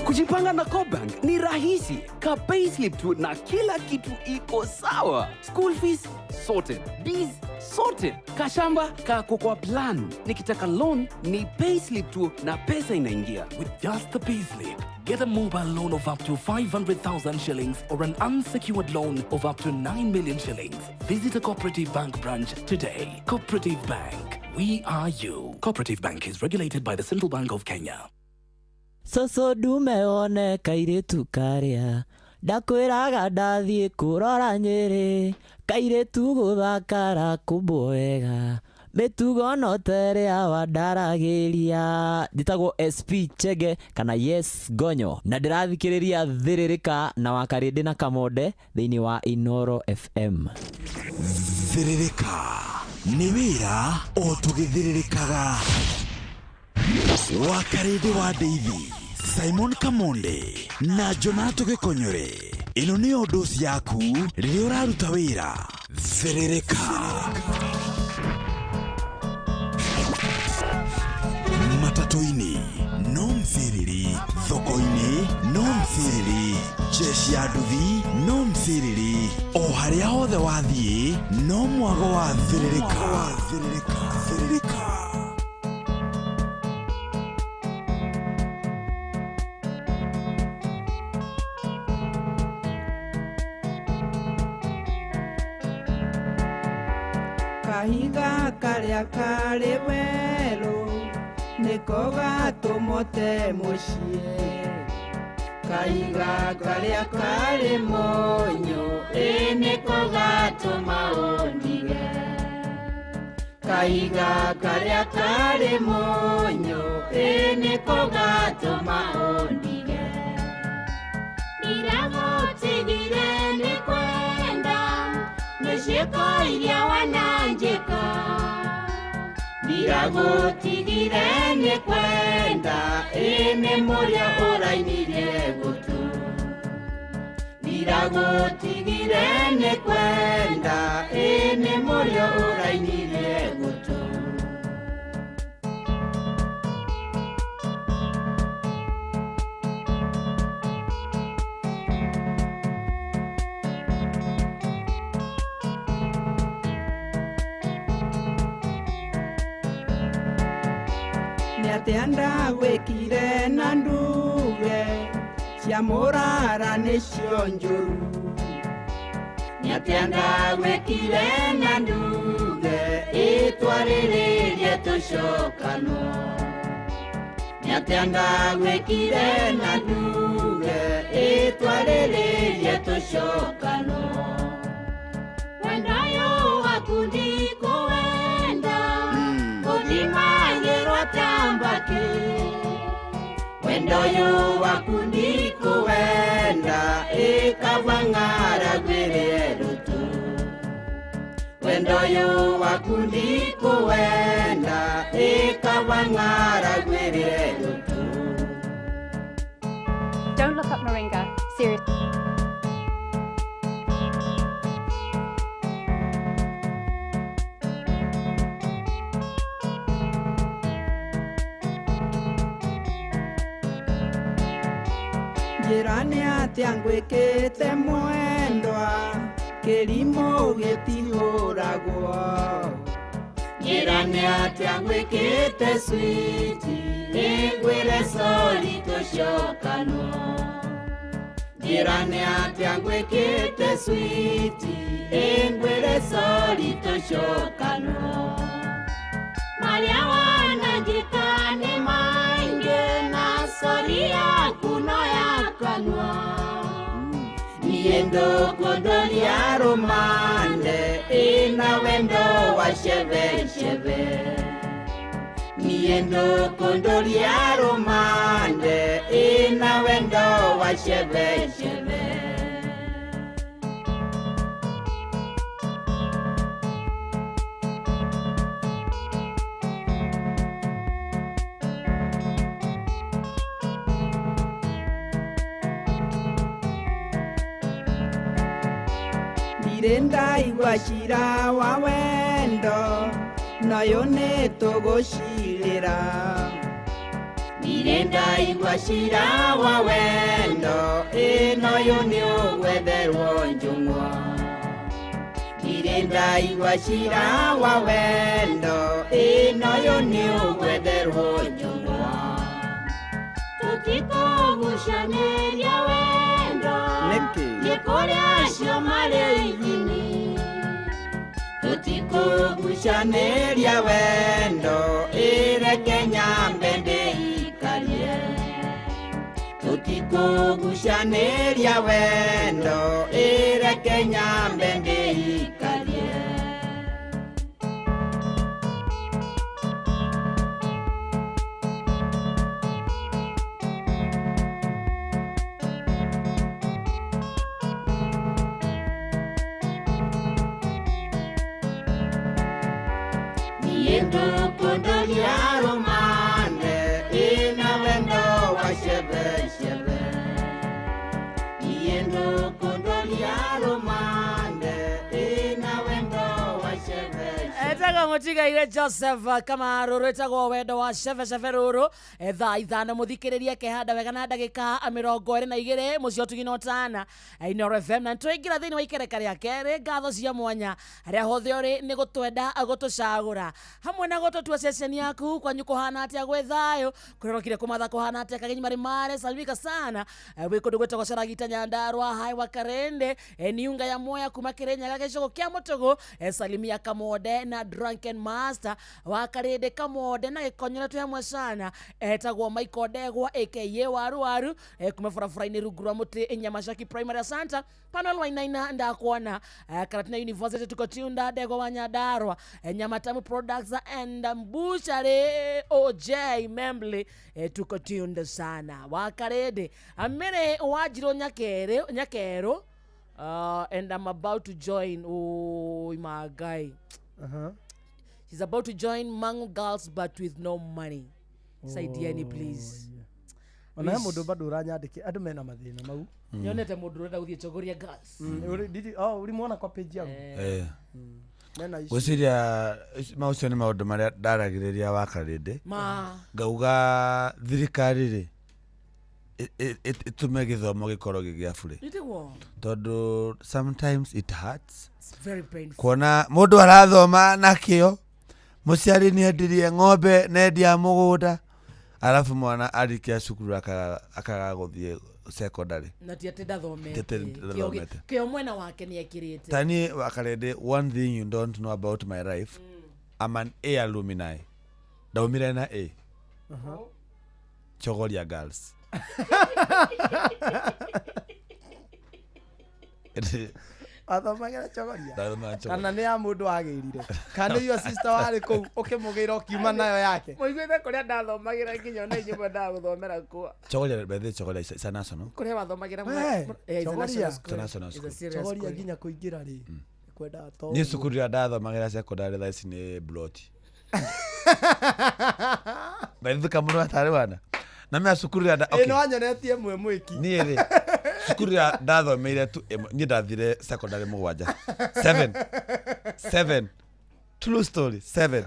Kujipanga na CoBank ni rahisi. Ka payslip tu na kila kitu iko sawa. School fees sorted, biz sorted, kashamba kako kwa plan. Nikitaka loan ni payslip tu na pesa inaingia. With just the payslip, get a mobile loan of up to 500,000 shillings or an unsecured loan of up to 9 million shillings. Visit a Cooperative Bank branch today. Cooperative Bank, we are you. Cooperative Bank is regulated by the Central Bank of Kenya. Soso ndume one kairĩtu karĩa ndakwĩraga ndathiĩ kũrora Nyĩrĩ, kairĩtu gũthakara kũmbwo wega, mĩtugo no ta ĩrĩa wandaragĩria. Njĩtagwo SP Chege kana Yes Gonyo na ndĩrathikĩrĩria Thĩrĩrĩka na wa Karĩndĩ na Kamonde thĩinĩ wa Inoro FM. Thĩrĩrĩka nĩ wĩra o tũgĩthĩrĩrĩkaga. Wa Karĩndĩ wa Ndeithi, Simon Kamonde na Jonato Gĩkonyore. Ĩno nĩyo ndoci yaku rĩrĩa ũraruta wĩra. Thĩrĩrĩka. Matatũ-inĩ no mciriri, thoko-inĩ no mciriri, jeshi ya nduthi no mciriri, o harĩa hothe wathiĩ no mwago wa thĩrĩrĩka. Thĩrĩrĩka. Kahiga karĩa karĩ werũ nĩko gatũmũte mũciĩ, kahiga karĩa karĩ mũnyũ ĩ nĩko gatũma ũndige, Kahiga karĩa karĩ mũnyũ ĩ nĩko gatũma ũndige. Ndiragũtigire nĩ kwenda nĩ ciĩko iria wananjĩka. Ndiragũtigire nĩ kwenda ĩ nĩ mũrĩa ũrainirie gũtũ. Ndiragũtigire nĩ kwenda ĩ nĩ mũrĩa ũrainirie gũtũ. Nĩ atĩa ndagwĩkire na nduge cia mũrara nĩcio njũru. Nĩ atĩa ndagwĩkire na nduge ĩtwarĩrĩrie tũcokanwo. Nĩ atĩa ndagwĩkire na nduge ĩtwarĩrĩrie tũcokanwo. Wendo ũyũ waku ndikũwenda ũthimagĩrwo ta mbakĩ. Wendo ũyũ waku ndikũwenda ĩkaba ng'aragwĩre rũtũ. Wendo ũyũ waku ndikũwenda ĩkaba ng'aragwĩre rũtũ. Don't look up Moringa. Seriously. Njĩra nĩ atĩa ngwĩkĩte mwendwa kĩrimũ gĩtihũragwo. Njĩra nĩ atĩa ngwĩkĩte switi ĩngwĩre sori tũcokanwo. Njĩra nĩ atĩa ngwĩkĩte switi ĩngwĩre sori tũcokanwo. Marĩa wananjĩka nĩ maingĩ na sori yaku no ya kanua. Niĩ ndũkũndoria rũmande ĩna wendo wa cebecebe. Niĩ ndũkũndoria rũmande ĩna wendo wa cebecebe. Ndirĩ ndaigua cira wa wendo nayo nĩ tũgũcirĩra. Ndirĩ ndaigua cira wa wendo ĩ noyo nĩ ũgwetherwo njũng'wa. Ndirĩ ndaigua cira wa wendo ĩ noyo nĩ ũgwetherwo njũng'wa. Tũtikũgucanĩria wendo nĩ kũrĩ acio marĩ ithimi. Tũtikũgucanĩria wendo ĩreke nyambe ndĩikarie. Tũtikũgucanĩria wendo ĩreke nyambe ndĩikarie. Niĩ ndũkũndoria rũmande ĩna wendo wa cebecebe. Niĩ ndũkũndoria rũmande ĩna wendo wa cebecebe. Etagwo mũtigaire Joseph Kamaru rwĩtagwo wendo wa cebecebe rũrũ. Thaa 5 mũthikĩrĩrie kehanda wega na ndagĩka 22 mũciĩ ũtugi na ũtana Inooro FM. Na nĩtwaingĩra thĩinĩ wa ikereka rĩa kerĩ ngatho cia mwanya harĩa hothe ũrĩ nĩ gũtwenda gũtũcagũra hamwe na gũtũtua ceceni yaku. Kwanyu kũhana atĩa gwĩ thayũ kũrorokire kũmatha kũhana atĩa kagenyi marĩ mare salimika sana wĩ kũndũ gwĩtagwo Caragita Nyandarua hai wa Karende niunga ya moya kuma Kĩrĩnyaga gĩcũgũ kĩa Mũtũgũ salimia Kamonde na Drunken weekend master wa Karĩndĩ Kamonde na gĩkonyore twĩ hamwe sana, etagwo Michael Ndegwa aka Waru Waru, kuma barabara-inĩ rungu rwa mũtĩ Nyamacaki Primary Center Panel Wainaina ndakuona, Karatina University tuko tunda Ndegwa wa Nyandarua, Nyamatamu Products and Mbushari OJ Membly, tuko tuned sana wa Karĩndĩ Amere Wanjirũ Nyakero, and I'm about to join. Oh my guy. She's about to join Mangu Girls but with no money. Saidieni please. Ona he mũndũ bado ũranyandĩke andũ mena mathĩna mau. Nyonete mũndũ ũrenda gũthiĩ Chogoria Girls. Ũrimwona kwa page yangu. Mena issue. Gwĩciria maũcio nĩ maũndũ marĩa ndaragĩrĩria wa Karĩndĩ. Ma Ngauga thirikari rĩ ĩtũme gĩthomo gĩkorwo gĩ gĩa bure. Nĩtiguo. Tondũ sometimes it hurts. It's very painful. Kuona mũndũ arathoma na kĩo, mũciari nĩendirie ng'ombe nendia mũgũnda, arabu mwana arĩkia cukuru akaga gũthiĩ secondary. Na ti atĩ ndathomete. Ti atĩ ndathomete. Kĩo mwena wake nĩekĩrĩte. Ta niĩ wa Karĩndĩ, one thing you don't know about my life, I'm an A alumni. Ndaumire na A. Chogoria Girls. Athomagĩra Chogoria. Ndathomagĩra Chogoria. Kana nĩ ya mũndũ wagĩrire. Kana nĩ your sister warĩ kũu ũkĩmũgĩra ũkiuma nayo yake. Mũiguĩte kũrĩa ndathomagĩra nginya ona inyuĩ mwendaga gũthomera kuo. Chogoria, by the way, Chogoria is a national. Kũrĩa wathomagĩra Hey, is a national school. It's a national It's a school. serious Chogoria school. nginya kũingĩra rĩ. Kwendaga to. Niĩ cukuru ĩrĩa ndathomagĩra secondary thaa ici nĩ Bloti. Baithuka mũno atarĩ wana. Na mea cukuru ĩrĩa Ĩ no anyonetie ĩmwe mwĩki. Niĩ rĩ cukuru ĩrĩa ndathomeire tu ĩmwe, niĩ ndathire secondary 7. 7. True story, 7.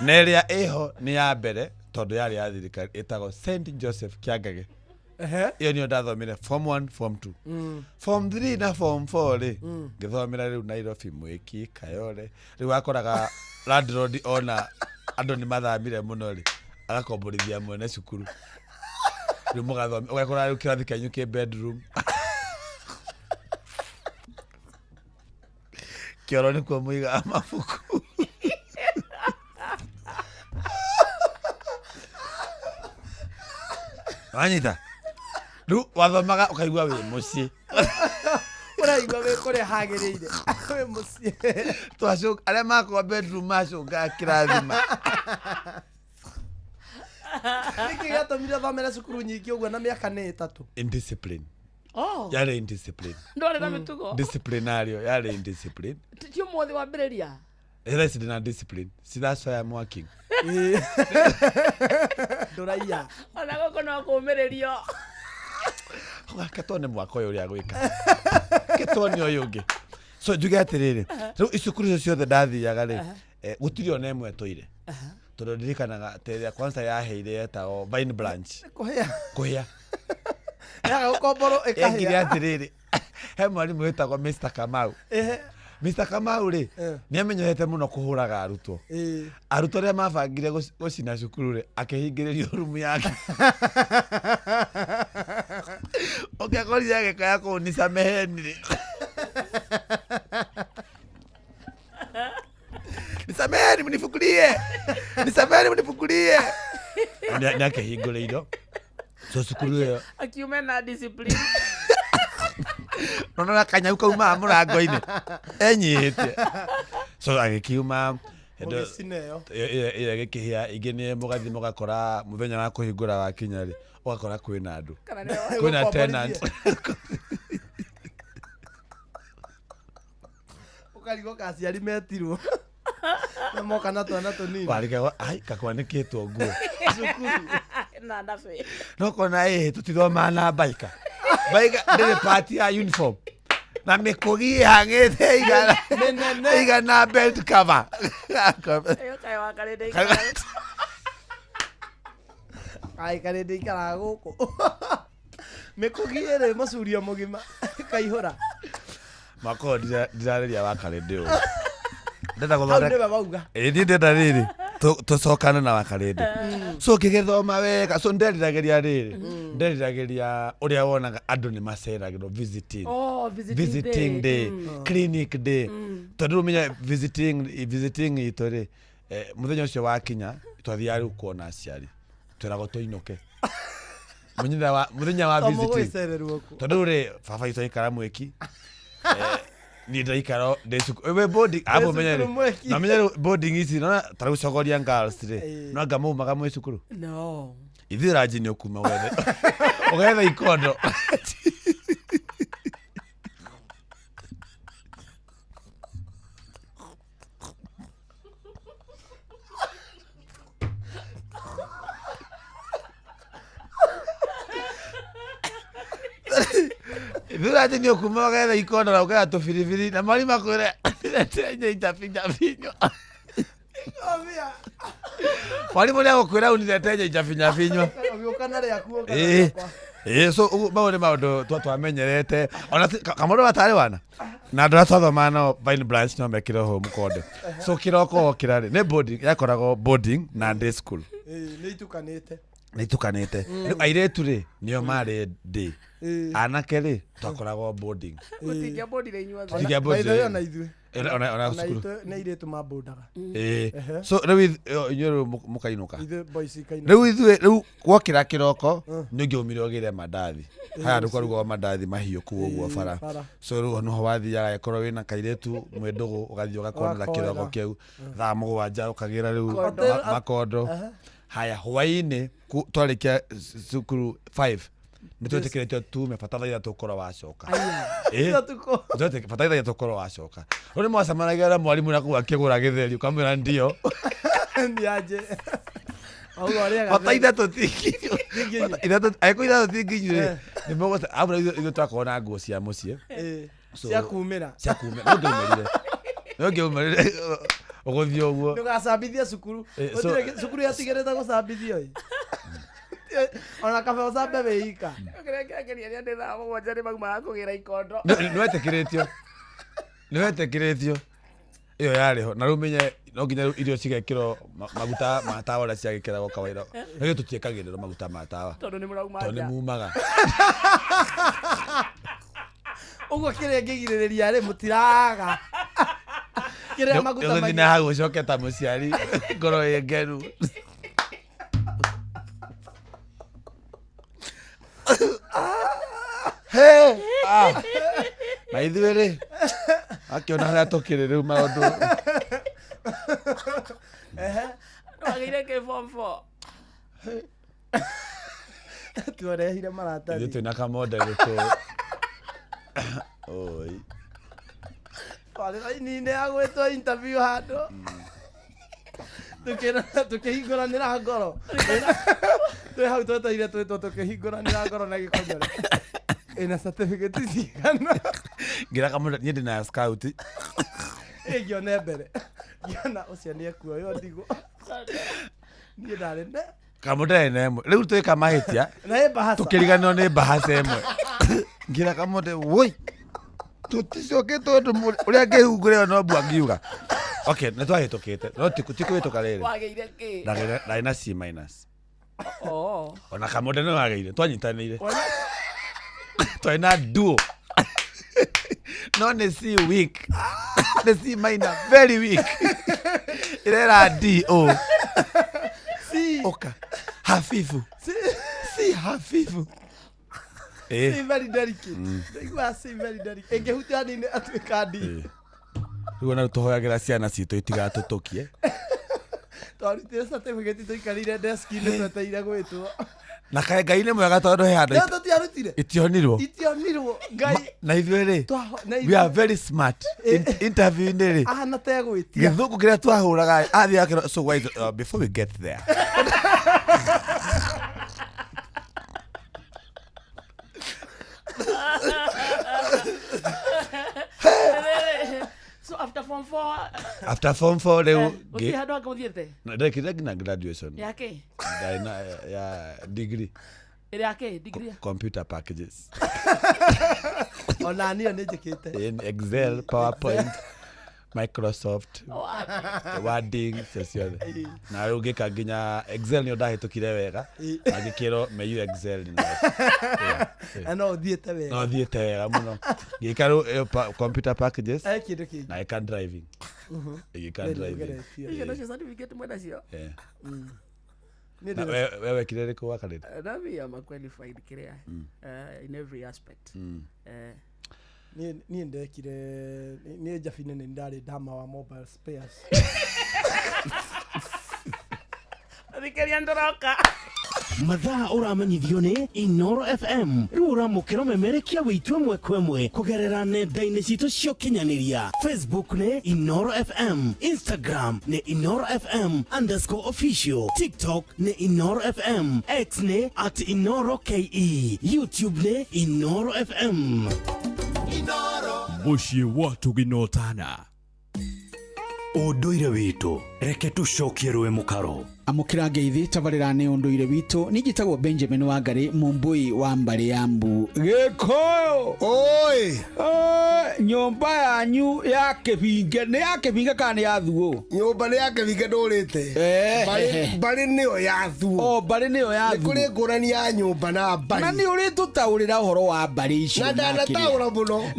Na ĩrĩa ĩho nĩ ya mbere tondũ yarĩ ya thirikari ĩtagwo St Joseph Kĩangage. Ĩyo nĩyo ndathomire form 1, form 2. Form 3 na form 4 rĩ ngĩthomera rĩu Nairobi Mwĩki Kayole. Rĩu wakoraga landlord ona andũ nĩ mathamire mũno rĩ agakomborithia mwene cukuru. Rĩu mũgathoma ũgakora rĩu kĩrathi kĩanyu kĩ bedroom. Kĩoro nĩkuo mũigaga mabuku. Wanyita? Rĩu wathomaga ũkaigua wĩ mũciĩ. Ũraigua wĩ kũrĩa hagĩrĩire. Wĩ mũciĩ. Twacoka arĩa makorwo bedroom macokaga kĩrathi. Nĩkĩ gĩatũmire ũthomere cukuru nyingĩ ũguo na mĩaka nĩ 3? Indiscipline. Oh. Yarĩ indiscipline. Ndwarĩ na mĩtugo. Disciplinario, yarĩ indiscipline. Ti ũmũthĩ wambĩrĩria? Thaa ici ndĩna discipline. See, that's why I'm working. Ndũraiya. Ona gũkũ no kũũmĩrĩrio. Ke tuone mwaka ũyũ ũrĩa gwĩka. Ke tuone ũyũ ũngĩ. So njuge atĩrĩrĩ, rĩu icukuru icio ciothe ndathiaga rĩ, gũtirĩ ona ĩmwe tũire. Tondũ ndirikanaga atĩ ĩrĩa kwanza yaheire yetagwo Vine Branch. Kũhĩa. Kũhĩa. Yaga gũkomborwo ĩkahĩa. Yekire atĩrĩrĩ, he mwarimũ wĩtagwo Mr Kamau. Mr Kamau rĩ, nĩ amenyerete mũno kũhũraga arutwo. Arutwo arĩa mabangire gũcina cukuru rĩ, akĩhingĩrĩrio rumu yake. Ũngĩakorire agĩkaya kũu nisameheni rĩ. Nisameheni mnifukulie. Nisameheni mnifukulie. Nĩ akĩhingũrĩirio. So cukuru ĩyo akiume na discipline. Nona kanyau kaumaga mũrango-inĩ enyihĩtie. So agĩkiuma Mũgĩcina ĩyo. Ĩyo ĩgĩkĩhĩa ingĩ nĩ mũgathiĩ mũgakora mũthenya wa kũhingũra wakinya rĩ ũgakora kwĩna andũ. Kwĩna tenant. Ũkarigwo ka aciari metirwo. Na moka na twana tũnini. Warigagwo ai kakwanĩkĩtwo nguo. Cukuru. Na ndabe. No kona ĩĩ tũtithomaga na baika. Baika ndĩrĩ part ya uniform. Na mĩkũgi ĩhang'ĩte igana belt cover. Ĩyo kaĩ wa Karĩndĩ ikaraga. Ai Karĩndĩ ikaraga gũkũ. Mĩkũgi ĩrĩ mũcurio mũgima ĩkaihũra. Mwaka ũyũ ndirarĩria wa Karĩndĩ ũyũ. Ndenda Hau gũthondeka. nĩwe wauga. Ĩĩ niĩ ndĩrenda rĩrĩ tũcokane na wa Karĩndĩ. So ngĩgĩthoma wega, so nderiragĩria rĩrĩ, nderiragĩria ũrĩa wonaga andũ nĩ maceragĩrwo visiting. Oh, visiting, Visiting day, day. Clinic day. Tondũ rĩu ũmenye visiting itũ rĩ, Muthenya ũcio wakinya twathiaga rĩu kuona aciari twĩragwo tũinũke muthenya wa To visiting mũgũgĩcererwo kũ? tondũ rĩ baba itũ aikara mwĩki. Niĩ ndaikara ndĩ cukuru we boarding abo menye cukuru mwĩki. na menye rĩu boarding ici nona ta rĩu Chogoria girls rĩ no anga maumaga mwĩ cukuru No. ithuĩ ranji nĩ ũkuma wethe ũgetha ikondo. Ithuĩ ranji nĩ ũkuma ũgetha ikondo na ũgetha tũbiribiri na mwarimũ akwĩre ndetenye injabinjabinywa. Mwarimũ nĩ agũkwĩra uniretenye injabinjabinywa. Ũgĩũka na rĩaku ũka na rĩakwa. Ĩĩ, so ũguo mau nĩ maũndũ twamenyerete ona kamũndũ gatarĩ wana na andũ arĩa twathomaga nao Vine Branch no mekire ho mũkonde. So kĩroko wokĩra rĩ nĩ boarding yakoragwo boarding na day school. Ĩĩ, nĩ itukanĩte. Nĩ itukanĩte. Rĩu airĩtu rĩ nĩo marĩ day, anake rĩ twakoragwo boarding. Mũtingĩambũndire inyuothe. Tũtingĩambũndire. By the way, ona ithuĩ. Ona Ona cukuru. ithuĩ nĩ airĩtu mambũndaga. Ĩĩ. So rĩu inyuĩ rĩu mũkainũka. Ithuĩ boys ikainũka. Rĩu ithuĩ rĩu wokĩra kĩroko nĩ ũngĩaumire ũgĩre mandathi haya andũ kwarugagwo mandathi mahiũ kũu ũguo bara. Bara. So rĩu noho wathiaga ĩkorwo wĩna kairĩtu mwĩ ndũgũ ũgathiĩ ũgakonera Ũgakoera. kĩroko kĩu thaa 7 ũkagĩra rĩu Makondo. makondo. Haya hwaĩ-inĩ twarĩkia cukuru 5 nĩ twetĩkĩrĩtio tume bata thaa 3 ũkorwo wacoka. Ĩĩ. Ũtukũ. Bata thaa 3 ũkorwo wacoka. Rĩu nĩ mwacemanagia na mwarimũ na kũu akĩgũra gĩtheri ũkamwĩra ndio. Nĩ anjĩ. Auga ũrĩaga Bata theri. 3 ti nginyu. Bata 3 angĩkorwo 3 ti nginyu rĩ nĩ mũgũte abu ithuĩ twakorwo na nguo cia mũciĩ. Ĩĩ. So, Cia kumĩra. cia kumĩra no ngĩumĩrire no ngĩumĩrire ũgũthiĩ ũguo. Ndũgacambithie cukuru. Gũtirĩ cukuru yatigĩrĩte gũcambithio ĩ. Ona kaba ũcambe wĩ ika. Kĩrĩa kĩangeria nĩ atĩ thaa 7 nĩ maumaga kũgĩra ikondo. Nĩ wetĩkĩrĩtio ĩyo yarĩ ho na rĩu menye no nginya rĩu irio cigekĩrwo maguta ma tawa ũrĩa ciagĩkĩragwo kawaida na ithuĩ tũtiĩkagĩrĩrwo maguta ma tawa Tondũ nĩ mũrauma tondũ nĩ nja. mumaga. Ũguo kĩrĩa ngĩgirĩrĩria rĩ mũtiraga. Kĩrĩa maguta Nĩũgũthiĩ na hau ũcoke ta mũciari ngoro ĩ ngenu. He! Ah. Na ithuĩ rĩ akĩona harĩa tũkĩrĩ rĩu maũndũ. Wagĩire kĩ form 4? Twarehire maratathi. Ithuĩ twĩna kamonde gĩkũ. Oi. Twarĩ raini-inĩ ya gwĩtwo interview handũ. Tũkĩhingũranĩra ngoro. Twĩ hau twetereire twĩtwo tũkĩhingũranĩra ngoro na gĩkonyore. Ĩna certificate cigana. Ngira kamonde niĩ ndĩna scout. Ĩ ngĩona mbere. Ngĩona ũcio nĩ ekuoywo ndigwo. Niĩ ndarĩ ne. Kamonde ena ĩmwe rĩu twĩka mahĩtia Na ĩ mbahaca. tũkĩriganĩrwo nĩ mbahaca ĩmwe. Ngira kamonde woi tũticokete ũndũ ũrĩa ngĩhungũra ĩyo no mbu angiuga. Okay, nĩ twahĩtũkĩte no ti kũhĩtũka rĩrĩ. Wagĩire kĩ? Ndarĩ na C minus. Oh. Ona kamonde nĩ wagĩire twanyitanĩire. Twarĩ na duo. No nĩ C weak. Nĩ C minus very weak. Ĩrera D O. C. Oka. Hafifu. C. C hafifu. C very delicate. Ndaigua C very delicate. Ĩngĩhutia hanini atuĩka D. Rĩu ona tũhoyagĩra ciana citũ itigatũtũkie. Twarutire certificate tũikarĩire desk-inĩ twetereire gwĩtwo. Na kaĩ Ngai nĩ mwega tondũ he handũ No tũtiarutire. itionirwo. Itionirwo. Ngai. Na ithuĩ rĩ Na we are very smart. Interview-inĩ rĩ Ahana ta egwĩtia. gĩthũngũ kĩrĩa twahũraga athiĩ akĩra so why before we get there. So after form 4 After form 4 rĩu gũtirĩ handũ hangĩ mũthiĩte? Ndekire nginya graduation. Ya kĩ? Ndarĩ na ya degree Ĩrĩ ya kĩ? Degree ya? computer packages. Ona niĩ nĩ njĩkĩte. In Excel, PowerPoint. Microsoft wording cio ciothe na rĩu ngĩka nginya Excel nĩyo ndahĩtũkire wega na ngĩkĩrwo may you excel in life. Na no ũthiĩte wega. No thiĩte wega mũno, ngĩka rĩu ĩyo computer packages. Eh, kĩndũ kĩngĩ. Na ĩka driving. Ĩgĩka Nĩ driving. ũgeretie. Icio nacio certificate mwena cio. Eh. Niĩ Na ndĩna- we wekire rĩkũ wakarĩte? Na me am a qualified kĩrĩa in every aspect. Niĩ ndekire niĩ njabinĩ nĩ ndarĩ ndama wa mobile spares. Thikĩria ndĩroka. Mathaa ũramenyithio nĩ Inoro FM. Rĩu ũramũkĩra ũmemerekia witũ ĩmwe kwa ĩmwe kũgerera nenda-inĩ citũ cia ũkinyanĩria. Facebook nĩ Inoro FM, Instagram nĩ Inoro FM underscore official, TikTok nĩ Inoro FM, X nĩ at Inoro KE, YouTube nĩ Inoro FM. Mũciĩ wa tũginotana ũndũire witũ, reke tũcokie rũĩ mũkaro. Amũkĩra ngeithi tabarĩra nĩ ũndũire witũ. Niĩ njĩtagwo Benjamin Wangarĩ, mũmbũi wa mbarĩ ya mbu Gĩkũyũ. Oi, nyũmba yanyu ya kĩbinge nĩ ya kĩbinge kana nĩ ya thuo? Nyũmba nĩ ya kĩbinge ndũrĩte. Mbarĩ nĩyo ya thuo. O mbarĩ nĩyo ya thuo. Nĩ kũrĩ ngũrani ya nyũmba na mbarĩ. Na nĩ ũrĩtũtaũrĩra ũhoro wa mbarĩ icio. Na ndanataũra mũno.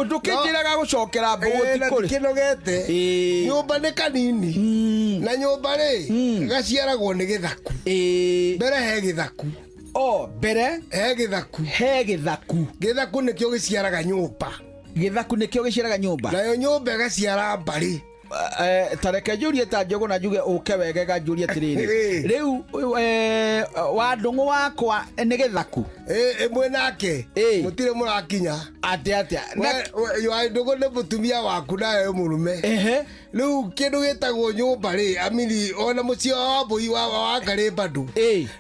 Ndũkĩnjĩraga gũcokera mbũgũ ti kũrĩ. Kĩnogete. Nyũmba nĩ kanini. Na nyũmba rĩ gaciaragwo nĩ gĩthaku. Mbere he gĩthaku. O mbere he gĩthaku. He gĩthaku. Gĩthaku nĩkĩo gĩciaraga nyũmba. Gĩthaku nĩkĩo gĩciaraga nyũmba. Nayo nyũmba ĩgaciara mbarĩ. Ta reke njũrie ta njũgũ na njuge ũke wegega njũrie atĩrĩrĩ, rĩu wa ndũng'ũ wakwa nĩ gĩthaku? Ĩmwe nake mũtirĩ mũrakinya. Atĩ atĩa? Wa ndũng'ũ nĩ mũtumia waku nawe mũrũme. Rĩu kĩndũ gĩtagwo nyũmba rĩ, amini ona mũciĩ wa mbũi wa ngarĩ bado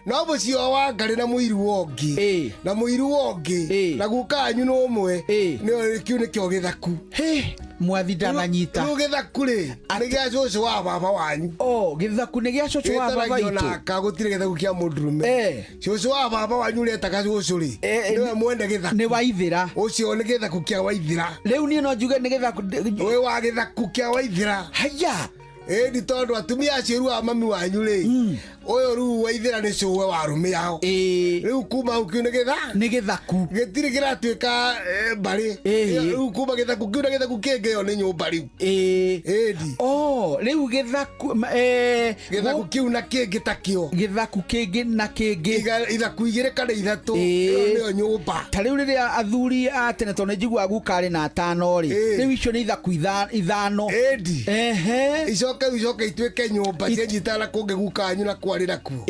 no mũciĩ wa ngarĩ na mũiru wongĩ na mũiru wongĩ na guka wanyu nĩ ũmwe, nĩyo kĩu nĩkĩo gĩthaku. Mwathi ndananyita. Rĩu gĩthaku rĩ nĩ gĩa cũcũ wa baba wanyu. O gĩthaku nĩ gĩa cũcũ wa baba Gĩtaragio itũ. naka gũtirĩ gĩthaku kĩa mũndũrũme. Cũcũ wa baba wanyu ũretaga cũcũ rĩ nĩwe mwene gĩthaku. Nĩ waithĩra. Ũcio nĩ gĩthaku kĩa waithĩra. Rĩu niĩ no njuge nĩ gĩthaku. Wĩ wa gĩthaku kĩa waithĩra. Haya. Ĩni tondũ atumia acio rĩu a mami wanyu rĩ, ũyũ rĩu waithĩra nĩ cũwe wa arũme ao. Rĩu kuma hau kĩu nĩ gĩtha nĩ gĩthaku gĩtirĩ kĩratuĩka mbarĩ. Rĩu kuma gĩthaku kĩu na gĩthaku kĩngĩ ĩyo nĩ nyũmba rĩu. Ĩndi. O rĩu gĩthaku gĩthaku kĩu na kĩngĩ ta kĩo. Gĩthaku kĩngĩ na kĩngĩ. Ithaku igĩrĩ kana ithatũ ĩyo nĩyo nyũmba. Ta rĩu rĩrĩa athuri a tene, tondũ nĩ njiguaga guka arĩ na atano rĩ, rĩu icio nĩ ithaku ithano. Ĩndi. Ehe. Icoke rĩu icoke ituĩke nyũmba cianyitana na kũngĩ guka wanyu na kwarĩ nakuo.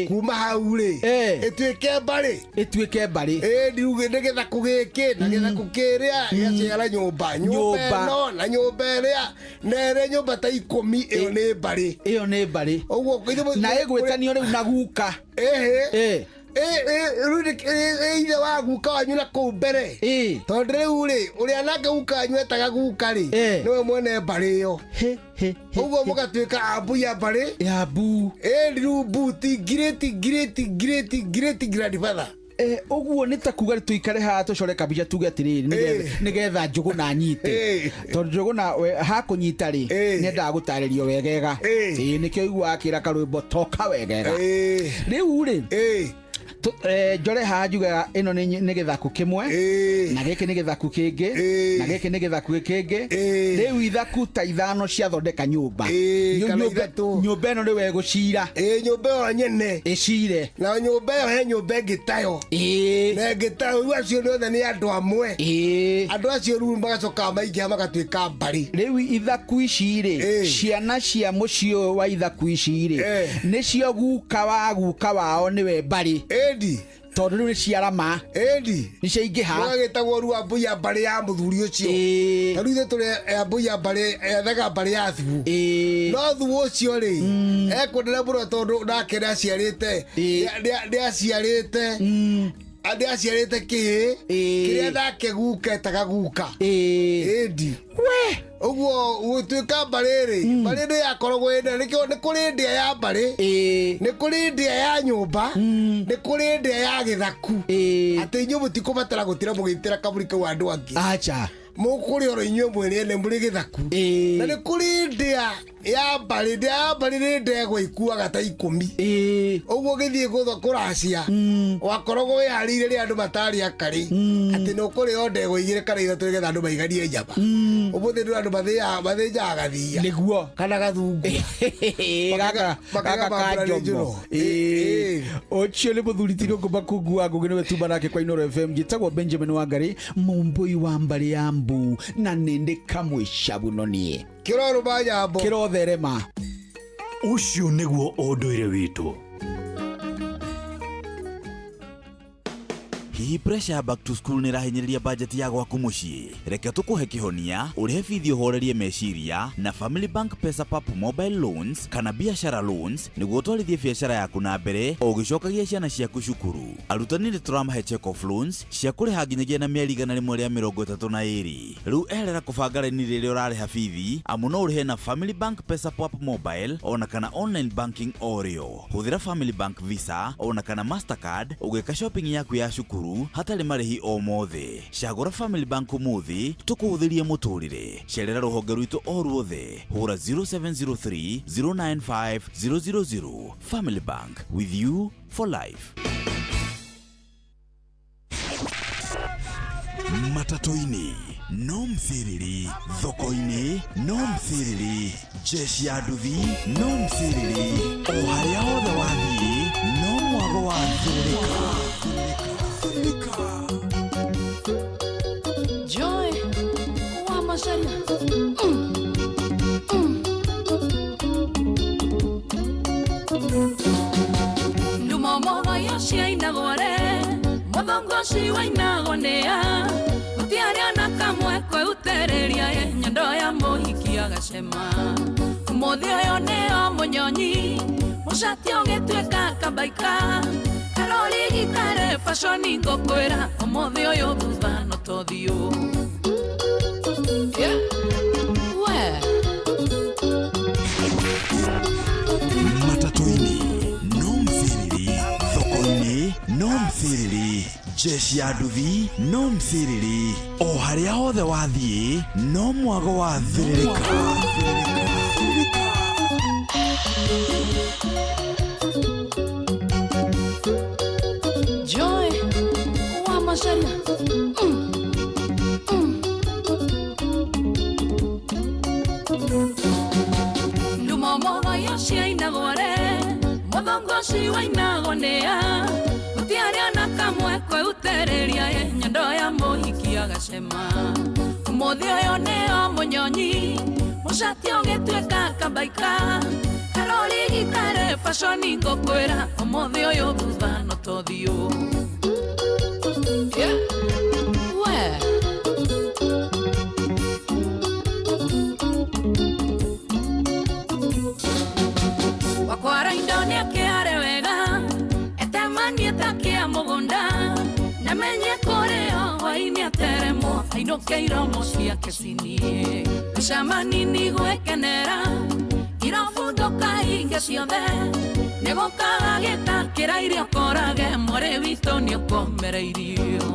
Kuma hau rĩ ĩtuĩke mbarĩ. Ĩtuĩke mbarĩ. Ĩndi rĩu nĩ gĩthaku gĩkĩ na gĩthaku kĩrĩa gĩaciara nyũmba. Nyũmba ĩno na nyũmba ĩrĩa na ĩrĩa nyũmba ta 10 ĩyo nĩ mbarĩ. Ĩyo nĩ mbarĩ. Ũguo na ĩgwĩtanio rĩu na guka. Ĩhĩ. Rĩu nĩ ithe wa guka wanyu na kũu mbere. Tondũ rĩu rĩ ũrĩa nake guka wanyu etaga guka rĩ nĩwe mwene mbarĩ ĩyo. Ũguo mũgatuĩka ambu ya mbarĩ. Ya mbu. Ĩni rĩu mbu ti great great great great grandfather. Ũguo nĩ ta kuga tũikare haha tũcore kabica tuge atĩrĩrĩ nĩgetha njũgũ na nyite, tondũ njũgũ na hakũnyita rĩ nĩendaga gũtarĩrio wegega. Ĩĩ nĩkĩo iguaga akĩra karwĩmbo toka wegega. Rĩu rĩ njore haha njugaga ĩno nĩ gĩthaku kĩmwe na gĩkĩ nĩ gĩthaku kĩngĩ na gĩkĩ nĩ gĩthaku kĩngĩ. Rĩu ithaku ta ithano ciathondeka nyũmba. Nyũmba ĩno nĩwe ĩgũcira. Nyũmba ĩyo nyene ĩcire. Na nyũmba ĩyo he nyũmba ĩngĩ tayo. Na ĩngĩ tayo. Rĩu acio nĩ othe nĩ andũ amwe. Andũ acio rĩu magacoka maingĩha magatuĩka mbarĩ. Rĩu ithaku ici rĩ, ciana cia mũciĩ ũyũ wa ithaku ici rĩ nĩcio guka wa guka wao nĩwe mbarĩ. Ĩndi. Tondũ rĩu nĩ ciarama. Ĩndi. Nĩ ciaingĩha. Gũgagĩtagwo rĩu ambu ya mbarĩ ya mũthuri ũcio. Ta rĩu ithuĩ tũrĩ ambu ya mbarĩ ethaga mbarĩ ya thuo. No thuo ũcio rĩ ekwendera mũno tondũ nake nĩaciarĩte nĩaciarĩte nĩaciarĩte kĩhĩ kĩrĩa nake guka etaga guka. Ĩndi. Ũguo gũtuĩka mbarĩ rĩ, mbarĩ nĩ yakoragwo ĩna nĩkĩo nĩ kũrĩ ndĩa ya mbarĩ, nĩ kũrĩ ndĩa ya nyũmba, nĩ kũrĩ ndĩa ya gĩthaku. Atĩ inyuĩ mũtikũbatara gũtira mũgĩitĩra kaburi kau andũ angĩ. Acha. Mũkũrĩa oro inyuĩ mwĩrĩ ene mũrĩ gĩthaku. Na nĩ kũrĩ ndĩa ya mbarĩ, ndĩa ya mbarĩ nĩ ndegwa ikuaga ta 10. Ũguo ũgĩthiĩ kũracia wakoragwo wĩharĩirie rĩrĩa andũ matarĩ akarĩ atĩ nĩ ũkũrĩa o ndegwa 2 kana 3 nĩgetha andũ maiganie nyama. Ũmũthĩ ndũ andũ mathĩnjaga gathiia nĩguo kana gathungu. Gaka Makaiga gaka mambura ka nĩ njomo. njũro. Ũcio nĩ mũthuri ti Rũngũ Makungu wa Ngũgĩ nĩwe tumba nake kwa Inoro FM. Njĩtagwo Benjamin Wangari mũmbũi wa mbarĩ ya mbu na nĩndĩ kamwe cabu no niĩ kĩrorũma nyambo kĩrotherema. Ũcio nĩguo ũndũire witũ. Hihi pressure ya back to school nĩ ĩrahinyĩrĩria bajeti ya gwaku mũciĩ? Reke tũkũhe kĩhonia, ũrĩhe bithi ũhorerie meciria na Family Bank Pesa Pap mobile loans kana biashara loans nĩguo ũtwarithie biashara yaku na mbere o ũgĩcokagia ciana ciaku cukuru. Arutani nĩ tũramahe check off loans cia kũrĩha nginyagia na mĩeri 132. Rĩu eherera kũbanga raini rĩrĩa ũrarĩha bithi amu no ũrĩhe na Family Bank Pesa Pap mobile ona kana online banking o rĩo. Hũthĩra Family Bank Visa ona kana Mastercard ũgĩka shopping yaku ya cukuru hatarĩ marĩhi o mothe. Cagũra Family Bank ũmũthĩ tũkũhũthĩrie mũtũrĩre. Cerera rũhonge rwitũ o ruothe. Hũra 0703 095 000. Family Bank, with you for life. Matatũ-inĩ no mthiriri, thoko-inĩ no mthiriri, jeshi ya nduthi no mthiriri, o harĩa hothe wathiĩ no mwago wa thĩrĩrĩka. Joy wa Macharia. Ndumomogo yociainagwo re mũthongo ũcio wainagwo nĩa gũtiarĩ ona kamwe kwĩutereria ye nyondo ya mũhiki agacema ũmũthĩ ũyũ nĩo mũnyonyi mũcati ũgĩtuĩka kabaika karori gikare fashoni ngũkwĩra ũmũthĩ ũyũ thutha no tũthiũ. Yeah. We. Matatũ-inĩ no mthiriri, thoko-inĩ no mthiriri, jeshi ya nduthi no mthiriri, o harĩa hothe wathiĩ no mwago wa thĩrĩrĩka. Joy wa Macharia. Ndumomogo yociainagwo re mũthongo ũcio wainagwo nĩa gũtiarĩ ona kamwe kwĩutereria ye nyondo ya mũhiki agacema ũmũthĩ ũyũ nĩo mũnyonyi mũcati ũgĩtuĩka kabaika karori gikare fashoni ngũkwĩra ũmũthĩ ũyũ thutha no tũthiũ. Yeah. We. Wakwara indo nĩakĩare wega etemanie ta kĩa mũgũnda na menye kũrĩo hwaĩ-inĩ ateremwo ainũke iromo ciake cinie mĩcama nini gwĩkenera irabu ndũkahinge ciothe nĩgũkaga gĩtakĩra irio ũkorage mwarĩ witũ nĩũkomereirio.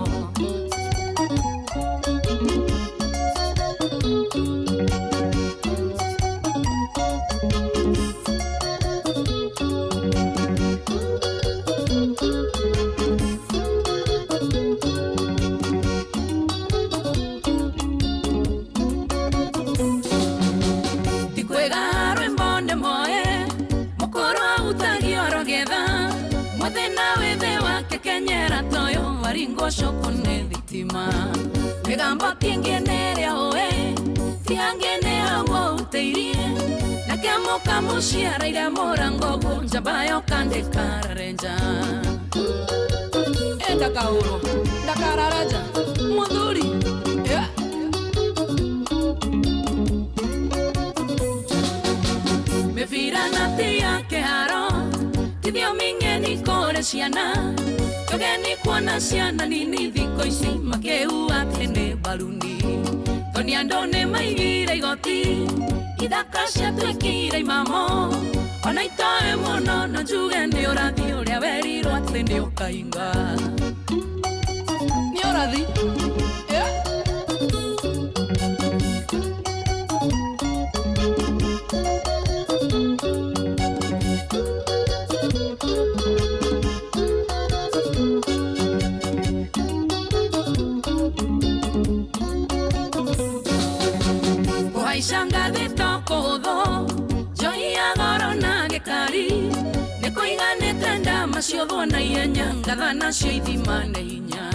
Tikwega rwĩmbo ndĩmoe mũkũrũ ahutagia orogetha mũthĩna wĩthĩ wake kenyera toyo waringwo cũkũ nĩ thitima mĩgambo kĩngĩ nĩrĩa ũĩ ti angĩ nĩ hau ũhutĩirie na kĩamũka mũciaraire mũrango ũguo njamba yoka ndĩkararenja ndakahũrwo ndakararaja mũthuri. Yeah. Mĩbira na ti ya kĩharo ti thiomi ng'eni kũrĩ ciana tũgeni kuona ciana nini thikũ ici makĩua atĩ nĩ mbaruni tondũ andũ nĩ maigire igoti ithaka ciatuĩkire imamo ona itoĩ mũno no njuge nĩ ũrathi ũrĩa werirwo atĩ nĩ ũkainga nĩ ũrathi. Yeah. Ngatha nacio ithimane hinya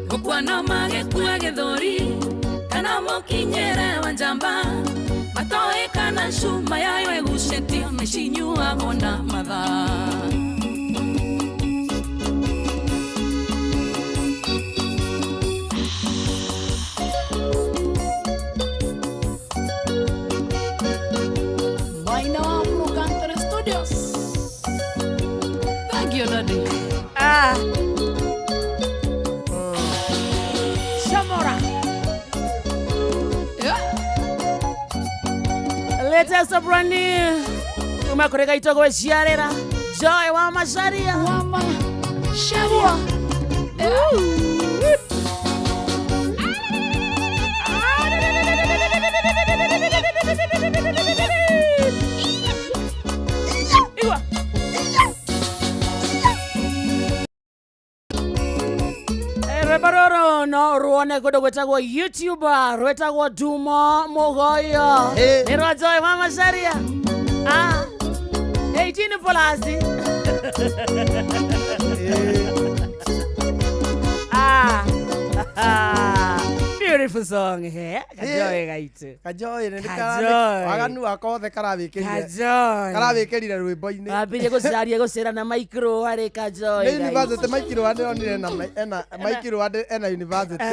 Gũkuana magĩkua gĩthũri Kana mũkinyĩre wa njamba Matoĩ kana cuma yayo ĩgucĩtio nĩcinyuagwo na mathaa. Maina wa Afro Country Studios. Thank you, Daddy. Ah. Shamora. Yeah. Latest brand new. Umakorega itogwe ciarera. Joy wa Macharia. Wa Macharia. Igua. Rwĩmbo rũrũ no ruone kũndũ gwĩtagwo YouTube, rwĩtagwo Dumo Mũgoyo. Nĩ rwa Joy wa Macharia. Ah, 18 plus. Ah, beautiful song here. Kajoy gaitu. Kajoy nĩ Kajoy. waganu wakwa wothe karawĩkĩrire. Kajoy. Karawĩkĩrire rwĩmbo-inĩ. Wambirie gũcaria gũcera na micro harĩ Kajoy. Nĩ university Mike Rwande onire na ena Mike Rwande ena university.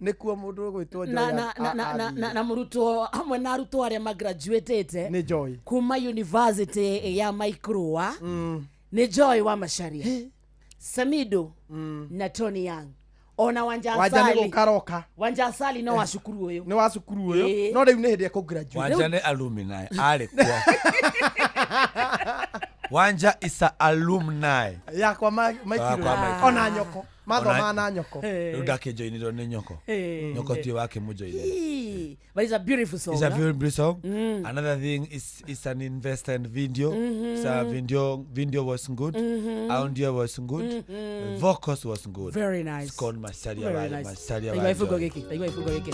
Nĩkuo mũndũ ũgwĩtwo Joy. Na mũrutwo hamwe na arutwo arĩa magraduatĩte nĩ Joy kuma university ya Micro nĩ Joy wa Macharia, Samido na Tony Young ona Wanja Wanja nĩ Asali. gũkaroka. Wanja Asali no wa cukuru ũyũ. Nĩ wa cukuru ũyũ. No rĩu nĩ hĩndĩ ekũ-graduate. Wanja nĩ alumni arĩ kuo. Wanja is a alumni. Yakwa Mike Rwande. Ona nyoko. Mathomaga na nyoko. Rĩu ndakĩjoinirwo nĩ nyoko. Nyoko tiwe wakĩmũjoinĩra. But it's a beautiful song. It's a beautiful song. Another thing is it's an investment video. It's a video was good. Audio was good. Vocals was good. Very nice. It's called Macharia. Very nice. Macharia. Taigua ibugo gĩkĩ. Taigua ibugo gĩkĩ.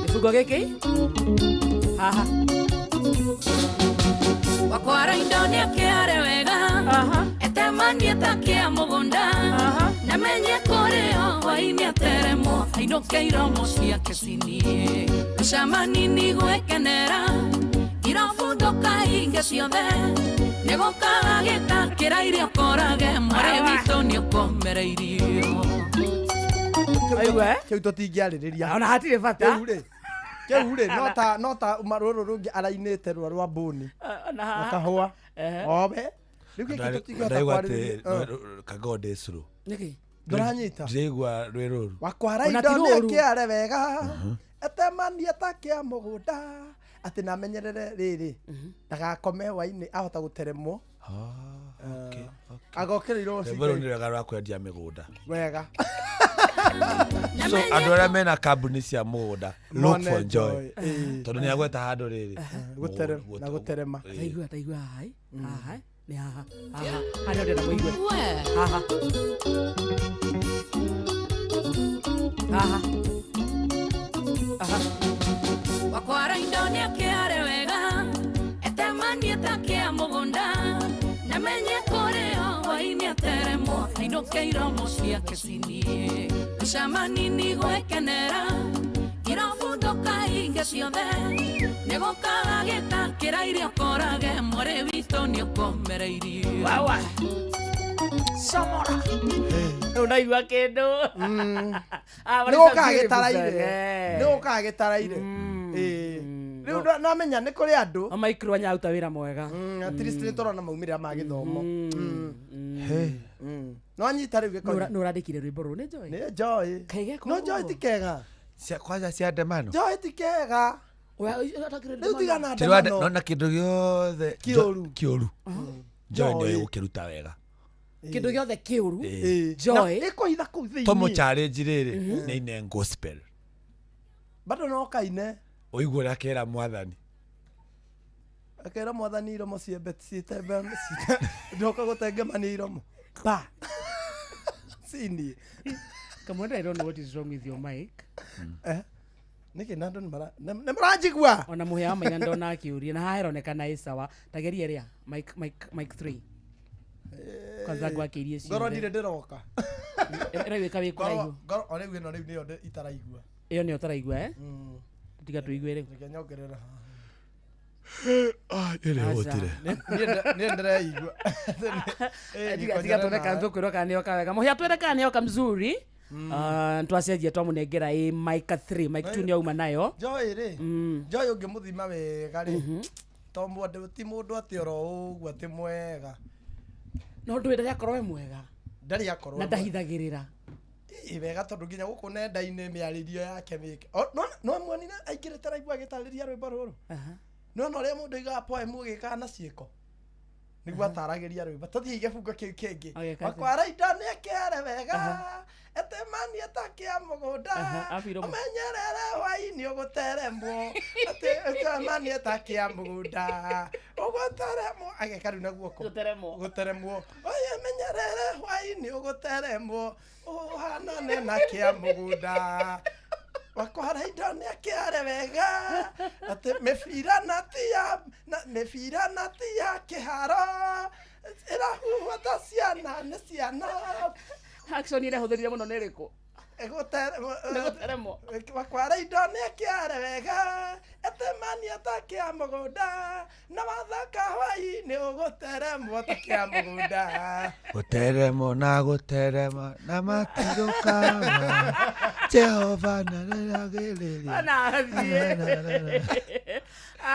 Ibugo gĩkĩ. Haha. Wakwara indo nĩakĩare wega. Etemanie ta kĩa mũgũnda. Na menye kũrĩ o hwaĩ-inĩ ateremwo ainũke iromo ciake cinie. Gũcama nini gwĩkenera irabu ndũkahinge ciothe. Nĩgũkaga gĩtakĩra irio ũkorage mwarĩ witũ nĩũkomereirio. Kĩu tũtingĩarĩrĩria. Ona hatirĩ bata. Kĩu rĩ no ta rũrũ rũngĩ arainĩte rwa rwa mbũni. Na kahũa. Obe. Rĩu gĩkĩ tũtingĩhota kwarĩrĩria. Kagode slow. Nĩkĩ? Ndũranyita. Ndiraigua rwĩ rũru. Wakwara indo nĩakĩare wega. Etemanie ta kĩa mũgũnda. Atĩ namenyerere rĩrĩ. Ndagakome hwaĩ-inĩ ahota gũteremwo. Agokĩrĩirwo Rwĩmbo rũu nĩ rwega rwa kwendia mĩgũnda. Wega. So andũ arĩa mena kambuni cia mũgũnda look for Joy. Tondũ nĩ agweta handũ rĩrĩ. Na gũterema. Taigua taigua haha. Haha. Nĩ haha. Haha. Harĩa ndĩrenda mũigue. Haha. Haha. Aha. Wakwara indo nĩakĩare wega. Etemanie ta kĩa mũgũnda. Na menye kũrĩ o hwaĩ-inĩ ateremwo ainũke iromo ciake cinie. Gũcama nini gwĩkenera irabu ndũkahinge ciothe. Nĩgũkaga gĩtakĩra irio ũkorage mwarĩ witũ nĩũkomereirio. Wawa. Samora. Rĩu ndaigua kĩndũ. Nĩ gũkaga gĩtaraire. Nĩ gũkaga gĩtaraire. Rĩu namenya nĩ kũrĩ andũ. Micro anyaruta wĩra mwega. At least nĩ tũrona maumĩrĩra ma gĩthomo. No anyita rĩu gĩkonyo. Nĩ ũrandĩkire rwĩmbo rũu nĩ Joy? Nĩ Joy. No Joy ti kega. Kwanza cia ndemano. Joy ti kega. Rĩu tigana ndemano. Nona kĩndũ gĩothe kĩũru. Kĩũru. Joy nĩoĩ gũkĩruta wega. Kĩndũ gĩothe kĩũru. Joy. Ĩkũhitha kũu thĩinĩ. Tũmũ challenge rĩrĩ nĩ ine gospel. Bado no kaine. Ũigue ũrĩa akera mwathani. Akera mwathani iromo ciembe citembe ndoka gũtengemania iromo. Pa. Sini. Kamwenda, I don't know what is wrong with your mic. Nĩkĩ na andũ nĩ mũranjigua? Ona mũhĩa wa maina ndona akĩũria na haha ĩronekana ĩ sawa. Tageria ĩrĩa mic 3. Kwanza ngwakĩirie ciothe. Ngoro ndirĩ ndĩroka. Ĩraiguĩka wĩ kũraihu. Ngoro o rĩu ĩno rĩu nĩyo itaraigua. Ĩyo nĩyo ũtaraigua eh? Tiga tũigue rĩu. Reke nyongerera haha. Nĩrĩhũtire. Niĩ ndĩreigua. Tiga tuone kana tũkwĩrwo kana nĩyoka wega. Mũhĩa twĩre kana nĩyoka mzuri. Twacenjia twamũnengera ĩ mic 3 mic 2 nĩyauma nayo. Joy rĩ, Joy ũngĩmũthima wega rĩ, to mũndũ ti mũndũ atĩ oro ũguo atĩ mwega. No ndũĩ ndarĩ akorwo e mwega. Ndarĩ akorwo Na e mwega. ndahithagĩrĩra. Ĩ wega tondũ nginya gũkũ nenda-inĩ mĩarĩrio yake mĩke. No muonire aingĩrĩte raigua agĩtarĩria rwĩmbo rũrũ. Nĩwona ũrĩa mũndũ aigaga poem ũgĩkaga na ciĩko. Nĩguo ataragĩria rwĩmbo. Tũthiĩ gĩbungo kĩu kĩngĩ. Agĩka atĩa? Wakwara indo nĩekĩare wega. Etemanie ta kĩa mũgũnda. Abirwo mũ- Ũmenyerere hwaĩ-inĩ ũgũteremwo. Atĩ etemanie ta kĩa mũgũnda. Ũgũteremwo. Ageka rĩu na guoko. Gũteremwo. Gũteremwo. Oye menyerere hwaĩ-inĩ ũgũteremwo. Ũhanane na kĩa mũgũnda. Wakwara indo nĩakĩare wega. Atĩ mĩbira na ti ya na mĩbira na ti ya kĩharo. Ĩrahuhwo ta ciana nĩ ciana. Action ĩrĩa hũthĩrire mũno nĩ ĩrĩkũ? Nĩ gũteremwo. Wakwara indo nĩakĩare wega. Etemania ta kĩa mũgũnda. Na wathaka hwaĩ-inĩ ũgũteremwo ta kĩa mũgũnda. Gũteremwo na gũterema na matirũkama Jehova nareragĩrĩria. Anathiĩ.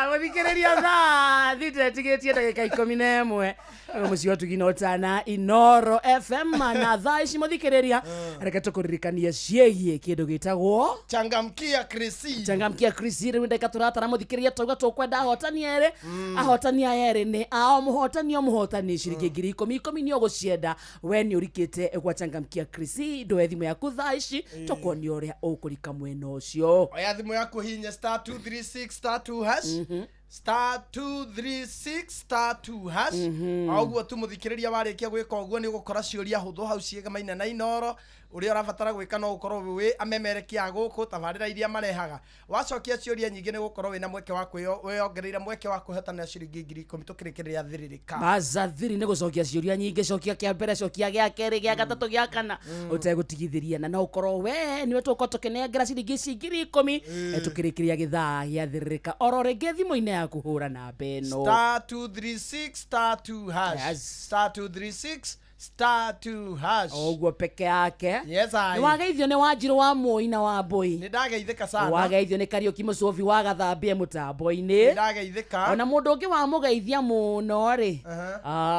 Mũthikĩrĩria thaa thita ĩtigĩtie ndagĩka 11 mũciĩ wa Tugi na Ũtana Inoro FM na thaa ici mũthikĩrĩria reke tũkũririkanie ciĩgiĩ kĩndũ gĩtagwo Changamkia Krisi. Changamkia Krisi rĩu ndagĩka tũratara mũthikĩrĩria twauga tũkwenda ahotani erĩ. Ahotani aya erĩ nĩ ao mũhotani o mũhotani ciringi 10,000 10,000 nĩ ũgũcienda we nĩ ũrikĩte gwa Changamkia Krisi ndũe thimũ yaku thaa ici tũkuonia ũrĩa ũkũrika mwena ũcio. Oya thimũ yaku hihinya star 236 star 2 hash. Star 236 star 2 hash. O ũguo tu mũthikĩrĩria warĩkia gwĩka ũguo nĩ ũgũkora ciũria hũthũ hau ciĩgamaine na Inoro. Ũrĩa ũrabatara gwĩka no ũkorwo wĩ amemerekia a gũkũ tabarĩra iria marehaga. Wacokia ciũria nyingĩ nĩ ũgũkorwo wĩna mweke wa wĩyongereire mweke wa kũhotana ciringi 10,000 tũkĩrĩkĩrĩria thĩrĩrĩka. Baza thiri nĩ gũcokia ciũria nyingĩ, cokia kĩa mbere, cokia gĩa kerĩ, gĩa gatatũ, gĩa kana ũtegũtigithĩria na no ũkorwo we nĩwe tũgũkorwo tũkĩnengera ciringi ici 10,000 tũkĩrĩkĩria gĩthaa gĩa thĩrĩrĩka oro rĩngĩ thimũ-inĩ yaku hũra namba ĩno. Star 236 star 2 hash. Star 236 star 2 hash. Ũguo peke yake. Yes, I. Nĩ wageithio nĩ Wanjirũ wa Moi na wa Mbui. Nĩ ndageithĩka sana. Wageithio nĩ Kariũki Mũcobi wa Gathambie mũtambo-inĩ. Nĩ ndageithĩka. Ona mũndũ ũngĩ wamũgeithia mũno rĩ,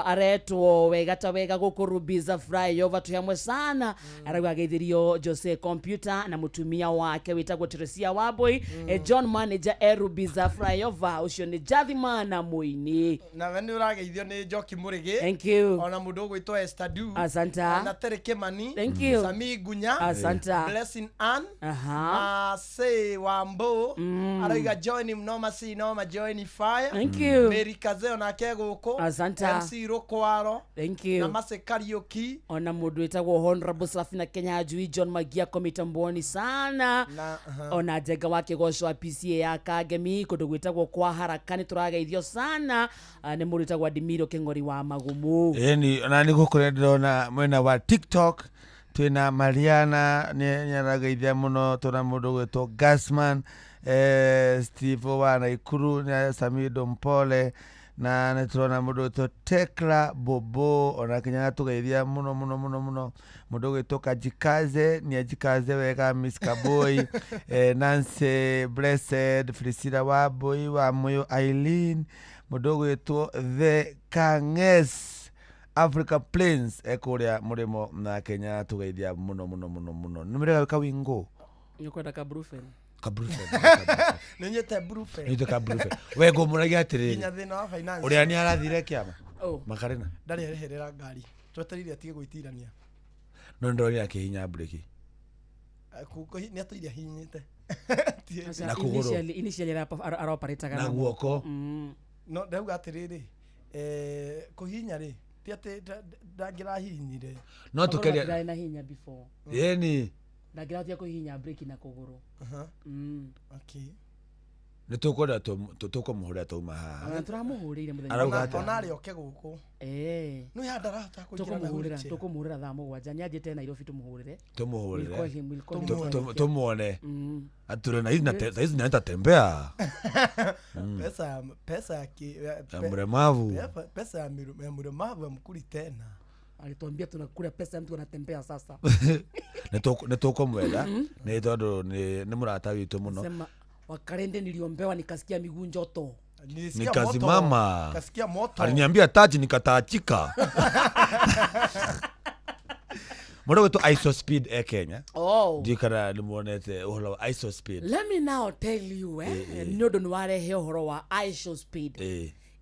aretwo wega ta wega gũkũ Rubiza Flyover twĩ hamwe sana. Arauga ageithirio Jose Computer na mũtumia wake wĩtagwo Teresia Wambui, John manager e Rubiza Flyover, ũcio nĩ Jathimana mũini. Nawe nĩ ũrageithio nĩ Njoki Mũrĩgĩ. Thank you. Ona mũndũ ũgwĩtwo Esther Du. Asanta. Ona Terry Kimani. Thank you. Sami Gunya. Asanta. Blessing Ann. Masei Wambo. Arauga join mnoma si noma join fire. Thank you. Mary Kazeo nake gũkũ. Asanta. MC Rukwaro. Thank you. Na Mase Kariuki. Ona mũndũ wĩtagwo Honorable Safina Kenya Njui John Magia komitamboni sana. Na, Ona Njenga wa Kĩgoco wa PCA ya Kangemi kũndũ gwĩtagwo kwa Haraka nĩ tũrageithio sana. Nĩ mũndũ wĩtagwo Adimiro Kĩng'ori wa Magumu. Ĩni ona nĩ gũkũ ndĩrona mwena wa TikTok twĩna Mariana nĩ arageithia mũno, twĩna mũndũ ũgwĩtwo Gasman, Steve wa Naikuru nĩ Samido Mpole na nĩ tũrona mũndũ ũgwĩtwo Tekla Bobo ona kinya atũgeithia mũno mũno mũno mũno, mũndũ ũgwĩtwo Kajikaze nĩ ajikaze wega, Miss Kaboi, Nancy Blessed, Priscilla Wambui wa Muyo, Eileen, mũndũ ũgwĩtwo The Kanges Africa Plains ekũrĩa mũrĩmo na Kenya tũgeithia mũno mũno mũno mũno. Nĩ mũrega kawingo Nĩũkwenda kabrufen? Kabrufen. Nĩ nyĩte brufen. Nĩ nyĩte kabrufen. We ngũmũragia atĩrĩrĩ. Nginya thĩna wa finance. Ũrĩa nĩ arathire kĩama? Oh. Makarena. Ndarĩ arĩhĩrĩra ngari. Twetereire atige gwĩtirania. No ndonire akĩhihinya breki. Nĩ atũire ahihinyĩte. Na kũgũrũ. Initially aroparĩtaga Na guoko. No ndauga atĩrĩrĩ, kũhihinya rĩ, ti atĩ ndangĩrahihinyire. No tũkeria. Ndarĩ na hinya before. Ĩni. Ndangĩrahotire kũhihinya breki na kũgũrũ. Okay. Nĩ tũkwenda tũkũmũhũrĩra twauma haha. Ona tũramũhũrĩire mũthenya. Arauga atĩa? Ona arĩ oke gũkũ. Eh. No ya ndarahota kũingĩra na Tũkũmũhũrĩra, wheelchair. tũkũmũhũrĩra thaa 7. Nĩanjĩte Nairobi tũmũhũrĩre. Tũmũhũrĩre. We'll call him, we'll call him. Tumuone. Mm. Ature na hizi na hizi nitatembea. Pesa ya ki Ya mlemavu. Pesa ya mlemavu ya mkuli tena. Alituambia tunakula pesa mtu anatembea sasa. Nĩ tũkũmwenda nĩ tondũ nĩ mũrata witũ mũno. Sema wakarende niliombewa nikasikia miguu njoto. Nikasimama. Nikasikia moto. Aliniambia taji nikataachika. Mũndũ gwĩtwo Iso Speed e Kenya. Oh. Ndiũĩ kana nĩmuonete ũhoro wa Iso Speed. Let me now tell you nĩ ũndũ nĩ warehe ũhoro wa Iso Speed.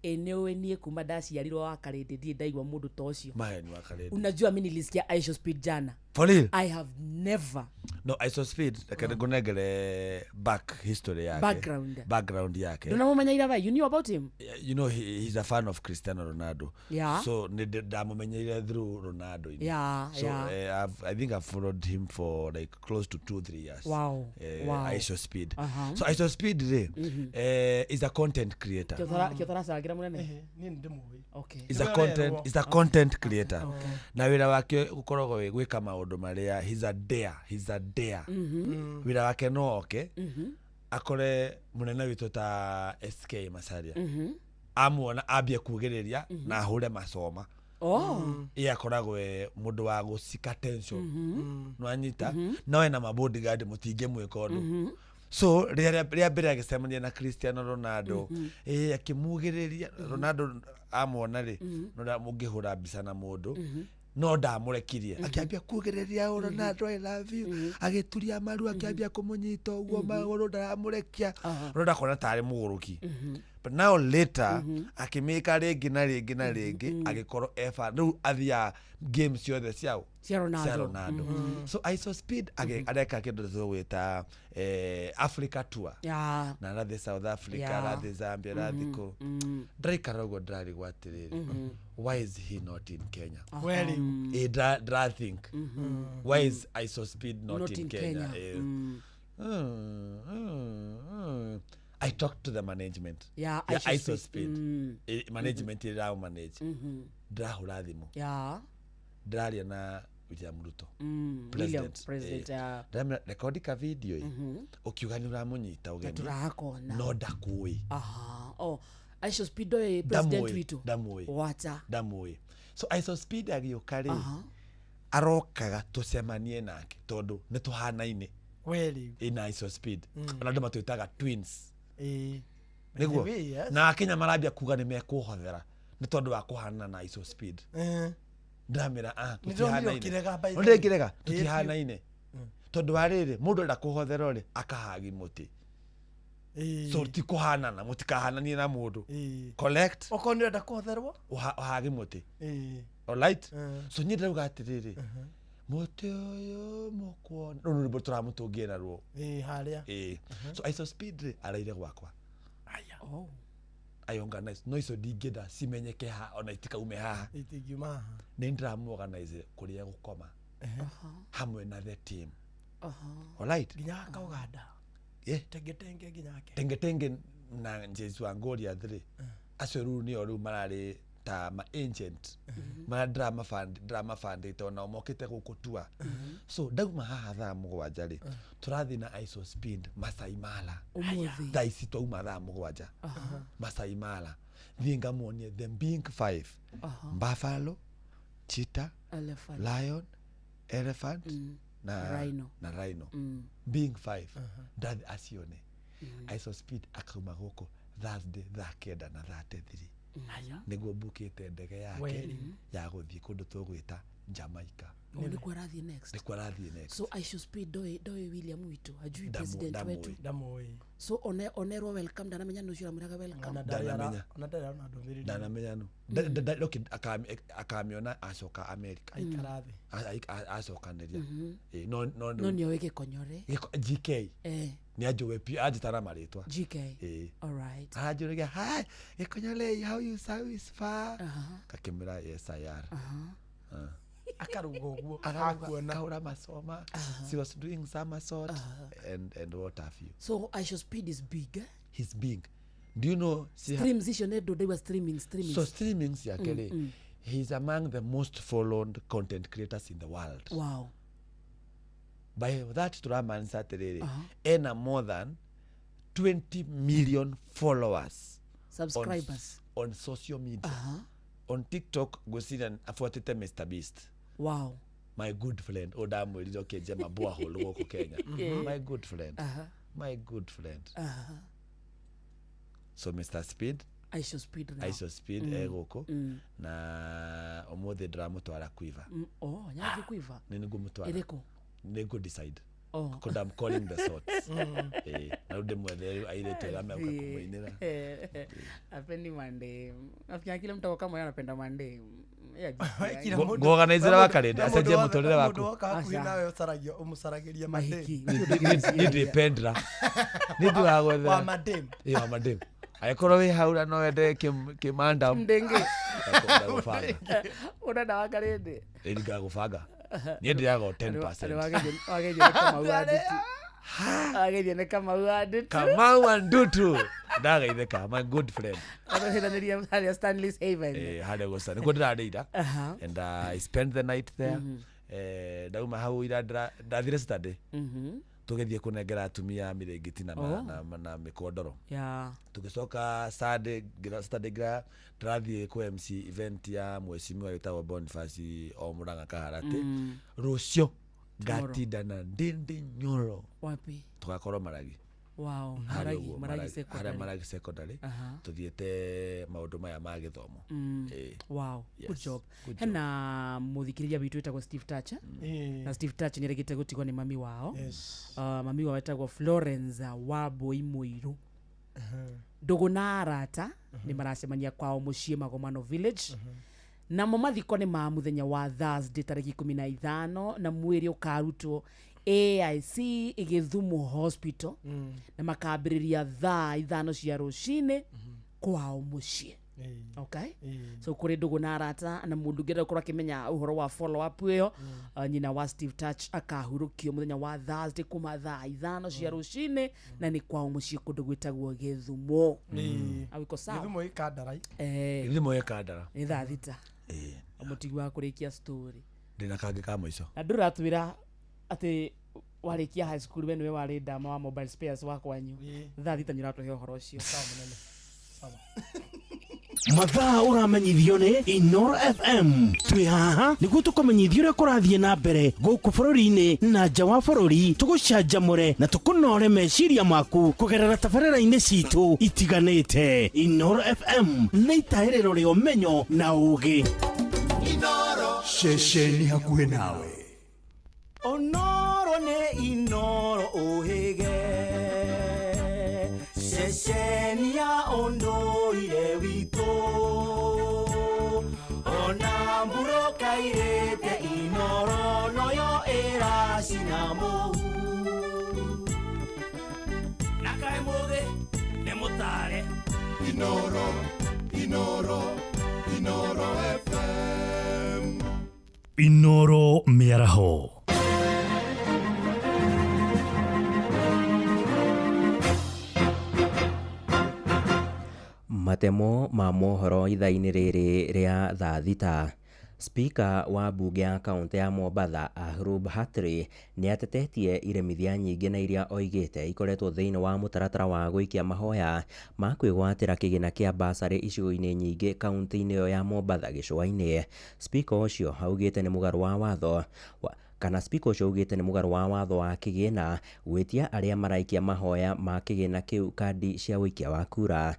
Nĩ ũĩ niĩ kuma ndaciarirwo wa Karĩndĩ ndirĩ ndaigua mũndũ ta ũcio. Maheni wa Karĩndĩ. Unajua mi nilisikia Iso Speed jana. For real? I have never. No, Iso Speed reke ngũnengere back history yake. Background. Background yake. Ndũnamũmenya ira you knew about him? You know he's a fan of Cristiano Ronaldo. Yeah. So ndamumenyeire through Ronaldo. Yeah, so, yeah. I think I've followed him for like close to 2-3 years. Wow. Wow. Iso Speed. Uh-huh. So Iso Speed is a content creator. Kĩotara cangira mũnene? Niĩ nĩndĩmũĩ. Okay. Is a content creator. Na wĩra wake ũkoragwo wĩ gwĩka maũndũ marĩa he's a dare. Wĩra wake no oke akore mũnene witũ ta SK Macharia. Amuona ambie kugĩrĩria na ahũre macoma. Oh. Iye akoragwo e mũndũ wa gũcika tension. Nĩwanyita? No ena ma bodyguard mũtingĩmwĩka ũndũ. So rĩa mbere agĩcemania na Cristiano Ronaldo, akĩmugĩrĩria Ronaldo amuona rĩ, no mũngĩhũra mbica na mũndũ no ndamũrekirie. Akĩambia kugĩrĩria Ronaldo I love you, agĩturia maru akĩambia kũmũnyita ũguo magũrũ ndaramũrekia. Ronaldo akona tarĩ mũgũrũki. But now later akĩmĩka rĩngĩ na rĩngĩ na rĩngĩ agĩkorwo eba rĩu athiaga game ciothe ciao cia Ronaldo. So Iso Speed areka kĩndũ tũgwĩta Africa tour. Yeah. Na arathiĩ South Africa, arathiĩ Zambia, arathiĩ kũ. Ndĩraikara ũguo ndĩrarigwo atĩrĩrĩ, why is he not in Kenya? Well, think. Why is Iso Speed not in Kenya? I talked to the management. Yeah, Iso Speed. Management ĩra manage. Ndĩrahũra thimũ. Yeah. Ndĩraria na William Ruto. President. Ndĩramwĩra rekondi ka video ũkiuga nĩ ũramũnyita ũgeni. Tũrakona. No ndakũĩ. Aha. Oh, Iso Speed ndoĩ president witũ. Ndamũĩ. Wacha. Ndamũĩ. So Iso Speed agĩũka rĩ, arokaga tũcemanie nake tondũ nĩ tũhanaine. Weli. Ina Iso Speed. Ona andũ matwĩtaga twins. Nĩguo. Na Akenya marambia kuga nĩ mekũhothera nĩ tondũ wa kũhanana na Iso Speed. Ndĩramĩra tũtihanaine. Tũtihanaine. Tondũ wa rĩrĩ mũndũ enda kũhotherwo rĩ akahagi mũtĩ. So ti kũhanana, mũtikahananie na mũndũ. Collect. Okorwo nĩ ũrenda kũhotherwo ũhagi mũtĩ. Alright? So niĩ ndĩrauga atĩrĩrĩ, mũtĩ ũyũ mũkuona rũrũ rwĩmbo tũramũtũngie naruo. Harĩa. So Iso Speed rĩ araire gwakwa. I organize no icio ndingĩenda cimenyeke ha ona itikaume haha. Itingiuma haha. Nĩ ndĩramũorganize kũrĩa gũkoma hamwe na the team. Alright? Nginya Kauganda. Tenge nginya ake. Tenge na Jesu wa Goliath rĩ acio rĩu nĩo rĩu mararĩ ta ma agent mara drama fund ona mokĩte gũkũ tua. So ndauma haha thaa 7 rĩ tũrathiĩ na Iso Speed Masai Mara. Ũmũthĩ. Thaa ici twauma thaa 7 Masai Mara thiĩ ngamuonie the big five. Buffalo, cheetah, elephant, lion, elephant na rhino. Na rhino. Big five. Ndathi acione. Iso Speed akauma gũkũ Thursday thaa 9 na 33. Nĩguo mbukĩte ndege yake ya gũthiĩ kũndũ tũgwĩta Jamaica. Nĩkuo arathiĩ next. Nĩkuo arathiĩ next. So Iso Speed ndoĩ William witũ, hajui president wetu. Ndamũĩ. So onerwo welcome ndanamenya nũ ũcio ũramwĩraga welcome. Ndanamenya. Ona ndarĩ arona ndũmĩrĩri. Ndanamenya nũ. Akamĩona acoka America. Aikara thĩ. Acokanĩria. No No nĩoĩ Gĩkonyore. GK. Nĩ anjũĩ biũ, anjĩtara marĩtwa. GK. All right. Aranjũragia, hi, Gĩkonyore, how you service far? Ngakĩmwĩra yes I are. Akaruga ũguo Akaruga, akahũra macoma. She was doing somersault and what have you. So I Speed is big, eh? He's big. Do you know she Streams icio nĩ ndũ ndaigua streaming, streaming. So streaming ciake rĩ, he's among the most followed content creators in the world. Wow. By that tũramaanisha atĩrĩrĩ, ena more than 20 million followers. Subscribers. On social media. On TikTok ngwĩciria abuatĩte Mr Beast. Wow. My good friend ũyũ ndamwĩrire ũkĩenja maborehole gũkũ Kenya. My good friend. My good friend. So Mr Speed, I Shall Speed now. I Shall Speed e gũkũ na ũmũthĩ ndĩramũtwara quiver. Oh, nyathi quiver. Nĩ nĩngũmũtwara. Ĩrĩkũ? Nĩ ngũ decide. Oh. 'Cause I'm calling the shots. Eh, na rĩu ndĩmwethere rĩu airĩtu arĩa megũka kũmũinĩra. Apendi Monday. Nafikiri kila mtu kama yeye anapenda Monday. Ngũorganizera wa karĩndĩ acenjie mũtũrĩre waku. Mũndũ woka hakuhĩ nawe ũcaragia ũmũcaragĩria Mahiki. Niĩ ndĩ pendra. Niĩ ndiragwethera. Wa madem. Ĩ, wa madem. Angĩkorwo wĩ hau na no wende kĩmandam. Mdenge. Ndagũbanga. Ũrenda wa karĩndĩ. Ĩ, ningagũbanga. Niĩ ndĩaga o 10%. Wageithio nĩ Kamau wa Ndutu. Wageithio nĩ Kamau wa Ndutu. Kamau wa Ndutu. Ndagaithĩka, my good friend. Arahithanĩria harĩa Stanley's Haven. Eh, harĩa gũca nĩkuo ndĩrarĩira. Aha. And I spent the night there. Eh, ndauma hau ira ndathire Saturday. Tũgĩthiĩ kũnengera atumia mĩrĩngĩti na, Oh. na mĩkondoro. Yeah. Tũgĩcoka Saturday Saturday ndĩrathiĩ kũ MC event ya mheshimiwa wĩtagwo Boniface o Murang'a Kaharati. Rũciũ Tomorrow. ngatinda na Ndindi Nyoro. Wapi? Tũgakorwo Maragi. Wow. Harĩa Maragi, ũguo, Maragi harĩa Secondary. Maragi Secondary. Aha. Tũthiĩte maũndũ maya ma gĩthomo. Ĩĩ. Wow. Yes. Good job. Good job. Hena mũthikĩrĩria witũ wĩtagwo Steve Thatcher. Na Steve Thatcher nĩaregete gũtigwo nĩ mami wao. Yes. Mami wao etagwo Florence Wambui Mũirũ. Ndũgũ na arata nĩ maracemania kwao mũciĩ Magomano Village. Namo mathiko nĩ ma mũthenya wa Thursday tarĩki 15 na mwĩrĩ ũkarutwo AIC Gĩthumo Hospital na makambĩrĩria thaa 5 cia rũcinĩ kwao mũciĩ. Okay? So kũrĩ ndũgũ na arata na mũndũ ũngĩenda gũkorwo akĩmenya ũhoro wa follow up ĩyo, nyina wa Steve Touch akahurũkio mũthenya wa Thursday kuma thaa 5 cia rũcinĩ na nĩ kwao mũciĩ kũndũ gwĩtagwo Gĩthumo. Au iko sawa? Gĩthumo gĩ Kandarai. Eh. Gĩthumo gĩ Kandara. Nĩ thaa 6. Mũtigi wa kũrĩkia story. Ndĩna kangĩ ka mũico. Na ndũratwĩra atĩ warĩkia high school we nĩwe warĩ ndama wa mobile spares wa kwanyu. Thaa 6 nĩ ũratũhe ũhoro ũcio. Sawa mũnene. Sawa. Mathaa ũramenyithio nĩ Inoro FM. Twĩ haha nĩguo tũkũmenyithia ũrĩa kũrathiĩ na mbere gũkũ bũrũri-inĩ na nja wa bũrũri, tũgũcanjamũre na tũkũnore meciria maku kũgerera tabarĩra-inĩ citũ itiganĩte. Inoro FM nĩ itahĩrĩro rĩa ũmenyo na ũũgĩ. Ceceni hakuhĩ nawe. Onoro nĩ Inoro ũhĩge, ceceni ya ũndũire witũ, ona mbura ĩkairĩte Inoro noyo ĩracina mũhu. Na kaĩ mũthĩ nĩ mũtare. Inoro, Inoro, Inoro FM. Inoro mĩaraho. Matemo ma mohoro ithaa-inĩ rĩrĩ rĩa thaa 6. Spika wa mbunge ya kaũntĩ ya Mombatha Ahrub Hatri nĩ atetetie iremithia nyingĩ na iria oigĩte ikoretwo thĩinĩ wa mũtaratara wa gũikia mahoya ma kwĩgwatĩra kĩgĩna kĩa basarĩ icigo-inĩ nyingĩ kaũntĩ-inĩ ĩyo ya Mombatha gĩcũa-inĩ. Spika ũcio augĩte nĩ mũgarũ wa watho kana spika ũcio augĩte nĩ mũgarũ wa watho wa kĩgĩna gwĩtia arĩa maraikia mahoya ma kĩgĩna kĩu kandi cia ũikia wa kura.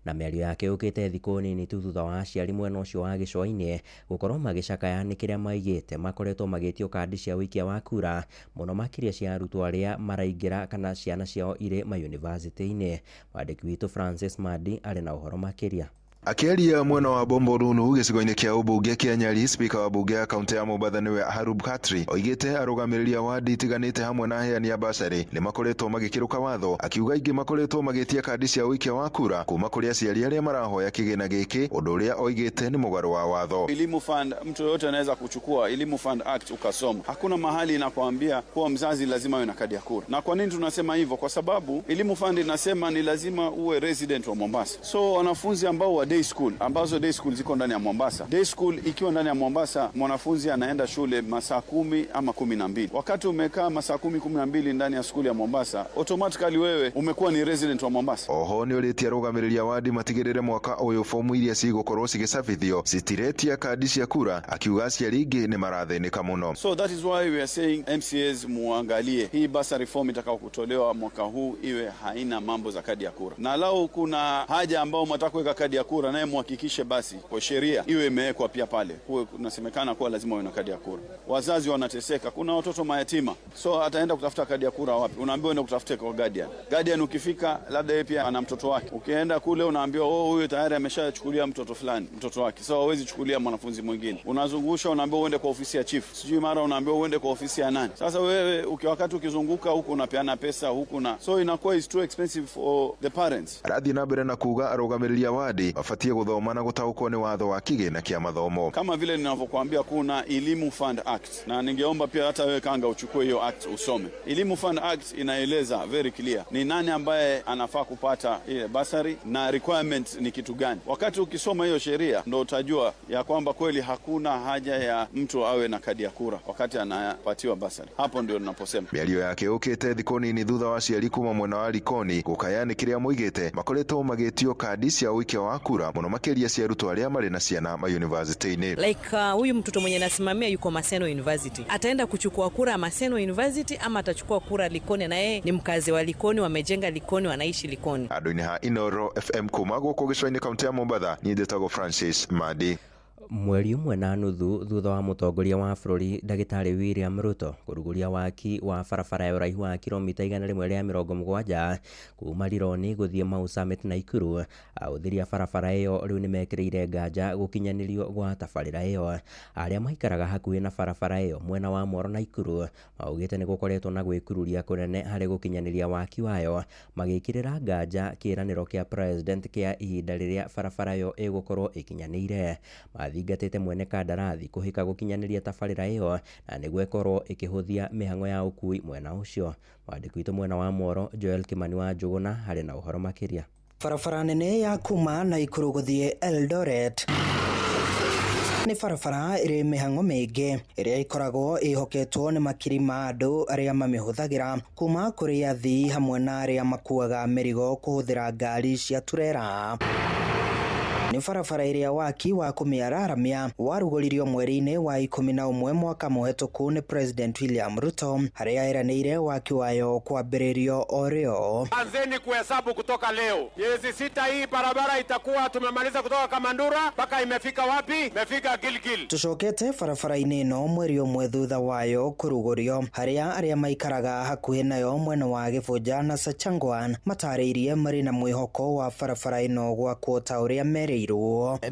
Na mĩario yake yũkĩte thikũ nini tu thutha wa aciari mwena ũcio wa gĩcũa-inĩ gũkorwo magĩcakaya nĩ kĩrĩa maigĩte makoretwo magĩtio kandi cia ũikia wa kura mũno makĩria cia arutwo arĩa maraingĩra kana ciana ciao irĩ mayunivasĩtĩ-inĩ. Mwandĩki witũ Francis Madi arĩ na ũhoro makĩria. Akĩaria mwena wa Bombolulu gĩcigo-inĩ kĩa ũmbunge kĩa Nyali, spika wa mbunge ya kaunti ya Mombatha nĩwe Harub Khatri oigĩte arũgamĩrĩri a wadi itiganĩte hamwe na aheani a basarĩ nĩ makoretwo magĩkĩrũka watho, akiuga aingĩ makoretwo magĩtia kandi cia ũikia wa kura kuma kũrĩ aciari arĩa marahoya kĩgĩna gĩkĩ, ũndũ ũrĩa oigĩte nĩ mũgarũ wa watho. Elimu Fund, mtu yoyote anaweza kuchukua Elimu Fund Act ukasoma. Hakuna mahali inakwambia kuwa mzazi lazima awe na kadi ya kura. Na kwa nini tunasema hivyo? Kwa sababu Elimu Fund inasema ni lazima uwe resident wa Mombasa. So wanafunzi ambao wa day school, ambazo day school ziko ndani ya Mombasa. Day school ikiwa ndani ya Mombasa, mwanafunzi anaenda shule masaa 10 ama 12. Wakati umekaa masaa 10 12 ndani ya skuli ya Mombasa, automatically wewe umekuwa ni resident wa Mombasa. Oho nĩ ũrĩtie arũgamĩrĩri a wadi matigĩrĩre mwaka ũyũ fomu iria cigũkorwo cigĩcabithio citiretia kandi cia kura, akiuga aciari aingĩ nĩ marathĩnĩka mũno. So that is why we are saying MCAs muangalie hii bursary form itakao kutolewa mwaka huu iwe haina mambo za kadi ya kura, na lau kuna haja ambao mnataka kuweka kadi ya kura, naye muhakikishe basi kwa sheria iwe imewekwa pia pale, kuwe kunasemekana kuwa lazima uwe na kadi ya kura. Wazazi wanateseka, kuna watoto mayatima, so ataenda kutafuta kadi ya kura wapi? Unaambiwa uende kutafute kwa guardian. Guardian ukifika, labda yeye pia ana mtoto wake, ukienda kule unaambiwa oh, huyu tayari ameshachukulia mtoto fulani mtoto wake, so hawezi chukulia mwanafunzi mwingine. Unazungusha, unaambiwa uende kwa ofisi ya chief, sijui mara unaambiwa uende kwa ofisi ya nani. Sasa wewe wakati ukizunguka huku unapeana pesa huku na so inakuwa is too expensive for the parents. Arathiĩ na mbere na kuga arũgamĩrĩri a wadi mabatie gũthoma na gũtaũkwo nĩ watho wa kĩgĩna kĩa mathomo. Kama vile ninavyokuambia kuna Elimu Fund Act, na ningeomba pia hata wewe Kanga uchukue hiyo act usome. Elimu Fund Act inaeleza very clear ni nani ambaye anafaa kupata ile basari na requirement ni kitu gani. Wakati ukisoma hiyo sheria ndo utajua ya kwamba kweli hakuna haja ya mtu awe na kadi ya kura wakati anapatiwa basari. Hapo ndio ninaposema. Mĩario yake yũkĩte thikũ nini thutha wa aciari kuma mwena wa Likoni gũkaya nĩ kĩrĩa moigĩte makoretwo magĩtio kandi cia ũikia wa kura mũno makĩria cia arutwo arĩa marĩ na ciana mayunivasĩtĩ-inĩ. Like huyu mtoto mwenye nasimamia yuko Maseno University, ataenda kuchukua kura Maseno University ama atachukua kura Likoni? Na yeye ni mkazi wa Likoni, wamejenga Likoni, wanaishi Likoni. Andũ-inĩ ha Inoro FM kuma gũkũ gĩcũa-inĩ kaunti ya Mombatha, niĩ njĩtagwo Francis Madi. Mweri ũmwe na nuthu thutha wa mũtongoria wa bũrũri ndagĩtarĩ William Ruto kũrugũria waki wa barabara ya ũraihu wa kilomita 170 kuma Rironi gũthiĩ Mau Summit Naikuru, ahũthĩri a barabara ĩyo rĩu nĩmekĩrĩire nganja gũkinyanĩrio gwa tabarĩra ĩyo. Arĩa maikaraga hakuhĩ na barabara ĩyo mwena wa Moro Naikuru maugĩte nĩ gũkoretwo na gwĩkururia kũnene harĩ gũkinyanĩria waki wayo, magĩkĩrĩra nganja kĩĩranĩro kĩa president kĩa ihinda rĩrĩa barabara ĩyo ĩgũkorwo ĩkinyanĩire. Mathingatĩte mwene kandarathi kũhĩka gũkinyanĩria tabarĩra ĩyo na nĩguo ĩkorwo ĩkĩhũthia mĩhang'o ya ũkui mwena ũcio. Mwandĩki witũ mwena wa Moro Joel Kimani wa Njũgũna harĩ na ũhoro makĩria. Barabara nene ya kuma Naikuru gũthiĩ Eldoret nĩ barabara ĩrĩ mĩhang'o mĩingĩ ĩrĩa ĩkoragwo ĩhoketwo nĩ makiri ma andũ arĩa mamĩhũthagĩra kuma kũrĩ athii hamwe na arĩa makuaga mĩrigo kũhũthĩra ngari cia turera. Nĩ barabara ĩrĩa waki wa kũmĩararamia warugũririo mweri-inĩ wa 11 mwaka mũhetũku nĩ President William Ruto, harĩa eranĩire waki wayo kwambĩrĩrio o rĩo. Anzeni kuhesabu kutoka leo. Miezi 6 hii barabara itakuwa tumemaliza kutoka Kamandura mpaka imefika wapi? Imefika Gilgil. Tucokete barabara-inĩ ĩno mweri ũmwe thutha wayo kũrugũrio, harĩa arĩa maikaraga hakuhĩ nayo mwena wa Gĩbũnja na Sachangwan matarĩirie marĩ na mwĩhoko wa barabara ĩno gwakwo ta ũrĩa merĩirwo.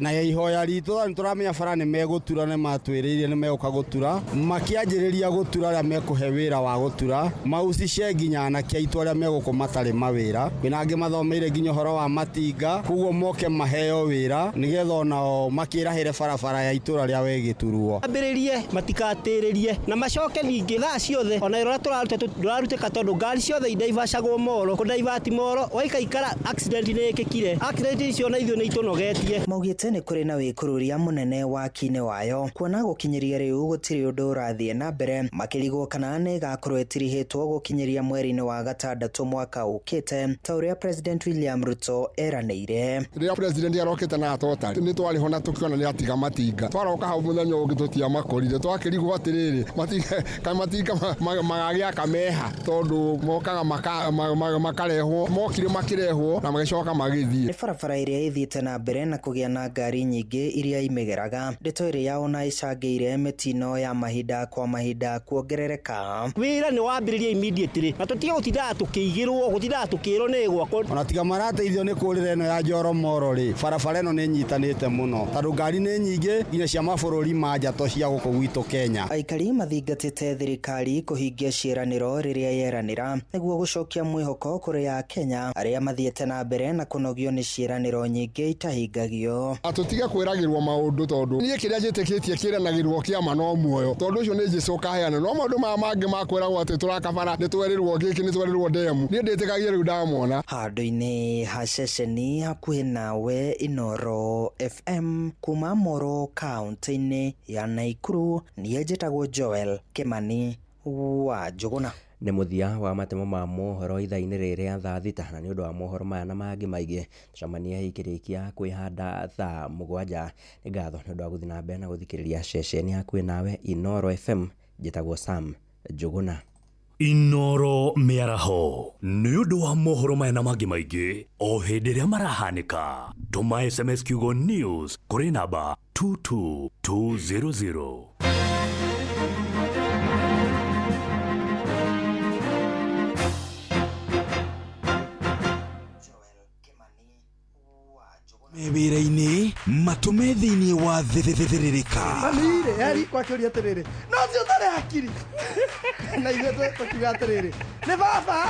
Na ihoya ritũ nĩ tũramenya bara nĩ megũtura, nĩ matwĩrĩire nĩ megũka gũtura, makĩanjĩrĩria gũtura arĩa mekũhe wĩra wa gũtura maucice nginya anake aitũ arĩa megũkũ matarĩ mawĩra. Kwĩna angĩ mathomeire nginya ũhoro wa matinga, koguo moke maheo wĩra nĩgetha onao makĩrahĩre barabara ya itũra rĩa Wegĩturuo. Ambĩrĩrie matikatĩrĩrie na macoke ningĩ thaa ciothe ona ĩrora tũraruta ndũrarutĩka tondũ ngari ciothe idaivacagwo Moro kũdaivati Moro waikaikara accident nĩ ĩkĩkire accident icio na ithuĩ nĩ itũnogetie. Maugĩte nĩ kũrĩ na wĩkururia mũnene waki-inĩ wayo kuona gũkinyĩria rĩu gũtirĩ ũndũ ũrathiĩ na mbere, makĩrigwo kana nĩ ĩgakorwo ĩtirihĩtwo gũkinyĩria mweri-inĩ wa 6 mwaka ũkĩte ta ũrĩa President William Ruto eranĩire. Rĩrĩa president arokĩte na atota nĩ twarĩho na tũkĩona nĩ atiga matinga, twaroka hau mũthenya ũngĩ tũtiamakorire, twakĩrigwo atĩrĩrĩ matinga magagĩaka meha tondũ mokaga makarehwo, mokire makĩrehwo na magĩcoka magĩthiĩ. Nĩ barabara ĩrĩa ĩthiĩte na mbere na kũgĩa na ngari nyingĩ iria imĩgeraga, ndeto ĩrĩa ona ĩcangĩire mĩtino ya mahinda kwa mahinda kuongerereka. Wĩra nĩ wambĩrĩria immediately na tũtige gũtindaga tũkĩigĩrwo gũtindaga tũkĩrwo nĩ gwakwo. Ona tiga marateithio nĩ kũrĩra ĩno ya Njoromoro rĩ, barabara ĩno nĩ nyitanĩte mũno tondũ ngari nĩ nyingĩ nginya cia mabũrũri ma nja to cia gũkũ gwitũ Kenya. Aikari mathingatĩte thirikari kũhingia ciĩranĩro rĩrĩa yeranĩra nĩguo gũcokia mwĩhoko kũrĩ Akenya arĩa mathiĩte na mbere na kũnogio nĩ ciĩranĩro nyingĩ itahingagio. Tũtige kwĩragĩrwo maũndũ tondũ niĩ kĩrĩa njĩtĩkĩtie kĩranagĩrwo kĩama no muoyo, tondũ ũcio nĩ Jesũ ũkaheana, no maũndũ maya mangĩ ma kwĩragwo atĩ tũraka bara nĩ twerĩrwo gĩkĩ nĩ twerĩrwo ndemu, niĩ ndĩtĩkagia rĩu ndamona. Handũ-inĩ ha ceceni hakuhĩ nawe Inooro FM kuma Moro kaunti-inĩ ya Naikuru, niĩ njĩtagwo Joel Kimani wa Njũgũna. Nĩ mũthia wa matemo ma mohoro ithaa-inĩ rĩrĩ rĩa thaa 6, na nĩ ũndũ wa mohoro maya na mangĩ maingĩ tũcemanie ikĩrĩkia kwĩhanda thaa 7. Nĩ ngatho nĩ ũndũ wa gũthiĩ na mbere na gũthikĩrĩria ceceni hakuhĩ nawe Inooro FM. Njĩtagwo Sam Njũgũna. Inooro mĩaraho nĩ ũndũ wa mohoro maya na mangĩ maingĩ o hĩndĩ ĩrĩa marahanĩka. Tũma SMS kiugo news kũrĩ namba 22200. Wĩra-inĩ matũme thĩinĩ wa thĩthĩrĩrĩka. Mami-rĩ, eri kwakĩũria atĩrĩrĩ, no ũcio ũtarĩ hakiri. Na ithuĩ tũkiuga atĩrĩrĩ, nĩ baba.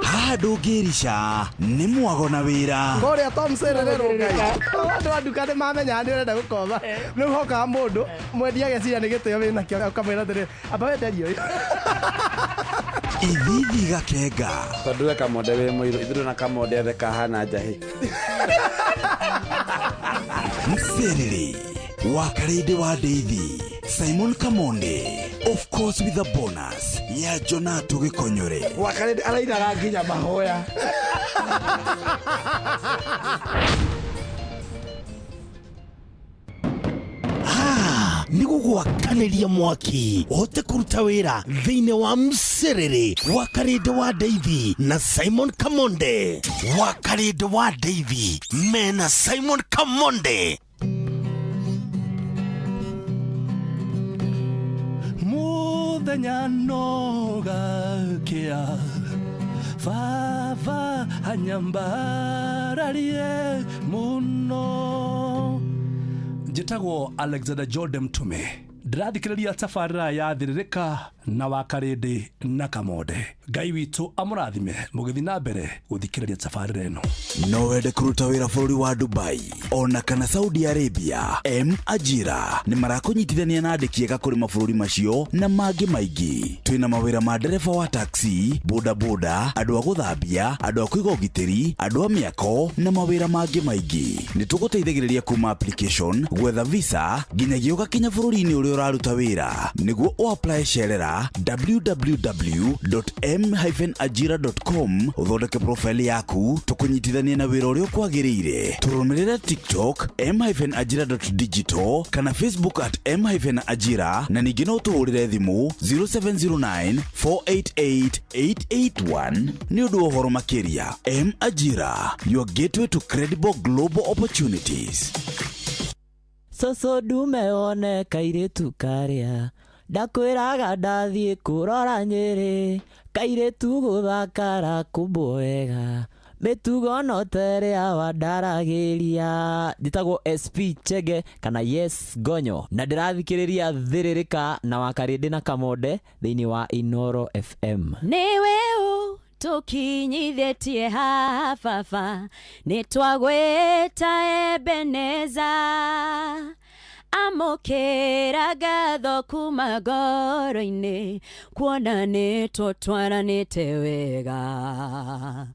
Haha ndũngĩrica nĩ mwago na wĩra. Kũrĩa Tom Serere Rũngai. Andũ a nduka nĩ mamenyaga nĩ ũrenda gũkomba. Rĩu hokaga mũndũ mwendia ageciria nĩ gĩtĩo wĩnakĩo ũkamwĩra atĩrĩrĩ, amba wenderie ũyũ. Ithithi gakenga. Tondũ we Kamonde wĩ mũirũ, ithuĩ na Kamonde ethe kahana njahĩ. Mserere wa Karĩndĩ wa Ndeithi, Simon Kamonde, of course with a bonus ya Jonato Gĩkonyore. Wa Karĩndĩ arainaga nginya mahoya. Nĩ gũgwakanĩria mwaki ũhote kũruta wĩra thĩinĩ wa Mserere wa Karĩndĩ wa Ndeithi na Simon Kamonde. Wa Karĩndĩ wa Ndeithi mena Simon Kamonde. Mũthenya no gakĩa baba anyambararie mũno. Njĩtagwo Alexander Jordan Mtume, ndĩrathikĩrĩria tabarĩra ya Thĩrĩrĩka na wa Karĩndĩ na Kamonde. Ngai witũ amũrathime mũgĩthiĩ na mbere gũthikĩrĩria tabarĩra ĩno. No wende kũruta wĩra bũrũri wa Dubai ona kana Saudi Arabia, M Ajira nĩ marakũnyitithania na andĩki ega kũrĩ mabũrũri macio na mangĩ maingĩ. Twĩna mawĩra ma ndereba wa taxi, bodaboda, andũ a gũthambia, andũ a kũiga ũgitĩri, andũ a mĩako na mawĩra mangĩ maingĩ. Nĩ tũgũteithagĩrĩria kuma application, gwetha visa nginyagia ũgakinya bũrũri-inĩ ũrĩa ũraruta wĩra. Nĩguo ũapply cerera www.m-ajira.com ũthondeke profile yaku tũkũnyitithanie na wĩra ũrĩa ũkwagĩrĩire. Tũrũmĩrĩre TikTok m-ajira.digital kana Facebook at m-ajira, na ningĩ no tũhũrĩre thimũ 0709 488 881 nĩ ũndũ wa ũhoro makĩria. M Ajira, your gateway to credible global opportunities. Soso ndume one kairĩtu karĩa ndakwĩraga ndathiĩ kũrora Nyĩrĩ, kairĩtu gũthakara kũmbwo wega mĩtugo no ta ĩrĩa wandaragĩria. Njĩtagwo SP Chege kana Yes Gonyo na ndĩrathikĩrĩria Thĩrĩrĩka na wa Karĩndĩ na Kamonde thĩinĩ wa Inooro FM. Nĩwe ũ tũkinyithĩtie haha baba, nĩ twagwĩta Ebeneza. Amũkĩra ngatho kuma ngoro-inĩ, kuona nĩ tũtwaranĩte wega,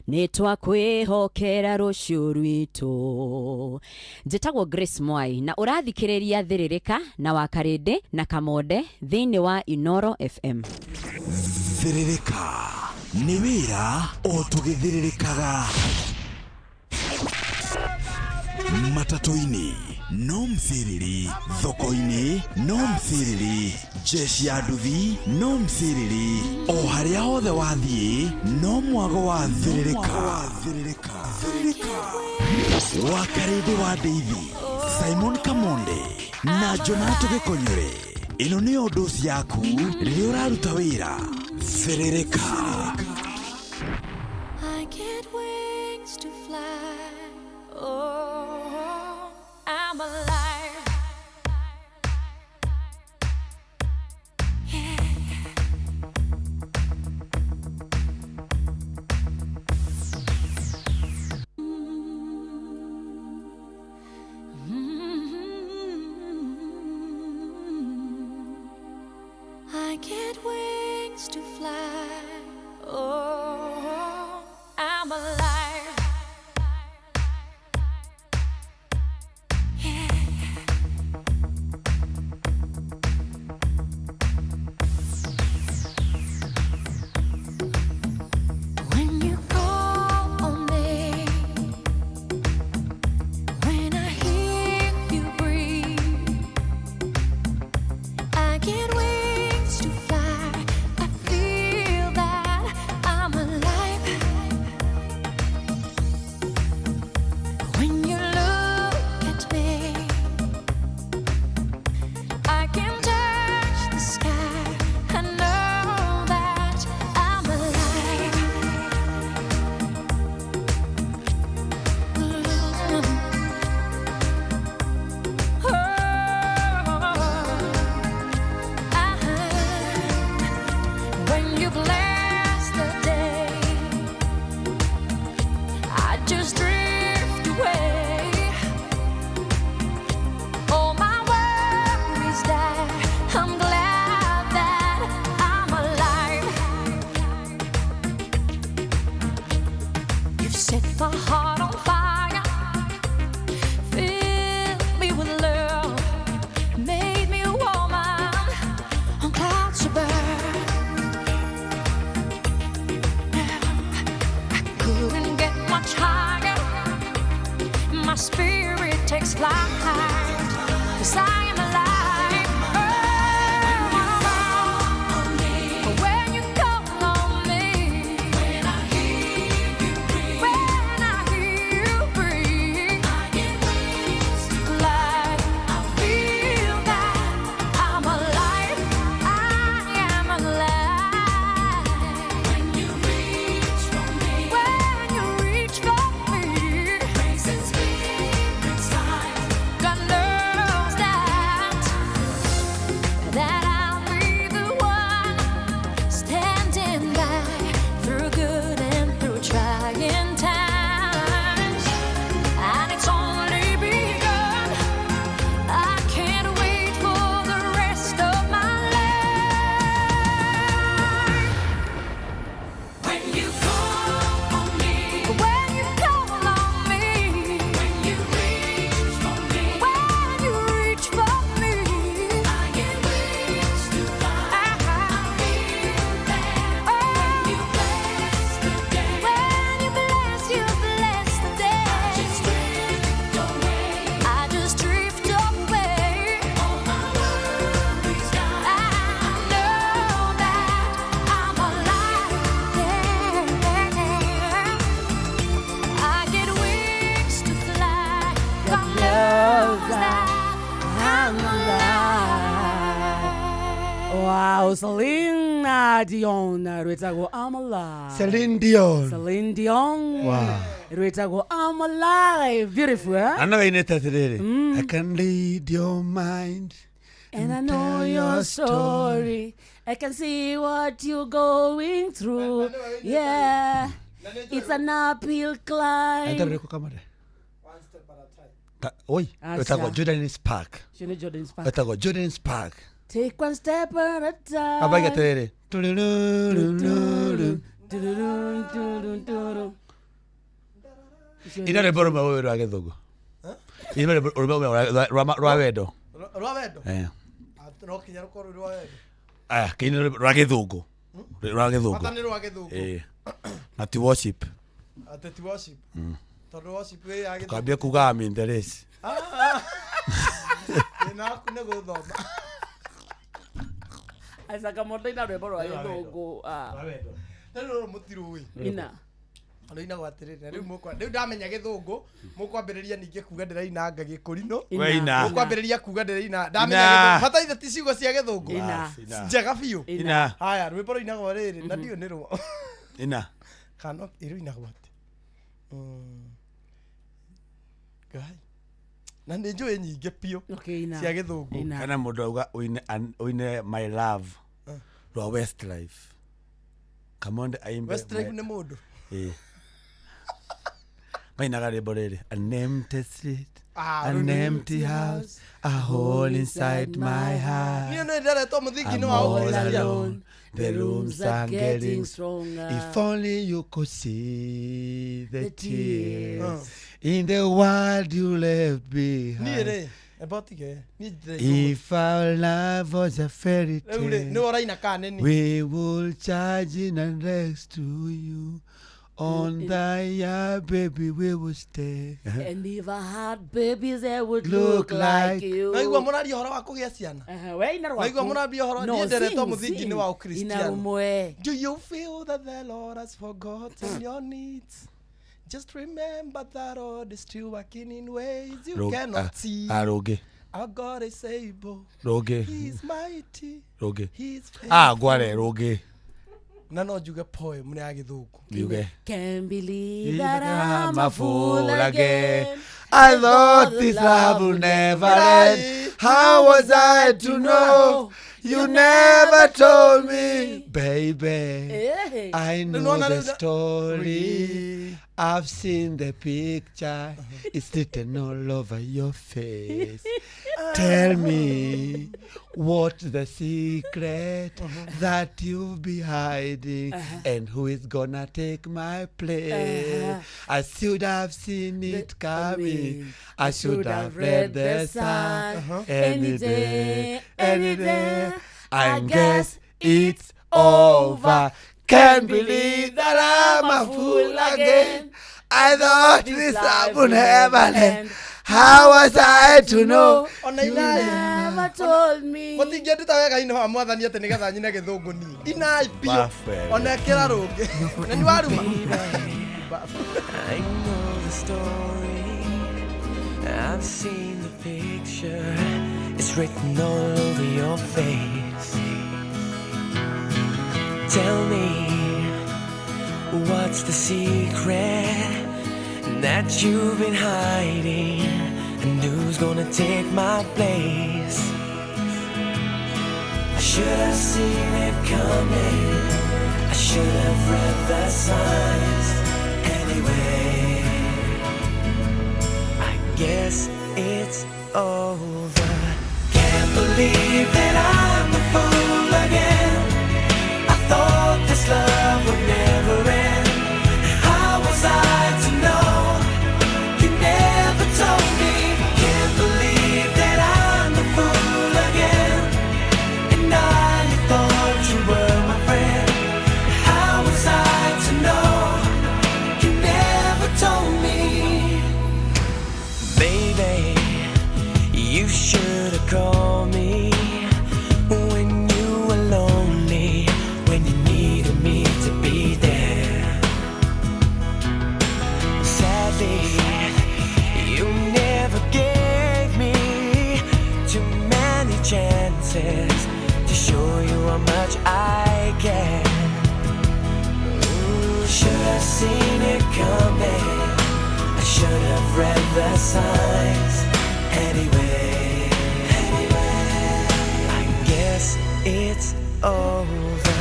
nĩ twakwĩhokera rũciũ rwitũ. Njĩtagwo Grace Mwai na ũrathikĩrĩria Thĩrĩrĩka na wa Karĩndĩ na Kamonde thĩinĩ wa Inooro FM. Thĩrĩrĩka nĩ wĩra o tũgĩthĩrĩrĩkaga. Matatũ-inĩ no msiriri, thoko-inĩ no msiriri, jeshi ya nduthi no msiriri, o harĩa hothe wathiĩ no mwago wa thĩrĩrĩka. Wakarĩndĩ wa Ndeithi, Simon Kamonde na Jonato Gĩkonyore. Ĩno nĩyo ndoci yaku rĩrĩa ũraruta wĩra. Thĩrĩrĩka. I get wings to fly. Oh, I'm alive. Yeah. I get wings to fly. Oh, I'm alive. Yeah. When you call on me, when I hear you breathe, I get wings to fly. I feel that I'm alive. When you look at me, I can touch the sky. I know that I'm alive. When you bless the day, I just drift away. All my worries die. I'm glad that I'm alive. You've set my heart on fire, filled me with love, made me a woman on clouds above. I couldn't get much higher. My spirit takes flight, 'cause I am alive. Oh, when you call on me, when I hear you breathe, when I hear you breathe, I get wings to fly. I feel that I'm alive. I am alive. When you reach for me, when you reach for me, raising spirits high. God knows that I'll be the one standing by through good and through trying times. And it's only begun. I can't wait for the rest of my life. When you call on me, when you call on me, when you reach for me, when you reach for me, I get wings to fly. I feel that when you bless the day, when you bless the day, I just drift away. I just drift away. All my worries die. I know that I'm alive. Yeah. I get wings to fly. God knows that I'm alive. Wow, Celine Dion rwetagwo I'm alive. Celine Dion. Celine Dion. Wow. Rwetagwo I'm alive. Beautiful, eh? Na no inĩte atĩrĩrĩ, I can read your mind And I know your story. I can see what you're going through. Yeah. It's an uphill climb. Enda rĩrĩkũ Kamande? Oi, Aca. wĩtagwo Jordan Spark. Ũcio nĩ Jordan Spark. Wĩtagwo Jordan Spark. Take one step at a time. Ambaiga atĩrĩrĩ, tururururu. Tururun, tururun, tururun. Ũcio Ina nĩ- rwĩmbo rũmwe rũĩ rwa gĩthũngũ. Ina rwĩmbo rũmwe rwa wendo. Rwa wendo? Eh. No kinya rũkorwo rwĩ rwa wendo. Aya, kĩine rwa gĩthũngũ. Rwa gĩthũngũ. Bata nĩ rwa gĩthũngũ. Eh. Na ti worship. Atĩ ti worship. Tondũ worship ĩ ya gĩthũngũ. Tukambia kuga I'm in the race. Ah, ah. Thĩna waku nĩ gũthoma. Aca Kamonde ina rwĩmbo rwa gĩthũngũ. Ah. Rĩu rũrũ mũtirũĩ. Ina. Rũinagwo atĩrĩrĩ, na rĩu mũkwa rĩu ndamenya gĩthũngũ, mũkwambĩrĩria ningĩ kuga ndĩrainanga gĩkũrinũ. We ina. Mũkwambĩrĩria kuga ndĩraina ndamenya Ina. gĩthũngũ. Bataithe ti ciugo cia gĩthũngũ. Ina. Ina. Njega biũ. Ina. Haya, rwĩmbo rũinagwo rĩrĩ na ndiũ nĩ rwo. Ina. Kana ĩrũinagwo atĩ. Ngai. Na nĩ njũĩ nyingĩ biũ Okay, ina. cia gĩthũngũ. Kana mũndũ auga ũine ũine my love rwa Westlife. Kamonde aimbe. Westlife nĩ mũndũ. Ĩĩ. Mainaga rwĩmbo rĩrĩ. An empty street. Ah, An rũu nĩ- empty house. A hole inside my heart. Niĩ nĩ nderetwo mũthingi-inĩ I'm wa all ũkristiano. alone. The rooms are getting stronger. If only you could see the The tears in the world you left Niĩ behind. rĩ, eba ũtige. Niĩ ndĩraigua. If our love was a fairy Rĩu rĩ, nĩwe tale, ũraina kana nĩ niĩ? we will charge in and next to you. On the yard, baby, we will stay. And if I had babies, they would Look look, like like- you. Naigua mũraria ũhoro wa kũgĩa ciana. We ina rwaku. Naigua mũrambia ũhoro No, niĩ nderetwo sing, mũthingi-inĩ sing. wa Ina ũkristiano. rũmwe. Do you feel that the Lord has forgotten your needs? Just remember that God is still working in ways you cannot see. Ah, rũngĩ. Our God is able. Rũngĩ. He is mighty. Rũngĩ. He is faithful. Ah, ngware rũngĩ. Na no njuge poem nĩ ya gĩthũngũ. Yuge. Can't believe that I'm I'm a fool again. again. I thought this love would never end. How was I to know? You never told me, baby. Eh. I know the story. I've seen the picture. It's written all over your face. Tell me what the secret that you've been hiding and who is gonna take my place. I should have seen it coming. I should have read the sign. Any day, any day. I guess it's over. Can't believe that I'm a fool again. I thought this love would never end. How was I to know? Ona inai. Never told me. Mũtingĩnduta wega-inĩ wa mwathani atĩ nĩgetha nyine gĩthũngũ niĩ. Inai biũ. Bafe. Ona ĩkĩra rũngĩ. Na nĩ waruma. I know the story. I've seen the picture. It's written all over your face. Tell me, what's the secret that you've been hiding? And who's gonna take my place? I should have seen it coming. I should have read the signs. Anyway, I guess it's over. Can't believe that I'm a fool again. I thought this love would never end. How was I to know? You never told me. Can't believe that I'm the fool again. And I thought you were my friend. How was I to know? You never told me. Baby, you should have called me when you were lonely, when you needed me to be there. Sadly, you never gave me too many chances to show you how much I care. Ooh, should have seen it coming. I should have read the signs. Anyway, I guess it's over.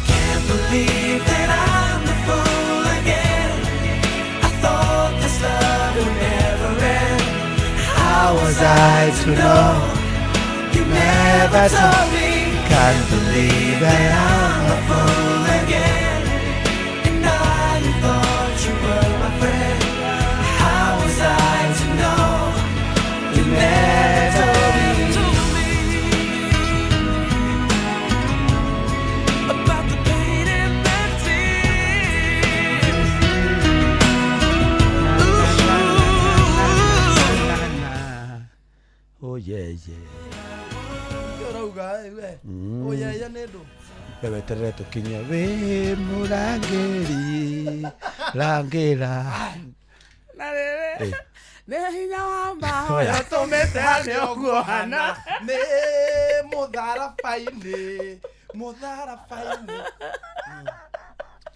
Can't believe that I'm the fool again. I thought this love would never end. How was I to know? You never told me. Can't believe that I'm a fool again. And I thought you were my friend. How was I to know? You never told me about the pain and the tears. Oh yeah, yeah. Nĩ ũrauga we. Ũyeye nĩ ndũ. Weweterere tũkinye wĩ mũrangĩri rangĩra. Na rĩrĩ Eh. nĩ hinya wa Oya. mahoya tũmĩte hane ũguo hana nĩ mũtharaba-inĩ mũtharaba-inĩ.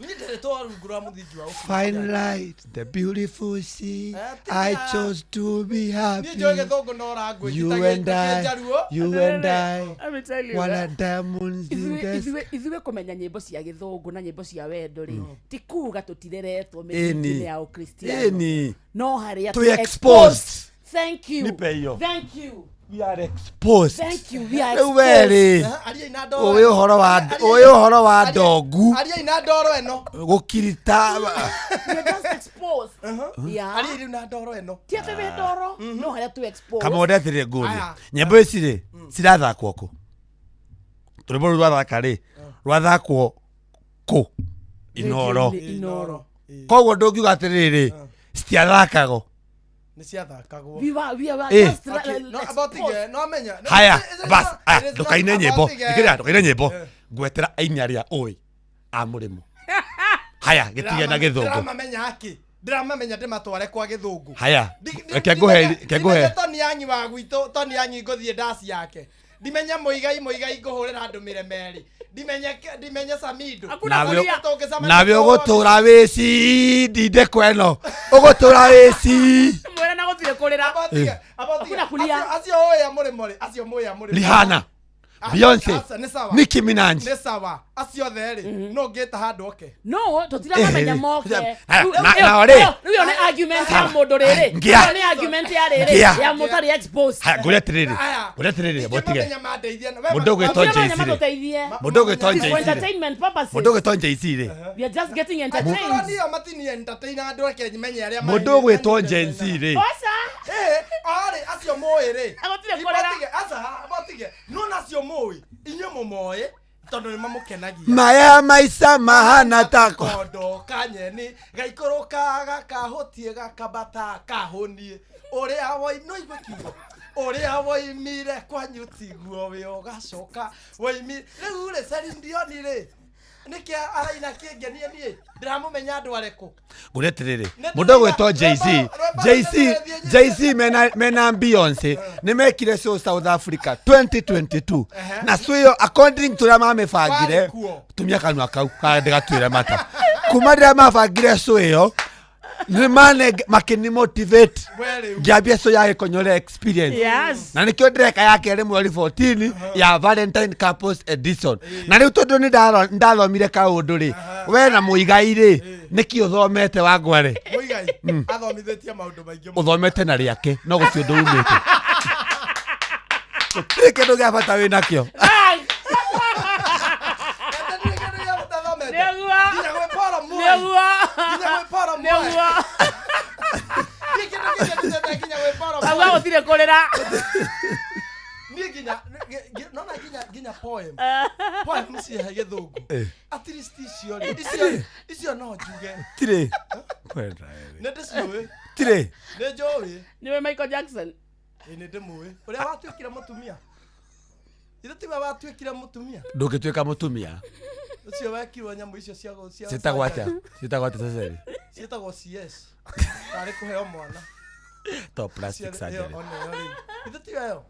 Niĩ ndĩrĩ twa rungu rwa mũthingi wa ũkristiano. Fine light, the beautiful sea. I chose to be happy. Niĩ njũĩ gĩthũngũ no language You ta and I, Kĩnjaruo. you and I, Let me tell you, wanna eh, diamonds in the ithuĩ kũmenya nyĩmbo cia gĩthũngũ na nyĩmbo cia wendo rĩ ti kuga tũtireretwo Ĩni. mĩthingi-inĩ ya ũkristiano Ĩni. no harĩa Twĩ exposed. Thank you. Nipe hiyo. Thank you. We are exposed. Thank you. We are Rĩu we rĩ ũĩ ũhoro wa ũĩ ũhoro wa ndongu Ariai na ndoro ĩno. gũkirita We are just exposed. Yeah. Ariai rĩu na ndoro ĩno. Ti atĩ wĩ ndoro no harĩa twĩ exposed. Kamonde atĩrĩ ngũrie nyĩmbo ici rĩ cirathakwo kũ? Rwĩmbo rũu rwathaka rĩ rwathakwo kũ? Inoro. Rĩndiũ-inĩ, Inoro. Koguo ndũngiuga atĩrĩrĩ citiathakagwo. Nĩ ciathakagwo. We were Eh. just Okay, no, abotige, no amenya. No, Haya bas aya it is not ndũkaine nyĩmbo abotige. thikĩrĩria ndũkaine nyĩmbo ngwetera aini arĩa ũĩ a mũrĩmo. Haya gĩtige na gĩthũngũ. Ndĩramamenya akĩ ndĩramamenya ndĩmatware kwa gĩthũngũ. Haya reke ngũhe reke ngũhe Ndimenye Tony Yangi wa gwitũ, Tony Yangi ngũthiĩ ndaci yake. Ndimenye Mũigai, Mũigai ngũhũrĩra andũ mĩreme erĩ. Ndimenye Samido. Nawe Tũngĩcemania nawe tũhũrwo ũgũtũra wĩci ndindĩko ĩno ũgũtũra wĩci. Mwĩra na gũtirĩ kũrĩra. Abotige, abotige. Hakuna kulia. Acio ũĩ a mũrĩmo rĩ, acio mũĩ a mũrĩmo. Rihanna, Beyonce, Aca, nĩ sawa. Nicki Minaj. Nĩ sawa. Acio othe rĩ, no ngĩta handũ oke. No tũtiramamenya Eh, moke. Haya, Rĩu- nao rĩ. rĩu ĩyo nĩ argument ya mũndũ rĩrĩ. Ngia. Ĩyo nĩ argument ya rĩrĩ Ngia. ya mũtarĩ exposed. Haya ngũria atĩrĩrĩ Aya. ngũria atĩrĩrĩ botige Ingĩmamenya mandeithie. We mũndũ ũgwĩtwo Tũtiramenya Jay-Z rĩ matũteithie. mũndũ ũgwĩtwo For Jay-Z rĩ entertainment purposes. mũndũ ũgwĩtwo Jay-Z rĩ We are just getting Angĩkorwo entertained. niĩ o matini entertain andũ reke menye arĩa mũndũ ũgwĩtwo Jay-Z rĩ Oca. Eh, arĩ acio mũĩ rĩ. Gũtirĩ kũrĩra. Botige, aca, botige. No nacio mũĩ, inyuĩ mũmoĩ tondũ nĩ mamũkenagia. maya maica mahana tako Kondo kanyeni gaikũrũka gakahũtie gakambata kahũnie ũrĩa woi no igua kiugo ũrĩa woimire kwanyu tiguo wĩ ũgacoka woimire rĩu rĩ Celine Dion rĩ nĩkĩ araina kĩngenie niĩ ndĩramũmenya andũ arĩkũ. Ngũria atĩrĩrĩ mũndũ ũgwĩtwo Jay-Z Jay-Z Jay-Z mena Beyonce nĩ mekire show South Africa 2022 na show ĩyo according to ũrĩa mamĩbangire Warĩ kuo. tumia kanua kau ndĩgatuĩre mata kuma rĩrĩa mabangire show ĩyo nĩ manenge makĩni motivate We rĩu. ngĩambia show ya gĩkonyore experience. Yes. Na nĩkĩo ndĩreka ya kerĩ mweri 14 ya Valentine Couples Edition. Na rĩu tondũ nĩ ndathomire kaũndũ rĩ we na mũigai rĩ nĩkĩ ũthomete wangware? Mũigai athomithĩtie maũndũ maingĩ mũno. Ũthomete na rĩake no gũtirĩ ũndũ umĩte gũtirĩ kĩndũ gĩa bata wĩ nakĩo. Athomete. Nĩguo. Nginya gwĩ Paul Mwai. Nĩguo. Nginya gwĩ Paul Mwai. Nĩguo. Niĩ kĩndũ kĩngenete nginya gwĩ Paul Auga Mwai. gũtirĩ kũrĩra. Niĩ nginya nona nginya poem poem ciĩ gĩthũngũ at least icio rĩ icio no njuge. Tirĩ Nĩ ndĩciũĩ. tirĩ Nĩ njũĩ. Nĩwe Michael Jackson. Ĩ nĩ ndĩmũĩ ũrĩa watuĩkire mũtumia ithe tiwe watuĩkire mũtumia ndũngĩtuĩka mũtumia. Ũcio wekirwo nyamũ icio cia Ciĩtagwo atĩa? Ciĩtagwo atĩa ceceri? Ciĩtagwo CS tarĩ kũheo mwana. To plastic Cio- surgery. ĩyo, ona ĩyo rĩu ithe tiwe ĩyo.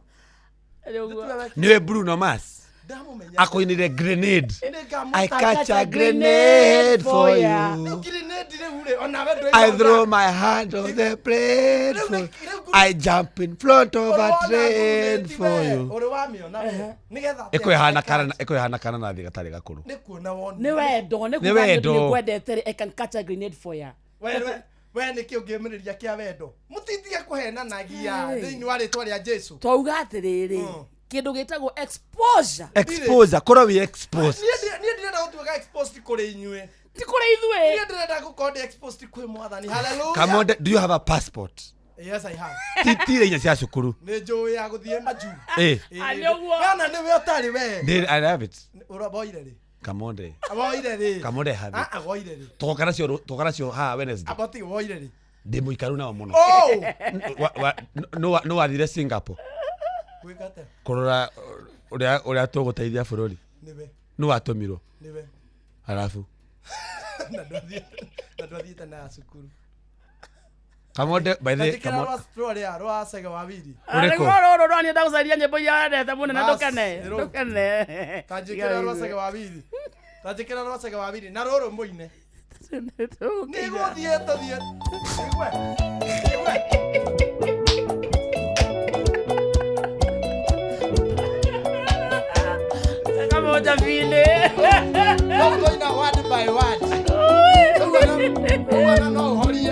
Nĩguo. Nĩwe Bruno Mars Ndamũmenya. akũinire grenade. Nĩngamũtaka. I catch a grenade for you. Grenade rĩu rĩ onawe ndwĩ I throw my hand on the plate for you. I jump in front of a train for you. Ũrĩ wamĩona we nĩgetha Ĩkwĩhana kana ĩkwĩhana kana nathi gatarĩ gakũrũ. Nĩ kuona wona. Nĩ wendo nĩ Nĩ kuga nĩ wendo. nĩngwendete rĩ I can catch a grenade for ya. We nĩ kĩ ũngĩmĩrĩria kĩa wendo mũtitige kũhenanagia Hey. thĩinĩ wa rĩtwa rĩa Jesu. Twauga atĩrĩrĩ kĩndũ gĩtagwo exposure. Exposure korwo wĩ exposed. Niĩ ndirenda gũtuĩka exposed kũrĩ inyuĩ. Ti kũrĩ ithuĩ. Niĩ ndĩrenda gũkorwo ndĩ exposed kwĩ Mwathani. Hallelujah. Kamonde, do you have a passport? Yes, I have. Ti tire inya cia cukuru. Nĩ njũĩ ya gũthiĩ majuu. Eh. Wena nĩwe ũtarĩ we. I have it. Ũraboire rĩ? Kamonde. Woire rĩ? Kamonde have it. Ah, woire rĩ? Tũgoka nacio tũgoka nacio haha Wednesday. Aboti woire rĩ? Ndĩ mũikaru nao mũno. Oh! Nũ wathire Singapore Gwĩka atĩa? kũrora Ũrĩa tũgũteithia bũrũri. Nĩwe. Nũ watũmirwo? Nĩwe. Arabu. Na ndwathiĩte na cukuru. Kamonde by the Kamode rwa rwa Sege wa Wili. Ũrĩkũ? Rũrũ rwa ndagũcaria nyĩmbo iria wendete mũno na ndũkene. Ndũkene. Tanjĩkĩra rwa Sege wa Wili. Tanjĩkĩra rwa Sege wa Wili na rũrũ mũine. Nĩgũthiĩ tũthiĩ. Igwe. Igwe. Kamoja vile. Tũina word by word. Ũguo no ũhorie.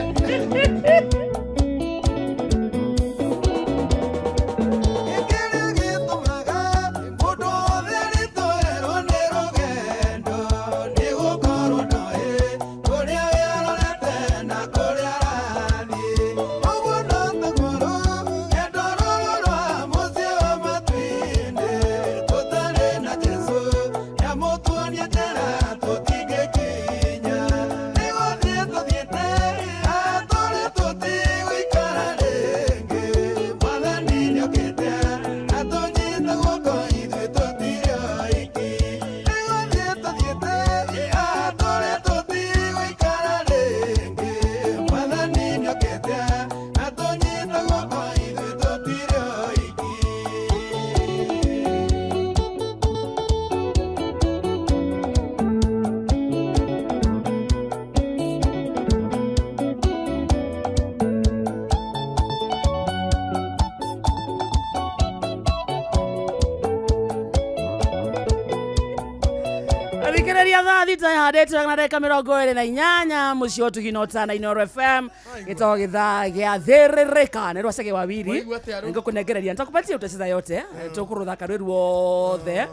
Thikĩrĩria thaa thita ihandĩtwo na ndagĩka 28 mũciĩ wa Ũtugi na Ũtana Inooro FM gĩtagwo gĩthaa gĩa thĩrĩrĩka nĩ rwa Sege wa Wili ngũkũnengereria nitakupatia utacheza yote tũkũrũthaka rwĩ ruothe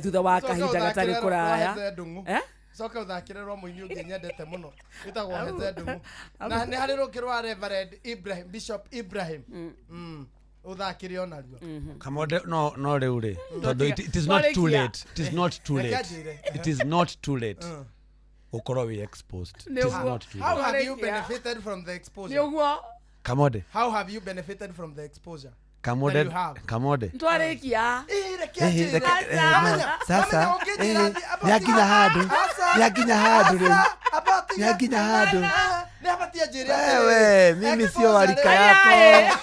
thutha wa kahinda gatarĩ kũraya. Coka ũthakĩre rwa mũini ũngĩ nyendete mũno wĩtagwo Heze Ndung'u. Na nĩ harĩ rũngĩ rwa Reverend Ibrahim, Bishop Ibrahim. Uthakire onaruo. Kamonde no no rĩu rĩ tondũ it is not too late. It is not too late. It is not too late. Ũkorwo wĩ exposed. It is not too late. How have you benefited from the exposure? Nĩguo. Kamonde. How have you benefited from the exposure? Kamonde. Kamonde. Ntwarĩkia. Sasa nĩakinya handũ. Nĩakinya handũ rĩu. Nĩakinya handũ. Wewe, mimi sio warika yako.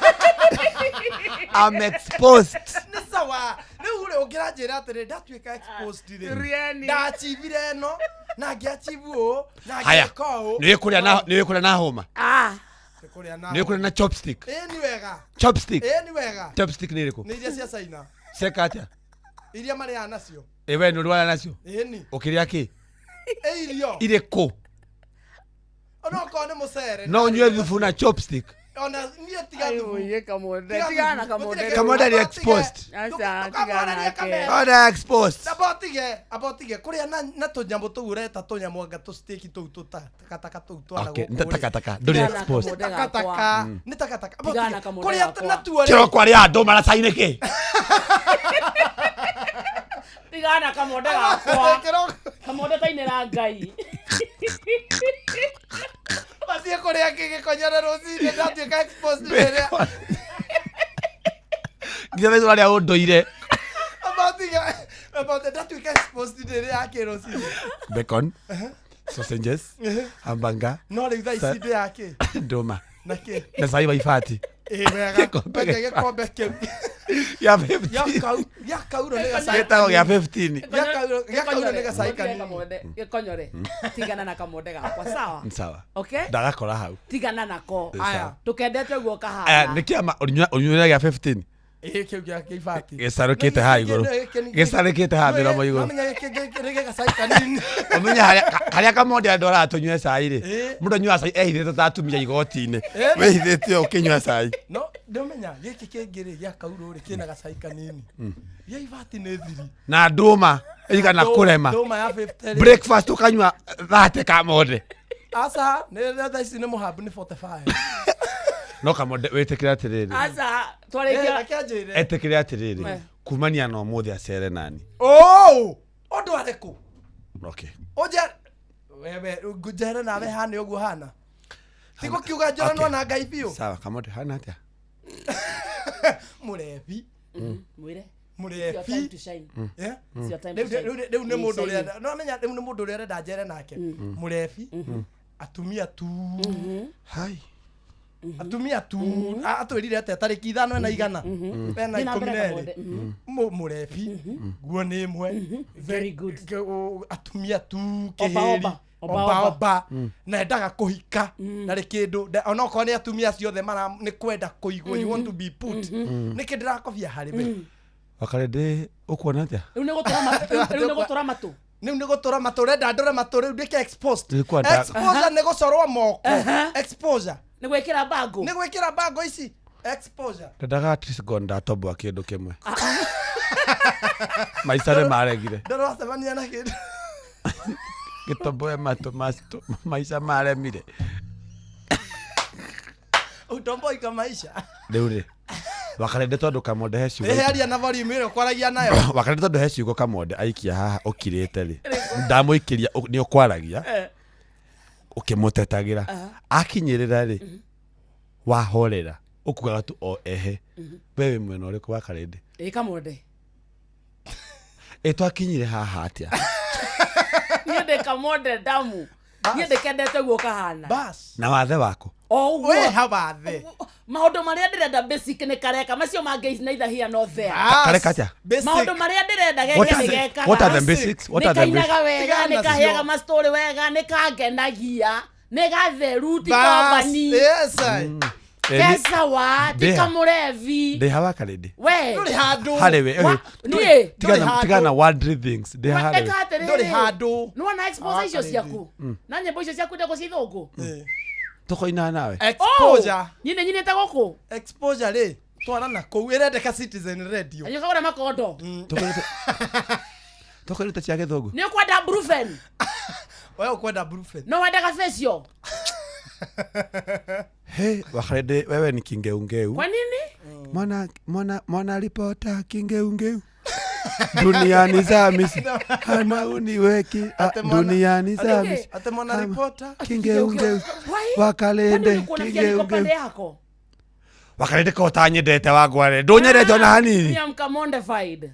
I'm exposed. Nĩ sawa. Rĩu rĩ ũngĩranjĩra atĩrĩ ndatuĩka exposed rĩ. Ndachivire ĩno na ngĩachieve ũũ na ngĩka ũũ. Nĩ wĩkũrĩa na hũma. Nĩ wĩkũrĩa na chopstick. Ĩĩ nĩ wega. Chopstick. Ĩĩ nĩ wega. Chopstick nĩ ĩrĩkũ? Nĩ iria cia China. Cieka atĩa? Iria marĩaga nacio. Ĩ we nĩ ũrĩaga nacio? Ĩĩ ni. Ũkĩrĩa kĩ? Ĩ irio. Irĩkũ? Onokorwo nĩ mũcere. No ũnyue thubu na chopstick. Ona niĩ tiga thubu. Kamonde. Tigana Kamonde. Kamonde ni exposed. Aca tigana nake. Kamonde exposed. Abotige, abotige kuria na tũnyamũ tũu ũreta tũnyamũ anga tũ-stick tũu tũtakataka tũu twara gũkũ. Okay, takataka. Ndũrĩ exposed. Takataka. Nĩ takataka. Abotige. Kuria na tuo. Kĩroko arĩa andũ maracainĩ kĩ? Tigana Kamonde gakwa. Kamonde tainĩra Ngai. Mathiĩ kũrĩa kĩgĩkonyore rũcinĩ ndatuĩka exposed rĩrĩa. Nginya thaa ici ũrarĩa ũndũire. About ndatuĩka exposed rĩrĩa yakĩ rũcinĩ. Bacon, sausages, hamburger. No rĩu thaa ici ndĩ yakĩ? Ndũma. Na kĩ? Na cai wa ibati. Ĩĩ wega. Gĩkombe kĩu. Ya 15. Gĩa kauro nĩ gacai. Gĩtagwo gĩa 15. Gĩa kauro nĩ gacai kanini. Gĩkonyore. Tigana na Kamonde gakwa sawa. Sawa. Okay? Ndagakora hau. Tigana nako. Aya. Tũkendete ũguo kahana. Nĩ kĩama ũnyuĩra gĩa 15. Ĩĩ kĩu gĩa ibati. Gĩcarũkĩte haha igũrũ. Gĩcarũkĩte haha mĩromo igũrũ. Ũmenya gĩkĩ nĩ gacai kanini. Ũmenya harĩa Kamonde andũ aratũnyue cai rĩ. Mũndũ anyuaga cai ehithĩte ta atumia igoti-inĩ. Wĩhithĩte ũkĩnyua cai. No ndũmenya gĩkĩ kĩngĩ rĩ gĩa kaurũ rĩ kĩna gacai kanini. Gĩa ibati nĩ thiri. Na ndũma ĩigana kũrema. Ndũma ya 50. Breakfast ũkanyua 30 Kamonde. Aca nĩ thaa ici nĩ mũhambu nĩ 45. No Kamonde wĩtĩkĩre atĩrĩrĩ. Aca twarĩkia. Etĩkĩre atĩrĩrĩ kumania na ũmũthĩ acere nani. Oh! Ũndũ arĩkũ? Okay. Ũnje wewe ngũnjere nawe hana ũguo hana. Tigũkiuga njoranwo na Ngai biũ. Sawa Kamonde hana atĩa? Mũrebi. Mwĩre. It's your time Mũrebi. to shine. Yeah? It's your time to Rĩu- shine. rĩu rĩu nĩ mũndũ Shine. ũrĩa no amenya rĩu nĩ mũndũ ũrĩa ũrenda njere nake mũrebi atumia tu. Hai. Atumia tu. Atwĩrire atĩa tarĩki 5 ena 100 ena Thiĩ na mbere 12. Kamonde. Mũrebi nguo nĩ ĩmwe. Very good. Atumia tu Oba, kĩhĩri oba. Oba, oba oba. oba na endaga kũhika na rĩ kĩndũ onokorwo nĩ atumia ciothe mara nĩ kwenda kũigwo, you want to be put. Nĩkĩ ndĩrakobia harĩ we? Wakarĩndĩ ũkuona atĩa? Rĩu nĩ gũtũra matũ. Rĩu nĩ gũtũra matũ. Rĩu nĩ gũtũra matũ, ũrenda ndũre matũ rĩu ndĩke exposed. Nilikuwa nda- Exposure nĩ gũcorwo moko. Exposure Nĩ gwĩkĩra bango. Nĩ gwĩkĩra bango ici. Exposure. Ndendaga at least ngona ndatoboa kĩndũ kĩmwe. Maica nĩ maregire. Ndũracemania na kĩndũ. Gĩtoboe matũ maica maremire. Utomboika maisha. Rĩu rĩ Wakarĩndĩ tondũ Kamonde he ciugo Ĩhĩaria na volume ĩrĩa ũkwaragia nayo. Wakarĩndĩ tondũ he ciugo Kamonde aikia haha ũkirĩte rĩ, ndamũikĩria nĩ ũkwaragia ũkĩmũtetagĩra akinyĩrĩra rĩ wahorera ũkugaga tu o ehe. We wĩ mwena ũrĩkũ wa Karĩndĩ? Ĩ Kamonde. Ĩ twakinyire haha atĩa? Niĩ ndĩ Kamonde damu. Niĩ ndĩkendete guo kahana. Bas. Na wathe waku. O ũguo. Wĩ hawathe. Maũndũ marĩa ndĩrenda basic nĩ kareka macio mangĩ is neither here nor there. Kareka atĩa? Maũndũ marĩa ndĩrenda geke What are nĩ the- gekaga. what are the basics? What are the Nĩ kainaga basics? wega, Tigana nĩ kaheaga nacio. mastori wega, nĩ kangenagia, nĩ gatheru, ti Bas. kombani. Yes, I. Kesawa, ti Ndĩha. kamũrevi. Ndĩha wa Karĩndĩ? We. Ndũrĩ handũ. Harĩ we. Niĩ. Tigana worldly things. Ndĩha harĩ Eka we. atĩrĩrĩ. Ndũrĩ handũ. Nĩwona expose icio ciaku na nyĩmbo icio ciaku ndegũ cia ithũngũ. Tũkoinaga nawe. Exposure. Niĩ nĩ nyinĩte gũkũ. Exposure rĩ twara na kũu ĩrendeka Citizen Radio. Anyua kagũra makondo. Tũkoinĩte cia gĩthũngũ. Nĩ ũkwenda brufen. We ũkwenda brufen. No wendaga facial. He, Wakarĩndĩ wewe ni kingeungeu. Kwa nini? Mwana mwana mwana ripota kingeungeu. Duniani zamisi hana uniweki duniani zamisi Ate mwana ripota kingeungeu. Why? Wakalende Kwani ulikuwa unafikiria niko pande kingeungeu. yako? Wakalende ko utanyendete wagware ndũnyendete ona hanini. Ni am Kamondefied.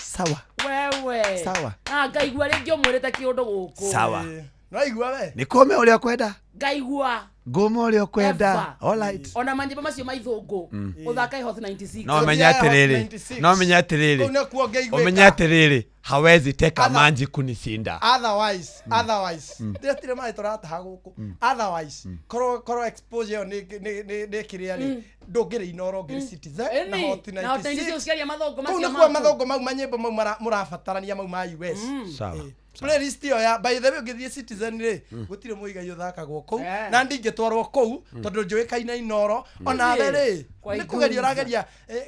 Sawa. Wewe. Sawa. Ah, ngaigua rĩngĩ ũmwĩrĩte kĩũndũ gũkũ. Sawa. Nĩwaigua we? Nĩkũme ũrĩa ũkwenda. Ngaigua. Ngũme ũrĩa ũkwenda. Ever. All right. Ona manyĩmbo macio ma ithũngũ. Ũthaka Hot 96. No menye atĩrĩrĩ. No menye atĩrĩrĩ. Kũu nĩkuo ngĩiguĩka. Ũmenye atĩrĩrĩ hawezi teka manji kunisinda. Otherwise, otherwise ndĩretire maĩ tũrataha gũkũ. Otherwise korwo exposure ĩyo nĩ kĩrĩa rĩ ndũngĩrĩ Inoro ũngĩrĩ Citizen na Ĩni, Hot na Hot 96 96. ũciaria mathũngũ Kũu macio nĩkuo maku. mathũngũ mau manyĩmbo mau mũrabatarania mau ma US. Sawa. Playlist ĩyo ya by the way ũngĩthiĩ Citizen rĩ gũtirĩ mũigai ũthakagwo kũu na ndingĩtwarwo kũu tondũ njũĩkaine Inoro onawe rĩ Kwa nĩ kũgeria Igunza. ũrageria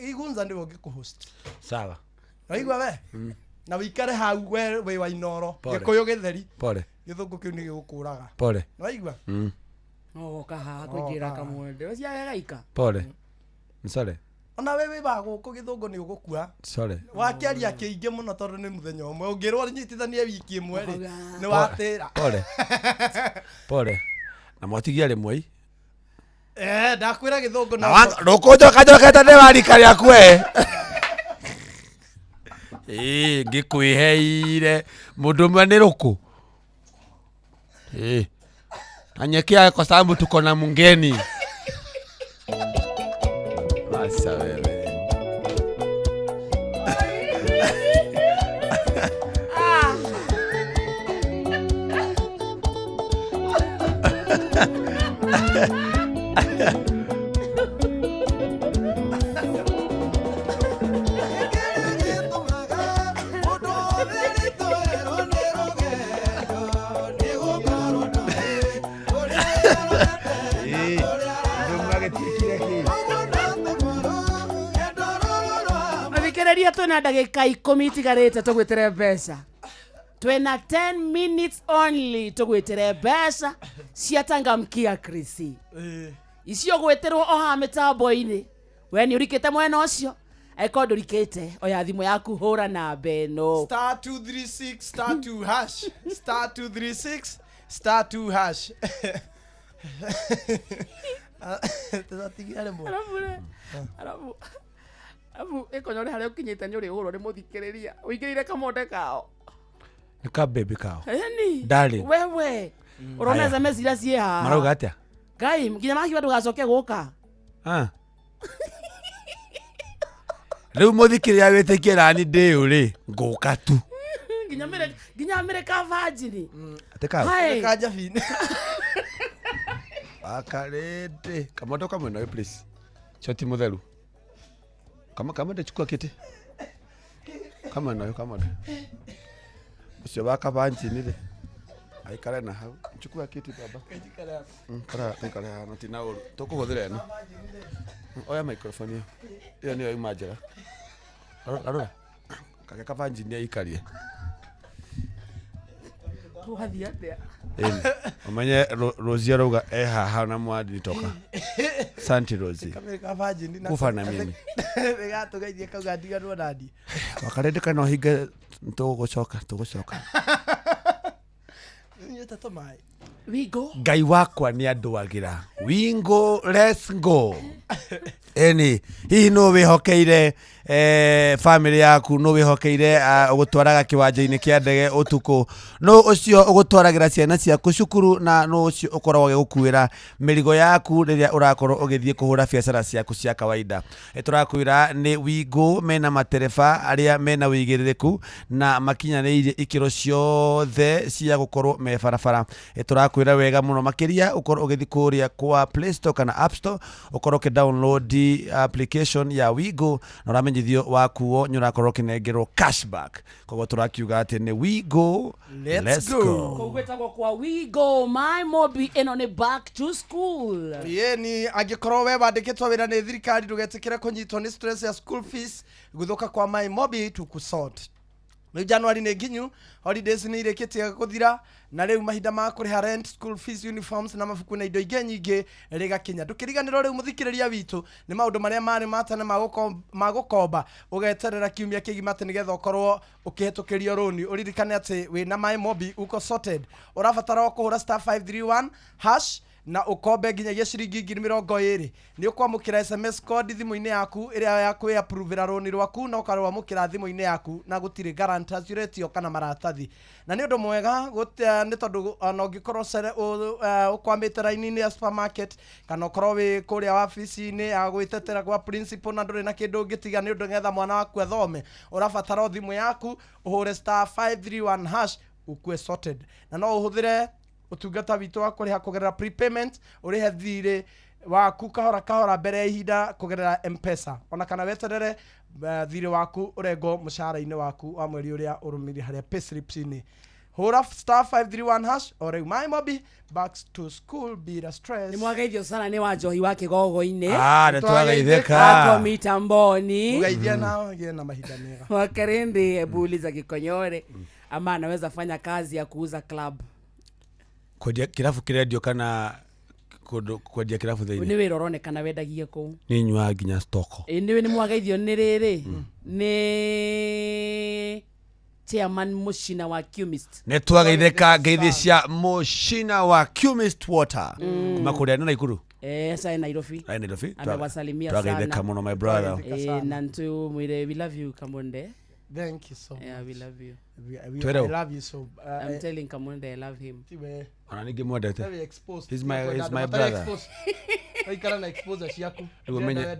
Igunza nĩwe ũngĩkũhost. Sawa. Waigua we? Na wĩikare hau we wĩ wa Inoro Pole. gĩkũyũ gĩtheri. Pole. Gĩthũngũ kĩu nĩ gĩgũkũraga. Pole. Waigua? Oka haha kũingĩra Kamonde. Ũcio gaika. Pole. Sorry. Ona we wĩ wa gũkũ gĩthũngũ nĩ ũgũkua. Sorry. Wakĩaria kĩingĩ mũno tondũ nĩ mũthenya ũmwe ũngĩrwo nyitithanie wiki ĩmwe rĩ nĩ watĩra. Pole. Pole. Na mwatigia rĩmwe. Eh, ndakwĩra gĩthũngũ Na ndũkũnjoka njokete ndĩ wa rika rĩaku we. Ĩĩ ngĩkwĩheire mũndũ ũmwe nĩ rũkũ. Ĩĩ. Na nyeki yako sababu tuko na mgeni. Asa wewe. Mathikĩrĩria twĩna ndagĩka 10 itigarĩte tũgwĩtĩre mbeca. Twĩna 10 minutes only tũgwĩtĩre mbeca cia tangamkia Krisi. Icio gwĩtĩrwo o haha mĩtambo-inĩ. We nĩ ũrikĩte mwena ũcio? Angĩkorwo ndũrikĩte, oya thimũ yaku hũra namba ĩno. Star 236 star 2 hash star 236 star 2 hash. Tũratigia rĩmwe. Arabu Abu ĩkonyore harĩa ũkinyĩte nĩ ũrĩhũrwo nĩ mũthikĩrĩria. Ũingĩrĩire kamonde kao. Nĩ ka baby kao. Ĩni. Darling. Wewe. Ũrona Aya. SMS iria ciĩ haha. Marauga atĩa? Ngai nginya makiuga ndũgacoke gũka. Ah. Rĩu mũthikĩrĩria wĩtĩkie nani ndĩũ rĩ ngũka tu. Nginya mĩre nginya mĩre ka virgin. Atĩ kau? Hai. Ka njabini. Akarĩndĩ. Kamondo kamwe nawe please. Choti mũtheru. Kama kamondo chukua kiti. Kama nayo kamondo. Ũcio wa kabanjini rĩ. Aikare na hau. Chukua kiti baba. Kara aikare haha tina ũru. Tũkũhũthĩra ĩno. Oya microphone ĩyo. Ĩyo nĩyo yuma njega. Arora. Kake kabanjini aikarie. Twathiĩ atĩa? Ĩni. Ũmenye Rosie arauga e haha na mwandi toka. Santi Rosie. Kamere ka virgin na Kufa na mimi. Nĩgatũgeithie kauga ndiganwo nani. Wakarĩndĩ kana ũhinge tũgũcoka tũgũcoka. Nyuĩte tũmaĩ. Wingo. Ngai wakwa nĩ andwagĩra. Wingo let's go. Ĩni hihi nũ wĩhokeire family yaku nũ wĩhokeire ũgũtwaraga kĩwanja-inĩ kĩa ndege ũtukũ nũ ũcio ũgũtwaragĩra ciana ciaku cukuru na nũ ũcio ũkoragwo agĩgũkuĩra mĩrigo yaku rĩrĩa ũrakorwo ũgĩthiĩ kũhũra biacara ciaku cia kawaida. Tũrakwĩra nĩ Wingo mena matereba arĩa mena wĩigĩrĩrĩku na makinyanĩirie ikĩro ciothe cia gũkorwo me barabara. Tũrakwĩra wega mũno makĩria ũkorwo ũgĩthiĩ kũrĩa kwa Play Store kana App Store ũkorwo ũkĩ download application ya Wigo na ũramenyithio wakuo nĩ ũrakorwo ũkĩnengerwo cashback. Koguo tũrakiuga atĩ nĩ Wigo let's go. Kũu gwĩtagwo kwa Wigo my mobi ĩno nĩ back to school. Ĩni angĩkorwo we wandĩkĩtwo wĩra nĩ thirikari ndũgetĩkĩre kũnyitwo nĩ stress ya school fees gũthũka kwa my mobi tũkũsort. Rĩu January nĩ nginyu, holidays nĩ irĩkĩtie gũthira na rĩu mahinda ma kũrĩha rent, school fees, uniforms na mabuku na indo ingĩ nyingĩ rĩgakinya. Ndũkĩriganĩrwo rĩu mũthikĩrĩria witũ nĩ maũndũ marĩa marĩ ma tene ma gũkomba ũgeterera kiumia kĩgima atĩ nĩgetha ũkorwo ũkĩhetũkĩrio rũni. Ũririkane atĩ wĩna my mobi uko sorted. Ũrabatara o kũhũra star 531 hash na ũkombe nginyagia ciringi 20,000. Nĩ ũkwamũkĩra SMS code thimũ-inĩ yaku ĩrĩa ya kwĩ-approvĩra rũni rwaku na ũkarwamũkĩra thimũ-inĩ yaku na gũtirĩ guarantors ũretio kana maratathi. Na nĩ ũndũ mwega nĩ tondũ ona ũngĩkorwo ũkwamĩte raini-inĩ ya supermarket kana ũkorwo wĩ kũrĩa wabici-inĩ ya gwĩtetera gwa principal na ndũrĩ na kĩndũ ũngĩtiga nĩ ũndũ nĩgetha mwana waku athome, ũrabatara o thimũ yaku ũhũre star 531 hash ukue sorted. Na no ũhũthĩre ũtungata witũ wa kũrĩha kũgerera prepayment ũrĩhe thirĩ waku kahora kahora mbere ya ihinda kũgerera M-Pesa ona kana weterere thirĩ waku ũrengwo mũcara-inĩ waku wa mweri ũrĩa ũrũmĩrĩire harĩa payslips-inĩ. Hũra star 531 hash o rĩu. My mobi back to school bila stress. Nĩ mwageithio sana nĩ wa njohi wa kĩgogo-inĩ. Ah, nĩ twageithĩka. Ako mitamboni. Ũgeithia na ũgĩe na mahinda mega. Wakarindi ebuli za Gikonyore ama anaweza fanya kazi ya kuuza club. Kwendia kirabu kĩrendio kana kwendia kirabu Nĩ thĩinĩ. wĩra ũronekana wendagie kũu. Nĩ nyuaga nginya stoko. Ĩ nĩ mwageithio nĩ rĩrĩ nĩ chairman Mushina wa Cumist. Nĩ twageithĩka ngeithi cia Mushina wa Cumist Water. Kuma kũrĩa nĩ Naikuru. Sasa Nairobi. Ai Nairobi. Amewasalimia sana. Twageithĩka mũno my brother. Na ntu mwire we love you Kamonde. Thank you so much. Yeah, we love you. I love you so. I'm telling Kamonde I love him. Ona ningĩ mwendete. Very exposed. He's my brother. Waikara na exposure ciaku. Rĩu ũmenye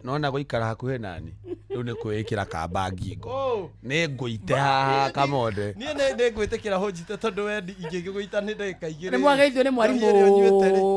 nona gũikara hakuhĩ nani rĩu nĩ kwĩĩkĩra kamba ngingo. Nĩ ngũite haha Kamonde. Niĩ nĩ ngwĩtĩkĩra hũnjite tondũ we ingĩgĩgũita nĩ ndagĩka igĩrĩ. Nĩ mwageithio nĩ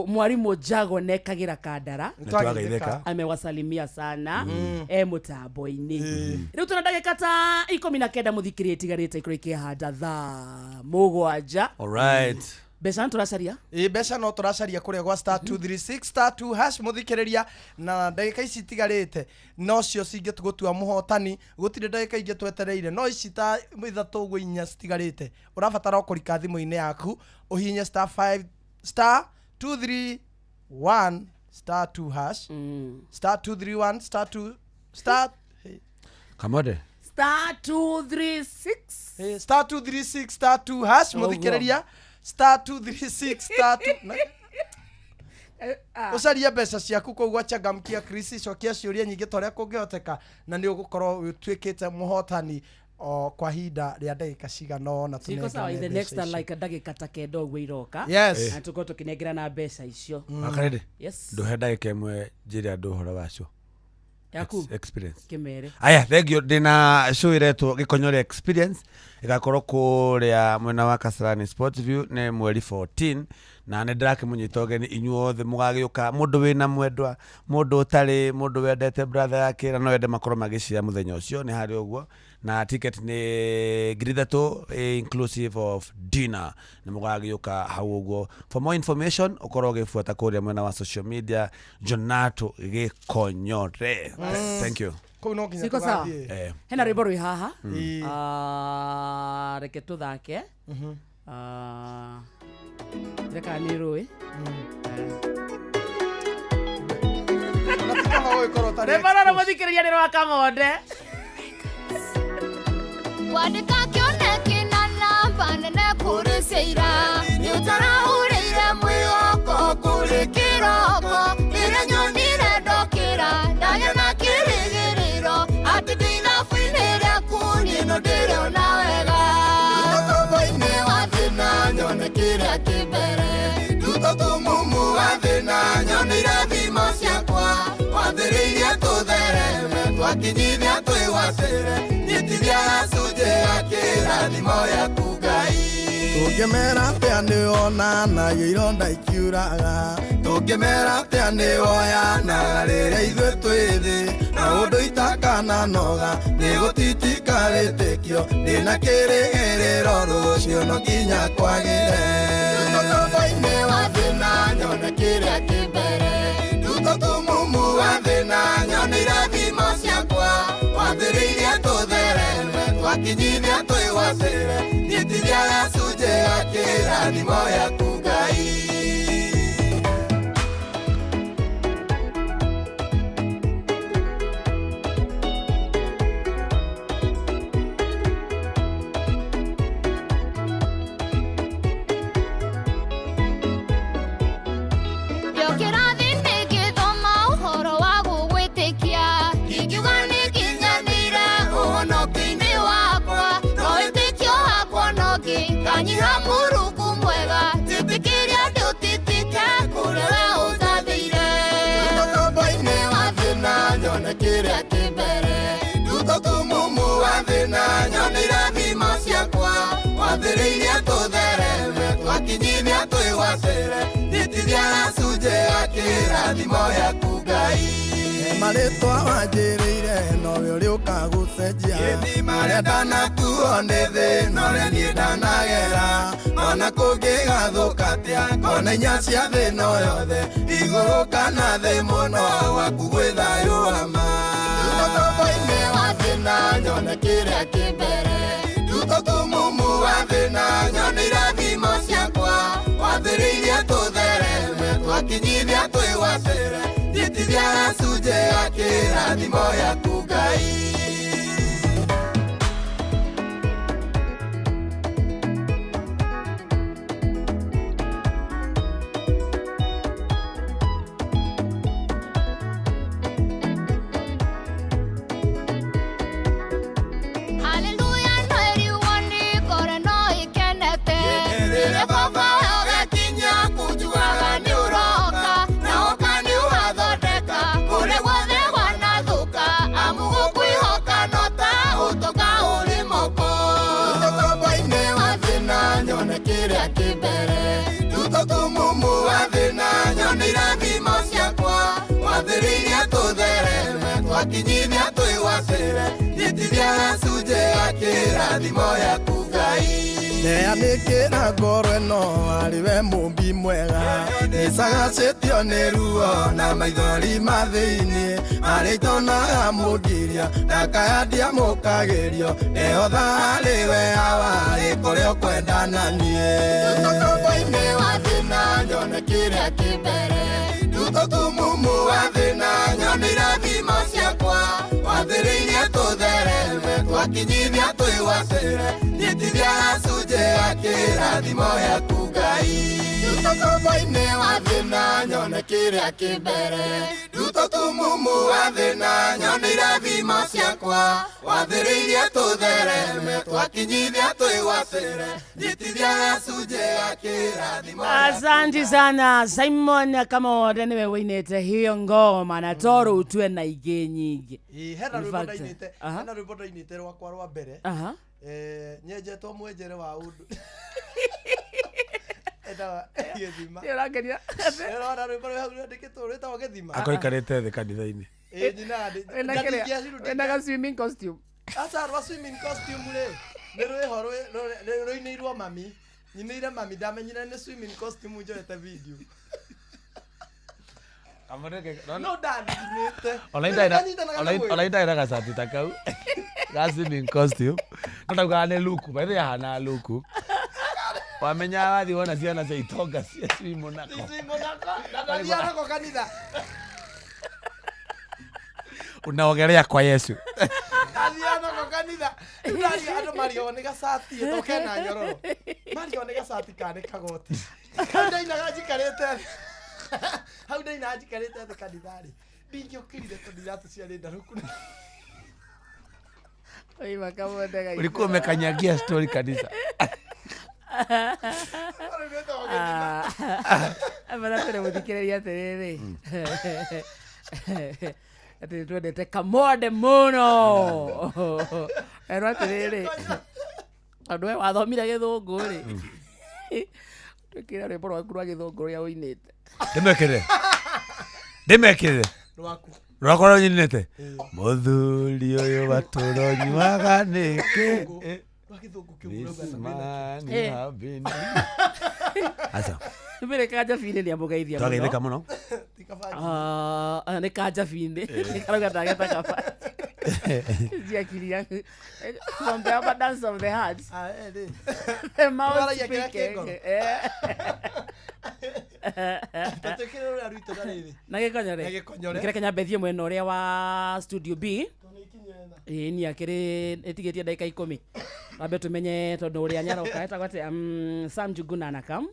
mwarimu Jago nekagĩra kandara. Nĩ twageithĩka. Amewasalimia sana e mũtambo-inĩ. Rĩu tũna ndagĩka ta 19 mũthikĩrĩria itigarĩte ikorwo ikĩhanda thaa 7. All right. Mbeca nĩ tũracaria? Ĩ mbeca no tũracaria kũrĩa gwa star 236 star 2 hash mũthikĩrĩria na ndagĩka ici itigarĩte nocio cingĩtũgũtua mũhotani gũtirĩ ndagĩka ingĩ twetereire no ici ta ithatũ ũguo inya citigarĩte ũrabatara o kũrika thimũ-inĩ yaku ũhihinye star 5 star 231 star 2 hash star 231 star 2 star Kamonde star 236 star 236 star 2 hash mũthikĩrĩria star 236 star 2 Ũcarie mbeca ciaku kũu gwa Changamkia Chris, cokia ciũria nyingĩ ta ũrĩa kũngĩhoteka na nĩ ũgũkorwo ũtuĩkĩte mũhotani o kwa ihinda rĩa ndagĩka cigana ũna. Ciko sawa, in the Tũnengane next mbeca icio. like ndagĩka ta 9 ũguo iroka. Yes. Na tũkorwo tũkĩnengerana mbeca icio. Wakarĩndĩ. Yes. Ndũhe ndagĩka ĩmwe njĩre andũ ũhoro wacio. Yaku. Experience. Kĩmere. Aya, thengio. Ndĩna show ĩretwo Gĩkonyore Experience, ĩgakorwo kũrĩa mwena wa Kasarani Sports View nĩ mweri 14, na nĩ ndĩrakĩmũnyita ũgeni inyuothe mũgagĩũka, mũndũ wĩna mwendwa, mũndũ ũtarĩ, mũndũ wendete brother yake na no ende makorwo magĩcira mũthenya ũcio, nĩ harĩ ũguo. Na ticket nĩ 3,000, inclusive of dinner. Nĩ mũgagĩũka hau ũguo. For more information ũkorwo ũgĩbuata kũrĩa mwena wa social media, Jonato Gĩkonyore. Thank you. Kũu no nginya Ciko sawa. tũgathiĩ. Hena rwĩmbo rwĩ haha. Ah, reke tũthake. Reka nĩ rũĩ. Na ti kaba gũgĩkorwo ũtarĩ Rwĩmbo rũrũ exposed. mũthikĩrĩria nĩ rwa Kamonde. Kwandĩka kĩoneki na namba nene kũrĩ ciaira nĩ ũtarahũrĩire mwĩhoko kũrĩ kĩroko rĩrĩa nyonire ndokĩra ndagĩa na kĩrĩgĩrĩro atĩ ndĩ ithabu-inĩ rĩaku niĩ no ndĩrona wega. Nduta tombo-inĩ wa thĩna nyone kĩrĩa kĩ mbere, nduta tumumu wa thĩna nyone irathimo ciakwa, wathĩrĩirie tũthereme twakinyithia twĩgwatĩre, nyitithia gacunjĩ ga kĩrathimo yaku Ngai. Tũngĩmera atĩa nĩ wonanagia ironda ikiuraga, tũngĩmera atĩa nĩ woyanaga rĩrĩa ithuĩ twĩ thĩ, na ũndũ itakananoga nĩ gũtitika wĩtĩkio, ndĩna kĩrĩgĩrĩro rũciũ no nginya kwagĩre. Nduta tombo-inĩ wa thĩna nyone kĩrĩa kĩ mbere, nduta tumumu wa thĩna nyone irathimo ciakwa, wathĩrĩirie tũthereme twakinyithia twĩgwatĩre, nyitithia gacunjĩ ga kĩrathimo yaku Ngai. Ndokĩra thĩ ngĩthoma ũhoro wa gũgwĩtĩkia, ingiuga nĩ nginyanĩire ũhonokio-inĩ wakwa, no wĩtĩkio wakwa no ngĩkanyiha. Mũrungu mwega, njĩtĩkĩria ndũtitike kũrĩa we ũnjathĩire. Nduta tombo-inĩ wa thĩna nyone kĩrĩa kĩ mbere, nduta tumumu wa thĩna nyone irathimo ciakwa, wathĩrĩirie tũthereme twakinyithia twĩgwatĩre, nyitithia gacunjĩ ga kĩrathimo yaku Ngai. Marĩtwa wanjĩrĩire nowe ũrĩ ũkagũcenjia, marĩa ndanakuo nĩ thĩ norĩa niĩ ndanagera, ona kũngĩgathũka atĩa kona inya cia thĩ no yothe, igũrũ kana thĩ mũno gwaku gwĩ thayũ wa ma. Nduta tombo-inĩ wa thĩna nyone kĩrĩa kĩ mbere, nduta tumumu wa thĩna nyone irathimo ciakwa, wathĩrĩirie tũthereme twakinyithia twĩgwatĩre, nyitithia gacunjĩ ga kĩrathimo yaku Ngai. Haleluya no ĩriuo nĩ ngoro no ĩkenete rĩrĩa baba ũgakinya kũnjugaga nĩ ũroka na ũka nĩ ũgathondeka kũrĩa guothe gwanathũka, amu gũkwĩhoka no ta ũtoka ũrĩ moko. Nduta tombo-inĩ wa thĩna nyone kĩrĩa kĩ mbere, nduta tumumu wa thĩna nyone irathimo ciakwa, wathĩrĩirie tũthereme twakinyithia twĩgwatĩre, nyitithia gacunjĩ ga kĩrathimo yaku Ngai. Neanĩkĩra ngoro ĩno arĩ we mũmbi mwega, nĩcagacĩtio nĩ ruo na maithori ma thĩinĩ, marĩa itonaga mũngiria ndakaya ndiamũkagĩrio, ndehotha harĩ we Awa ĩ kũrĩa ũkwenda na niĩ. Nduta tombo-inĩ wa thĩna nyone kĩrĩa kĩ mbere, nduta tumumu wa thĩna nyone irathimo ciakwa, wathĩrĩirie tũthereme twakinyithia twĩgwatĩre, nyitithia gacunjĩ ga kĩrathimo yaku Ngai. Nduta tombo-inĩ wa thĩna nyone kĩrĩa kĩ mbere Nduto tumumu wa thĩna nyone irathimo ciakwa Wathĩrĩirie tũthereme twakinyithia twĩgwatĩre Nyitithia gacunjĩ ga kĩrathimo. Asante sana Simon Kamode, niwe wĩinĩte hiyo ngoma na toro utue na ingĩ nyingĩ. Ĩ, hena In rwĩmbo fact, ndainĩte aha. hena rwĩmbo ndainĩte rwakwa rwa mbere. Aha. Nyenjetwo mwenjere wa ũndũ etawa gĩthima. Nĩ ũrangenia. Ĩrona rwĩmbo rwĩ hau rwandĩkĩtwo rwĩtagwo gĩthima. Akoikarĩte thĩ kanitha-inĩ. Ĩ, nyinaga Wĩna kĩrĩa- wĩna ga swimming costume. Aca rwa swimming costume rĩ nĩ rwĩho rũinĩirwo mami, nyinĩire mami, ndamenyire nĩ swimming costume njoete video no ndathinĩte. Ona indarĩ na gacati ta kau ga swimming costume, no ndaugaga nĩ luku by the way, yahanaga luku wamenya wathiĩ wona ciana cia itonga cia swim nako. Ndathiaga nako kanitha. Unaogelea kwa Yesu. Ndathiaga nako kanitha. Rĩu ndaria andũ marigagwo nĩ gacati to kena nyororo, marigagwo nĩ gacati kana nĩ kagoti. Hau ndainaga njikarĩte thĩ, hau ndainaga njikarĩte thĩ kanitha-rĩ, ndingĩokĩrire tondũ iratũ ciarĩ ndarũku. Oima Kamode gaitũ. Ulikuwa umekanyagia story kanisa. Abatha tũrĩ mũthikĩrĩria atĩrĩrĩ atĩ nĩ twendete Kamode mũno, erwo atĩrĩrĩ tondũ we wathomire gĩthũngũ rĩ, twĩkĩre rwĩmbo rwaku rwa gĩthũngũ rũrĩa ũinĩte. Ndĩmekĩrĩre, ndĩmekĩrĩre. Rwaku. Rwakwa rũnyinĩte mũthuri ũyũ watũronyuaga nĩkĩ. This man you have been. Aca. Mbere kanjabinĩ nĩ amũgeithia. Twageithĩka mũno. Ah, nĩ kanjabinĩ karauga ndageta kaba ciakiria from the abundance of the heart, the mouth Twaragia kĩrĩa kĩ speaking. ngoro. Tũtwĩkĩre rũrĩa rwitũ na rĩrĩ. Na gĩkonyore. Na gĩkonyore. Kĩrĩa kĩnyambe thiĩ mwena ũrĩa wa studio B, ĩĩ ni akĩrĩ ĩtigĩtie ndagĩka 10 wambe tũmenye tondũ ũrĩa nyaroka etagwo atĩa, Sam Njuguna anakam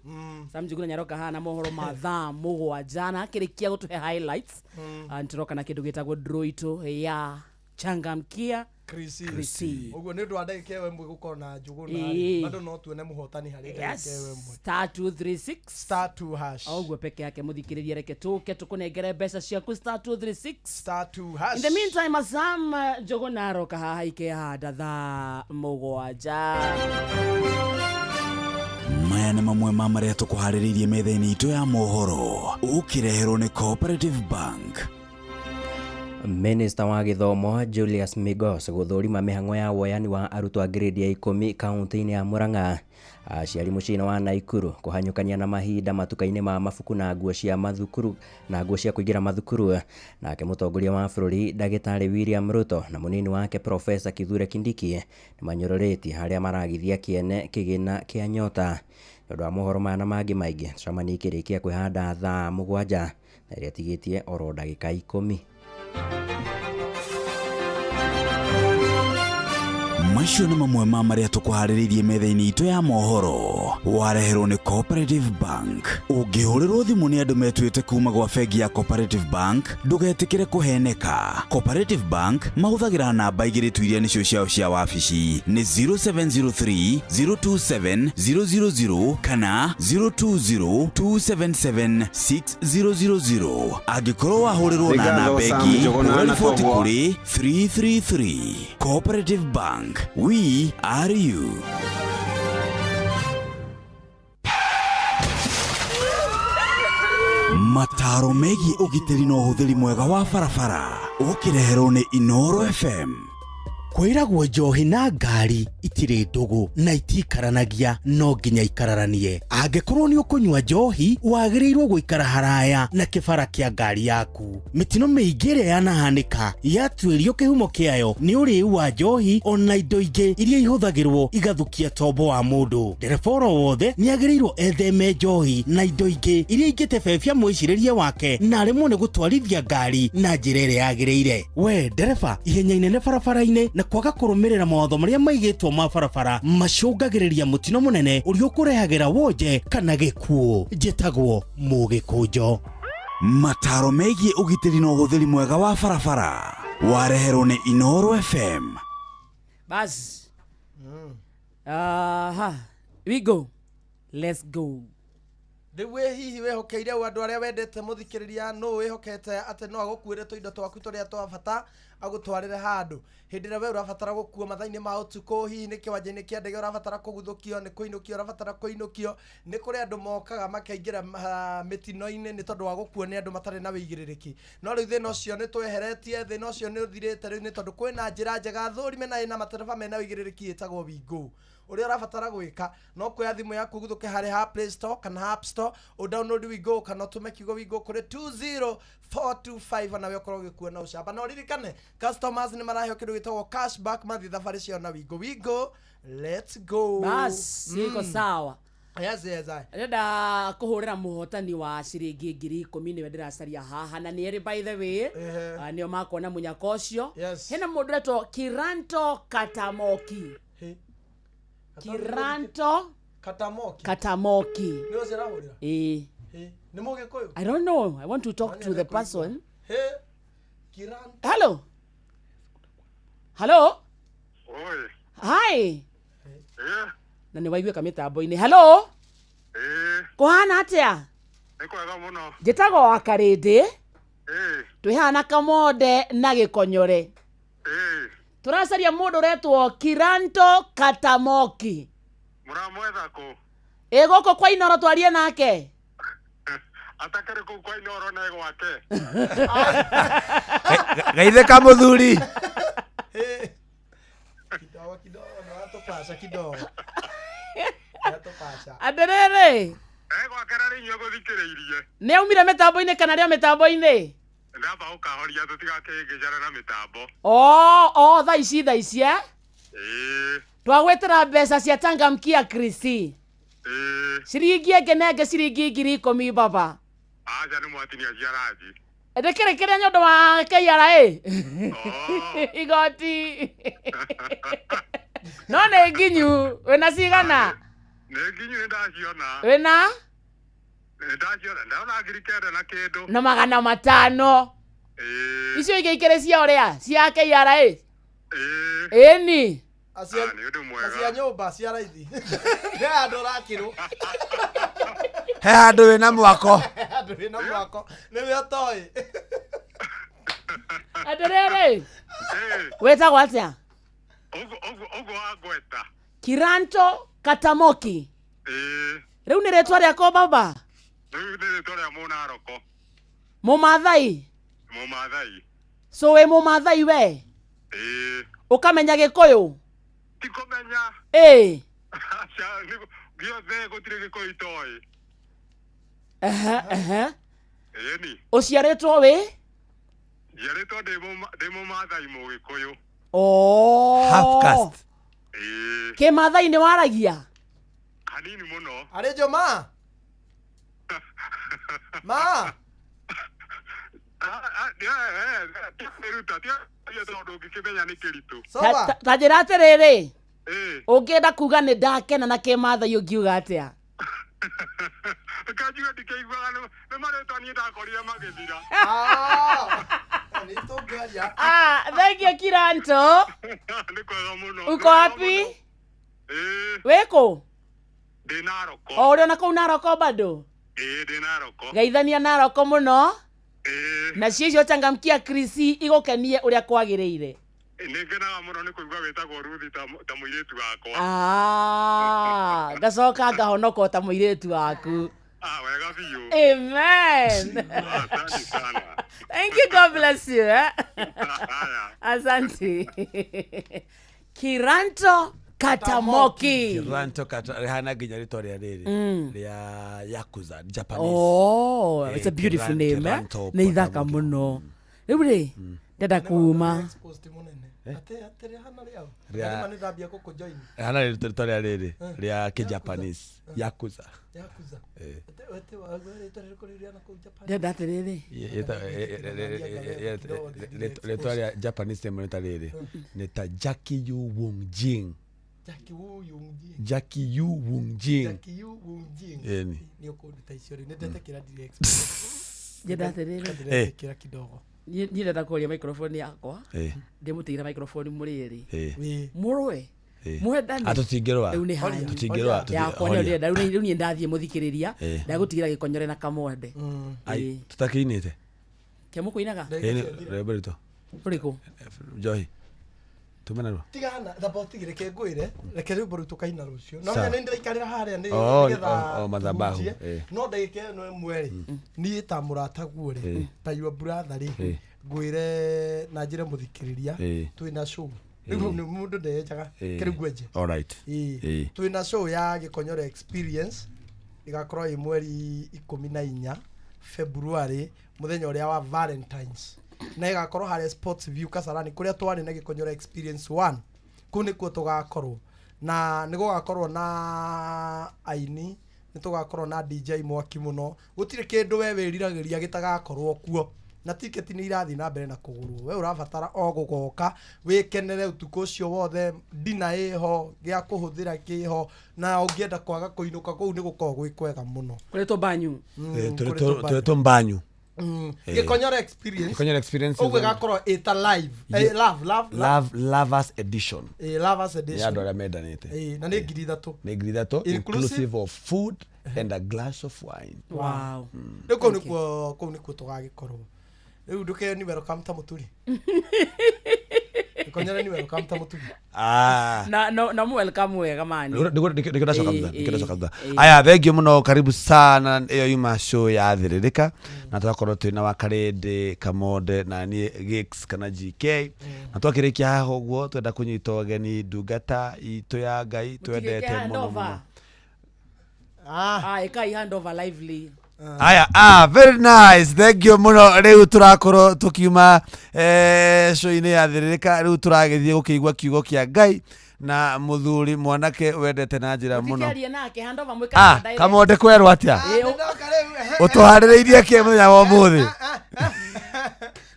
Sam Njuguna nyaroka haha na mohoro ma thaa 7 na akĩrĩkia gũtũhe highlights. Ah, nĩtũroka na kĩndũ gĩtagwo draw itũ ya changamkia Krisi. Krisi. Ũguo nĩ ũndũ wa ndagĩka ĩyo ĩmwe gũkorwo na njũgũna Ĩĩ. rĩ, bado no tuone mũhotani harĩ ndagĩka ĩyo ĩmwe. Star 236 star 2 hash. Oguo peke yake muthikiriria, reke tuke tukunengere mbeca ciaku star 236 star 2 hash. In the meantime, Sam Njuguna aroka haha ikehanda thaa 7. Maya nĩ mamwe ma marĩa tũkũharĩrĩirie metha-inĩ itũ ya mohoro ũkĩreherwo nĩ Cooperative Bank. Minista wa gĩthomo Julius Migos gũthũrima mĩhang'o ya woyani wa arutwo a grade ya 10 kaunti-inĩ ya Murang'a. Aciari mũciĩ-inĩ wa Naikuru kũhanyũkania na mahinda matuka-inĩ ma mabuku na nguo cia mathukuru na nguo cia kũingĩra mathukuru. Nake mũtongoria wa bũrũri ndagĩtarĩ William Ruto na mũnini wake Profesa Kithure Kindiki nĩ manyũrũrĩtie harĩa maragithia kĩene kĩgĩna kĩa nyota. Nĩ ũndũ wa mohoro maya na mangĩ maingĩ, tũcemanie ikĩrĩkia kwĩhanda thaa 7 na ĩrĩa ĩtigĩtie oro ndagĩka 10. Macio nĩ mamwe ma marĩa tũkũharĩrĩirie metha-inĩ itũ ya mohoro wareherwo nĩ Cooperative Bank. Ũngĩhũrĩrwo thimũ nĩ andũ metuĩte kuma gwa bengi ya Cooperative Bank, ndũgetĩkĩre kũheneka. Cooperative Bank mahũthagĩra namba igĩrĩ tu iria nĩcio ciao cia wabici nĩ 0703 027 000 kana 020 277 6000. Angĩkorwo wahũrĩrwo na Nĩ ngatho namba Sam ĩngĩ, Njuguna hũra na riboti koguo. kũrĩ 333. Cooperative Bank, we are you. Mataro megiĩ ũgitĩri na ũhũthĩri mwega wa barabara ũkĩreherwo nĩ Inoro FM. Kwĩragwo njohi na ngari itirĩ ndũgũ na itikaranagia, no nginya ikararanie. Angĩkorwo nĩ ũkũnyua njohi, wagĩrĩirwo gũikara haraya na kĩbara kĩa ngari yaku. Mĩtino mĩingĩ ĩrĩa yanahanĩka yatuĩrio kĩhumo kĩayo nĩ ũrĩu wa njohi ona indo ingĩ iria ihũthagĩrwo igathukia tombo wa mũndũ. Ndereba oro wothe nĩ agĩrĩirwo etheme njohi na indo ingĩ iria ingĩtebebia mwĩcirĩrie wake na aremwo nĩ gũtwarithia ngari na njĩra ĩrĩa yagĩrĩire. We ndereba, ihenya inene barabara-inĩ na kwaga kũrũmĩrĩra mawatho marĩa maigĩtwo ma barabara macũngagĩrĩria mũtino mũnene ũrĩa ũkũrehagĩra wonje kana gĩkuũ. Njĩtagwo Mũgĩkũnjo. Mataro megiĩ ũgitĩri na ũhũthĩri mwega wa barabara wareherwo nĩ Inooro FM. Bas. Aha. We go. Let's go. Rĩu wĩ hihi wĩhokeire ũ andũ arĩa wendete mũthikĩrĩria nũ wĩhokete atĩ no agũkuĩre tũindo twaku tũrĩa twa bata agũtwarĩre handũ hĩndĩ ĩrĩa we ũrabatara gũkuo mathaa-inĩ ma ũtukũ hihi nĩ kĩwanja-inĩ kĩa ndege ũrabatara kũguthũkio nĩ kũinũkio ũrabatara kũinũkio nĩ kũrĩ andũ mokaga makaingĩra mĩtino-inĩ nĩ tondũ wa gũkuo nĩ andũ matarĩ na wĩigĩrĩrĩki no rĩu thĩna ũcio nĩ tweheretie thĩna ũcio nĩ ũthirĩte rĩu nĩ tondũ kwĩna njĩra njega thũrime na ĩna matereba mena wĩigĩrĩrĩki ĩtagwo Wingo. Ũrĩa ũrabatara gwĩka no kuoya thimũ yaku ũguthũke harĩ ha Play Store kana App Store ũdownload Wingo kana ũtũme kiugo Wingo kũrĩ 20425 nawe ũkorwo ũgĩkua na ũcamba na ũririkane customers nĩ maraheo kĩndũ gĩtagwo cashback mathiĩ thabarĩ ciao na Wingo. Wingo, let's go. Bas, iko sawa. Yes, yes, I. Ndĩrenda kũhũrĩra mũhotani wa ciringi 10,000 nĩwe ndĩracaria haha na nĩ erĩ by the way. Nĩo makuona mũnyaka ũcio. Hena mũndũ ũretwo Kiranto Katamoki. Kiranto Katamoki. Katamoki. Nĩ ũcio ũrahũrĩra? Ĩĩ. Nĩ mũgĩkũyũ? I don't know. I want to talk to the person. He. Kiranto. Hello. Hello. Oi. Hi. Na nĩ waiguĩka mĩtambo-inĩ. Hello. Kũhana atĩa? Nĩ kwega mũno. Njĩtagwo wa Karĩndĩ. Twĩ haha na Kamonde na Gĩkonyore. Tũracaria mũndũ ũretwo Kiranto Katamoki. Mũramwetha kũ? Ĩ gũkũ kwa Inoro twarie nake. Atakĩrĩ kũu kwa Inoro na gwake. Geithĩka mũthuri. Kidogo kidogo nĩ watũpaca kidogo. Nĩwatũpaca. Atĩrĩrĩ. Gwake na nĩ inyuĩ gũthikĩrĩirie. Nĩ aumire mĩtambo-inĩ kana rĩo mĩtambo-inĩ? Ndamba gũkahoria tũtigakĩhĩngĩcane na mĩtambo. Oh, thaa ici thaa ici eh? Twagwĩtĩra mbeca cia changamkia Krisi. Ciringi ĩngĩ na ĩngĩ ciringi 10,000 baba. Aca nĩ mwatinia ciaranji. Ndĩkĩrĩ kĩrĩa nĩ ũndũ wa KRA? Igoti. No nĩ nginyu, wĩna cigana? Nĩ nginyu nĩ ndaciona. Wĩna? Nĩ ndaciona. Ndona 9,000 na kĩndũ. Na 500. Icio ingĩ ikĩrĩ cia ũrĩa? Cia KRA? Ĩni. Acia nyũmba cia raithi. Nĩ handũ ũrakĩrwo. He handũ wĩna mwako. Handũ wĩna mwako. Nĩwe ũtoĩ. Atĩrĩrĩ. Wĩtagwo atĩa? Ũguo wangweta. Kiranto Katamoki. Rĩu nĩ rĩtwa rĩakwa baba? Rĩu nĩ rĩtwa rĩa Mũnaroko. Mũmathai? Mũmathai. So wĩ Mũmathai we? Ũkamenya Gĩkũyũ? Ti kũmenya. Ĩĩ. Aca gĩothe gũtirĩ Gĩkũyũ itoĩ. Ehe, ehe. Ĩni. Ũciarĩtwo wĩ? Njiarĩtwo ndĩ Mũmathai Mũgĩkũyũ. Oh. Half caste. Kĩmathai nĩ waragia? Hanini mũno. Arĩ njo ma? Ma? Ta njĩra atĩrĩrĩ. Ũngĩenda kuga nĩ ndakena na kĩmathai ũngiuga atĩa? Kanjuge ndikĩiguaga nĩ marĩtwa niĩ ndakorire magĩthira. Thank you Kiranto. Nĩ kwega mũno. Uko wapi? Wĩkũ? Ndĩ Naroko. O ũrĩ ona kũu Naroko bado? Ĩĩ ndĩ Naroko. Geithania Naroko mũno. Nacio icio changamkia Krisi igũkenie ũrĩa kwagĩrĩire. Nĩ ngenaga mũno nĩ kũigua wĩtagwo Ruthi ta mũirĩtu wakwa. Ngacoka ngahonoka o ta mũirĩtu waku. Wega biũ. Amen. Asante sana. Thank you, God bless you. Eh? Asante. Kiranto Katamoki. Kiranto kata rĩhana nginya rĩtwa rĩa rĩrĩ rĩa Yakuza Japanese. Oh, it's a beautiful name. Eh? Kiranto Nĩ ithaka mũno. Rĩu rĩ, ndenda kuma. Rĩhana rĩtwa rĩa rĩrĩ rĩa kĩ-Japanese Yakuza. Yakuza. Ndenda atĩrĩrĩ. Rĩtwa rĩa Japanese name nĩ ta rĩrĩ nĩ ta Jackie Yu Wung Jing. Jackie Wu Yung Jing. Jackie Yu Wung Jing. Jackie Yu Wung Jing. Ĩni. Nĩ ũkũnduta icio rĩu nĩ ndetĩkĩra ndirĩ expert. Njenda atĩrĩrĩ. Ndĩretĩkĩra kidogo. Niĩ ndenda kũria microphone yakwa. Ndĩmũtigĩra microphone mũrĩ erĩ. Mũrũe. Mwendane. Ah, tũtingĩrũa. Rĩu nĩ hanyu. Tũtingĩrũa, Yakwa nĩyo horia. ndĩrenda. Rĩu niĩ ndathiĩ mũthikĩrĩria. Ndagũtigĩra gĩkonyore na kamonde. Ai, tũtakĩinĩte. Kĩamũkũinaga? Ĩ, rwĩmbo rwitũ. Rũrĩkũ? Njohi. Tume narua. Tigana thamba ũtigire reke ngwĩre, reke rwĩmbo rũu tũkaina rũciũ. No Sawa. nĩ ndĩraikarĩra harĩa nĩ Oh, nĩgetha oh, oh, madhabahu, tũhunjie. No ndagĩka ĩno ĩmwe rĩ, niĩ ta mũrataguo rĩ, ta your brother rĩ, ngwĩre na njĩre mũthikĩrĩria twĩna show. Rĩu nĩ mũndũ ndeyenjaga, kĩrĩu ngwenje. All right. Twĩna show ya Gĩkonyore Experience ĩgakorwo ĩ mweri 14 February, mũthenya ũrĩa wa Valentines, na ĩgakorwo harĩa Sports View Kasarani kũrĩa twarĩ na Gĩkonyore Experience 1. Kũu nĩkuo tũgakorwo, na nĩ gũgakorwo na aini, nĩ tũgakorwo na DJ mwaki mũno. Gũtirĩ kĩndũ we wĩriragĩria gĩtagakorwo kuo, na tiketi nĩ irathiĩ na mbere na kũgũrwo. We ũrabatara o gũgoka wĩkenere ũtukũ ũcio wothe. Dina ĩho, gĩa kũhũthĩra kĩho, na ũngĩenda kwaga kũinũka kũu nĩ gũkorwo gwĩ kwega mũno. Kũrĩtwo banyu. Tũrĩtwo mbanyu. Gĩkonyore Experience. Gĩkonyore Experience. Ũguo ĩgakorwo ĩta live. Love, love, Love, Lovers Edition. Lovers Nĩ Edition. andũ arĩa mendanĩte. Na nĩ 3,000. Nĩ 3,000 Inclusive. inclusive of food and a glass of wine. Wow. Rĩu kũu nĩkuo tũgagĩkorwo. Rĩu ndũke ni welcome ta mũturi. Gĩkonyore ni welcome ta mũturi. Ah. Na no na mu welcome wega mani. Nĩkĩo ndacoka thutha, nĩkĩo ndacoka thutha. Aya, thengio mũno, karibu sana. Ĩyo yuma show ya Thĩrĩrĩka, na tũgakorwo twĩna wa Karĩndĩ Kamonde na niĩ Gix kana GK, na twakĩrĩkia haha ũguo twenda kũnyita ũgeni ndungata itũ ya Ngai twendete mũno mũno. Ah, ĩkai handover lively. Aya, ah, very nice, thank you mũno. Rĩu tũrakorwo tũkiuma show-inĩ ya Thĩrĩrĩka. Rĩu tũragĩthiĩ gũkĩigua kiugo kĩa Ngai na mũthuri mwanake wendete na njĩra mũno. Mũtikĩarie nake handover Ah, mwĩkaga direct. Kamonde, kwerwo atĩa? Ĩ, Ũtũharĩrĩirie kĩ mũthenya wa ũmũthĩ?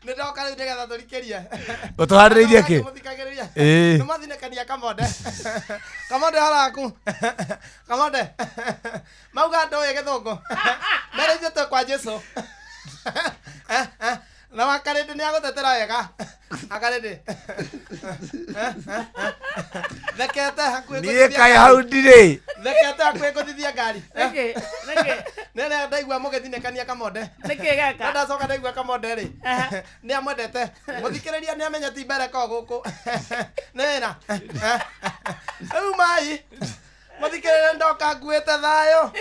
Nĩ ndoka rĩu nĩgetha tũrikĩrie. Ũtũharĩrĩirie kĩ? Mũthikagĩrĩria. Ĩ. Nĩ mathinĩkania Kamonde. Kamonde haraku. Kamonde. Mauga ndũĩ gĩthũngũ. Mbere ithuĩ twĩ kwa Jesũ. Na wakarĩndĩ nĩ agũtetera wega. Akarĩndĩ. Thekete hakuhĩ Niĩ gũthithia kaĩ ngari. hau ndirĩ. Thekete hakuhĩ gũthithia ngari. Nĩkĩ? Nĩkĩ? Nĩ ndaigua mũgĩthinĩkania Kamonde. Nĩkĩ geka? Na ndacoka ndaigua Kamonde rĩ. Nĩ amwendete. Mũthikĩrĩria nĩ amenya ti mbere ko gũkũ. Nĩ wĩra. Rĩu mai. Mũthikĩrĩria ndoka nguĩte thayũ.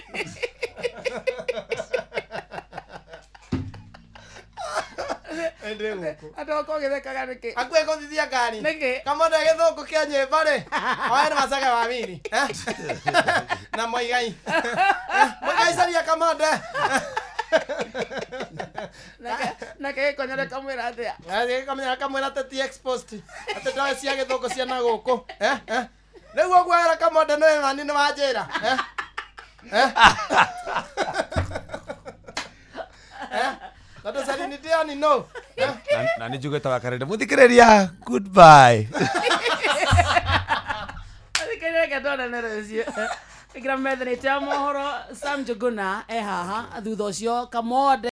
Ndĩ gũkũ. Andũ oka ũgĩthekaga nĩkĩ? Hakuhĩ gũthithia ngari. Nĩkĩ? Kamonde gĩthũngũ kĩa nyĩmbo rĩ. Oe nĩ macege wa mini. Na Mũigai. Mũigai caria Kamonde. Nake gĩkonyore kamwĩra atĩa? Gĩkonyore kamwĩra atĩ ti exposed. Atĩ ndoe cia gĩthũngũ cia na gũkũ. Rĩu ũguo wera Kamonde nĩ nani nĩ wanjĩra. Tondũ Celine Dion no. Na nĩ njugĩte wa Karĩndĩ mũthikĩrĩria, goodbye. Mũthikĩrĩria reke tuonane rũciũ. Ĩkĩra metha-inĩ ya mohoro Sam Njuguna e haha thutha ũcio Kamonde.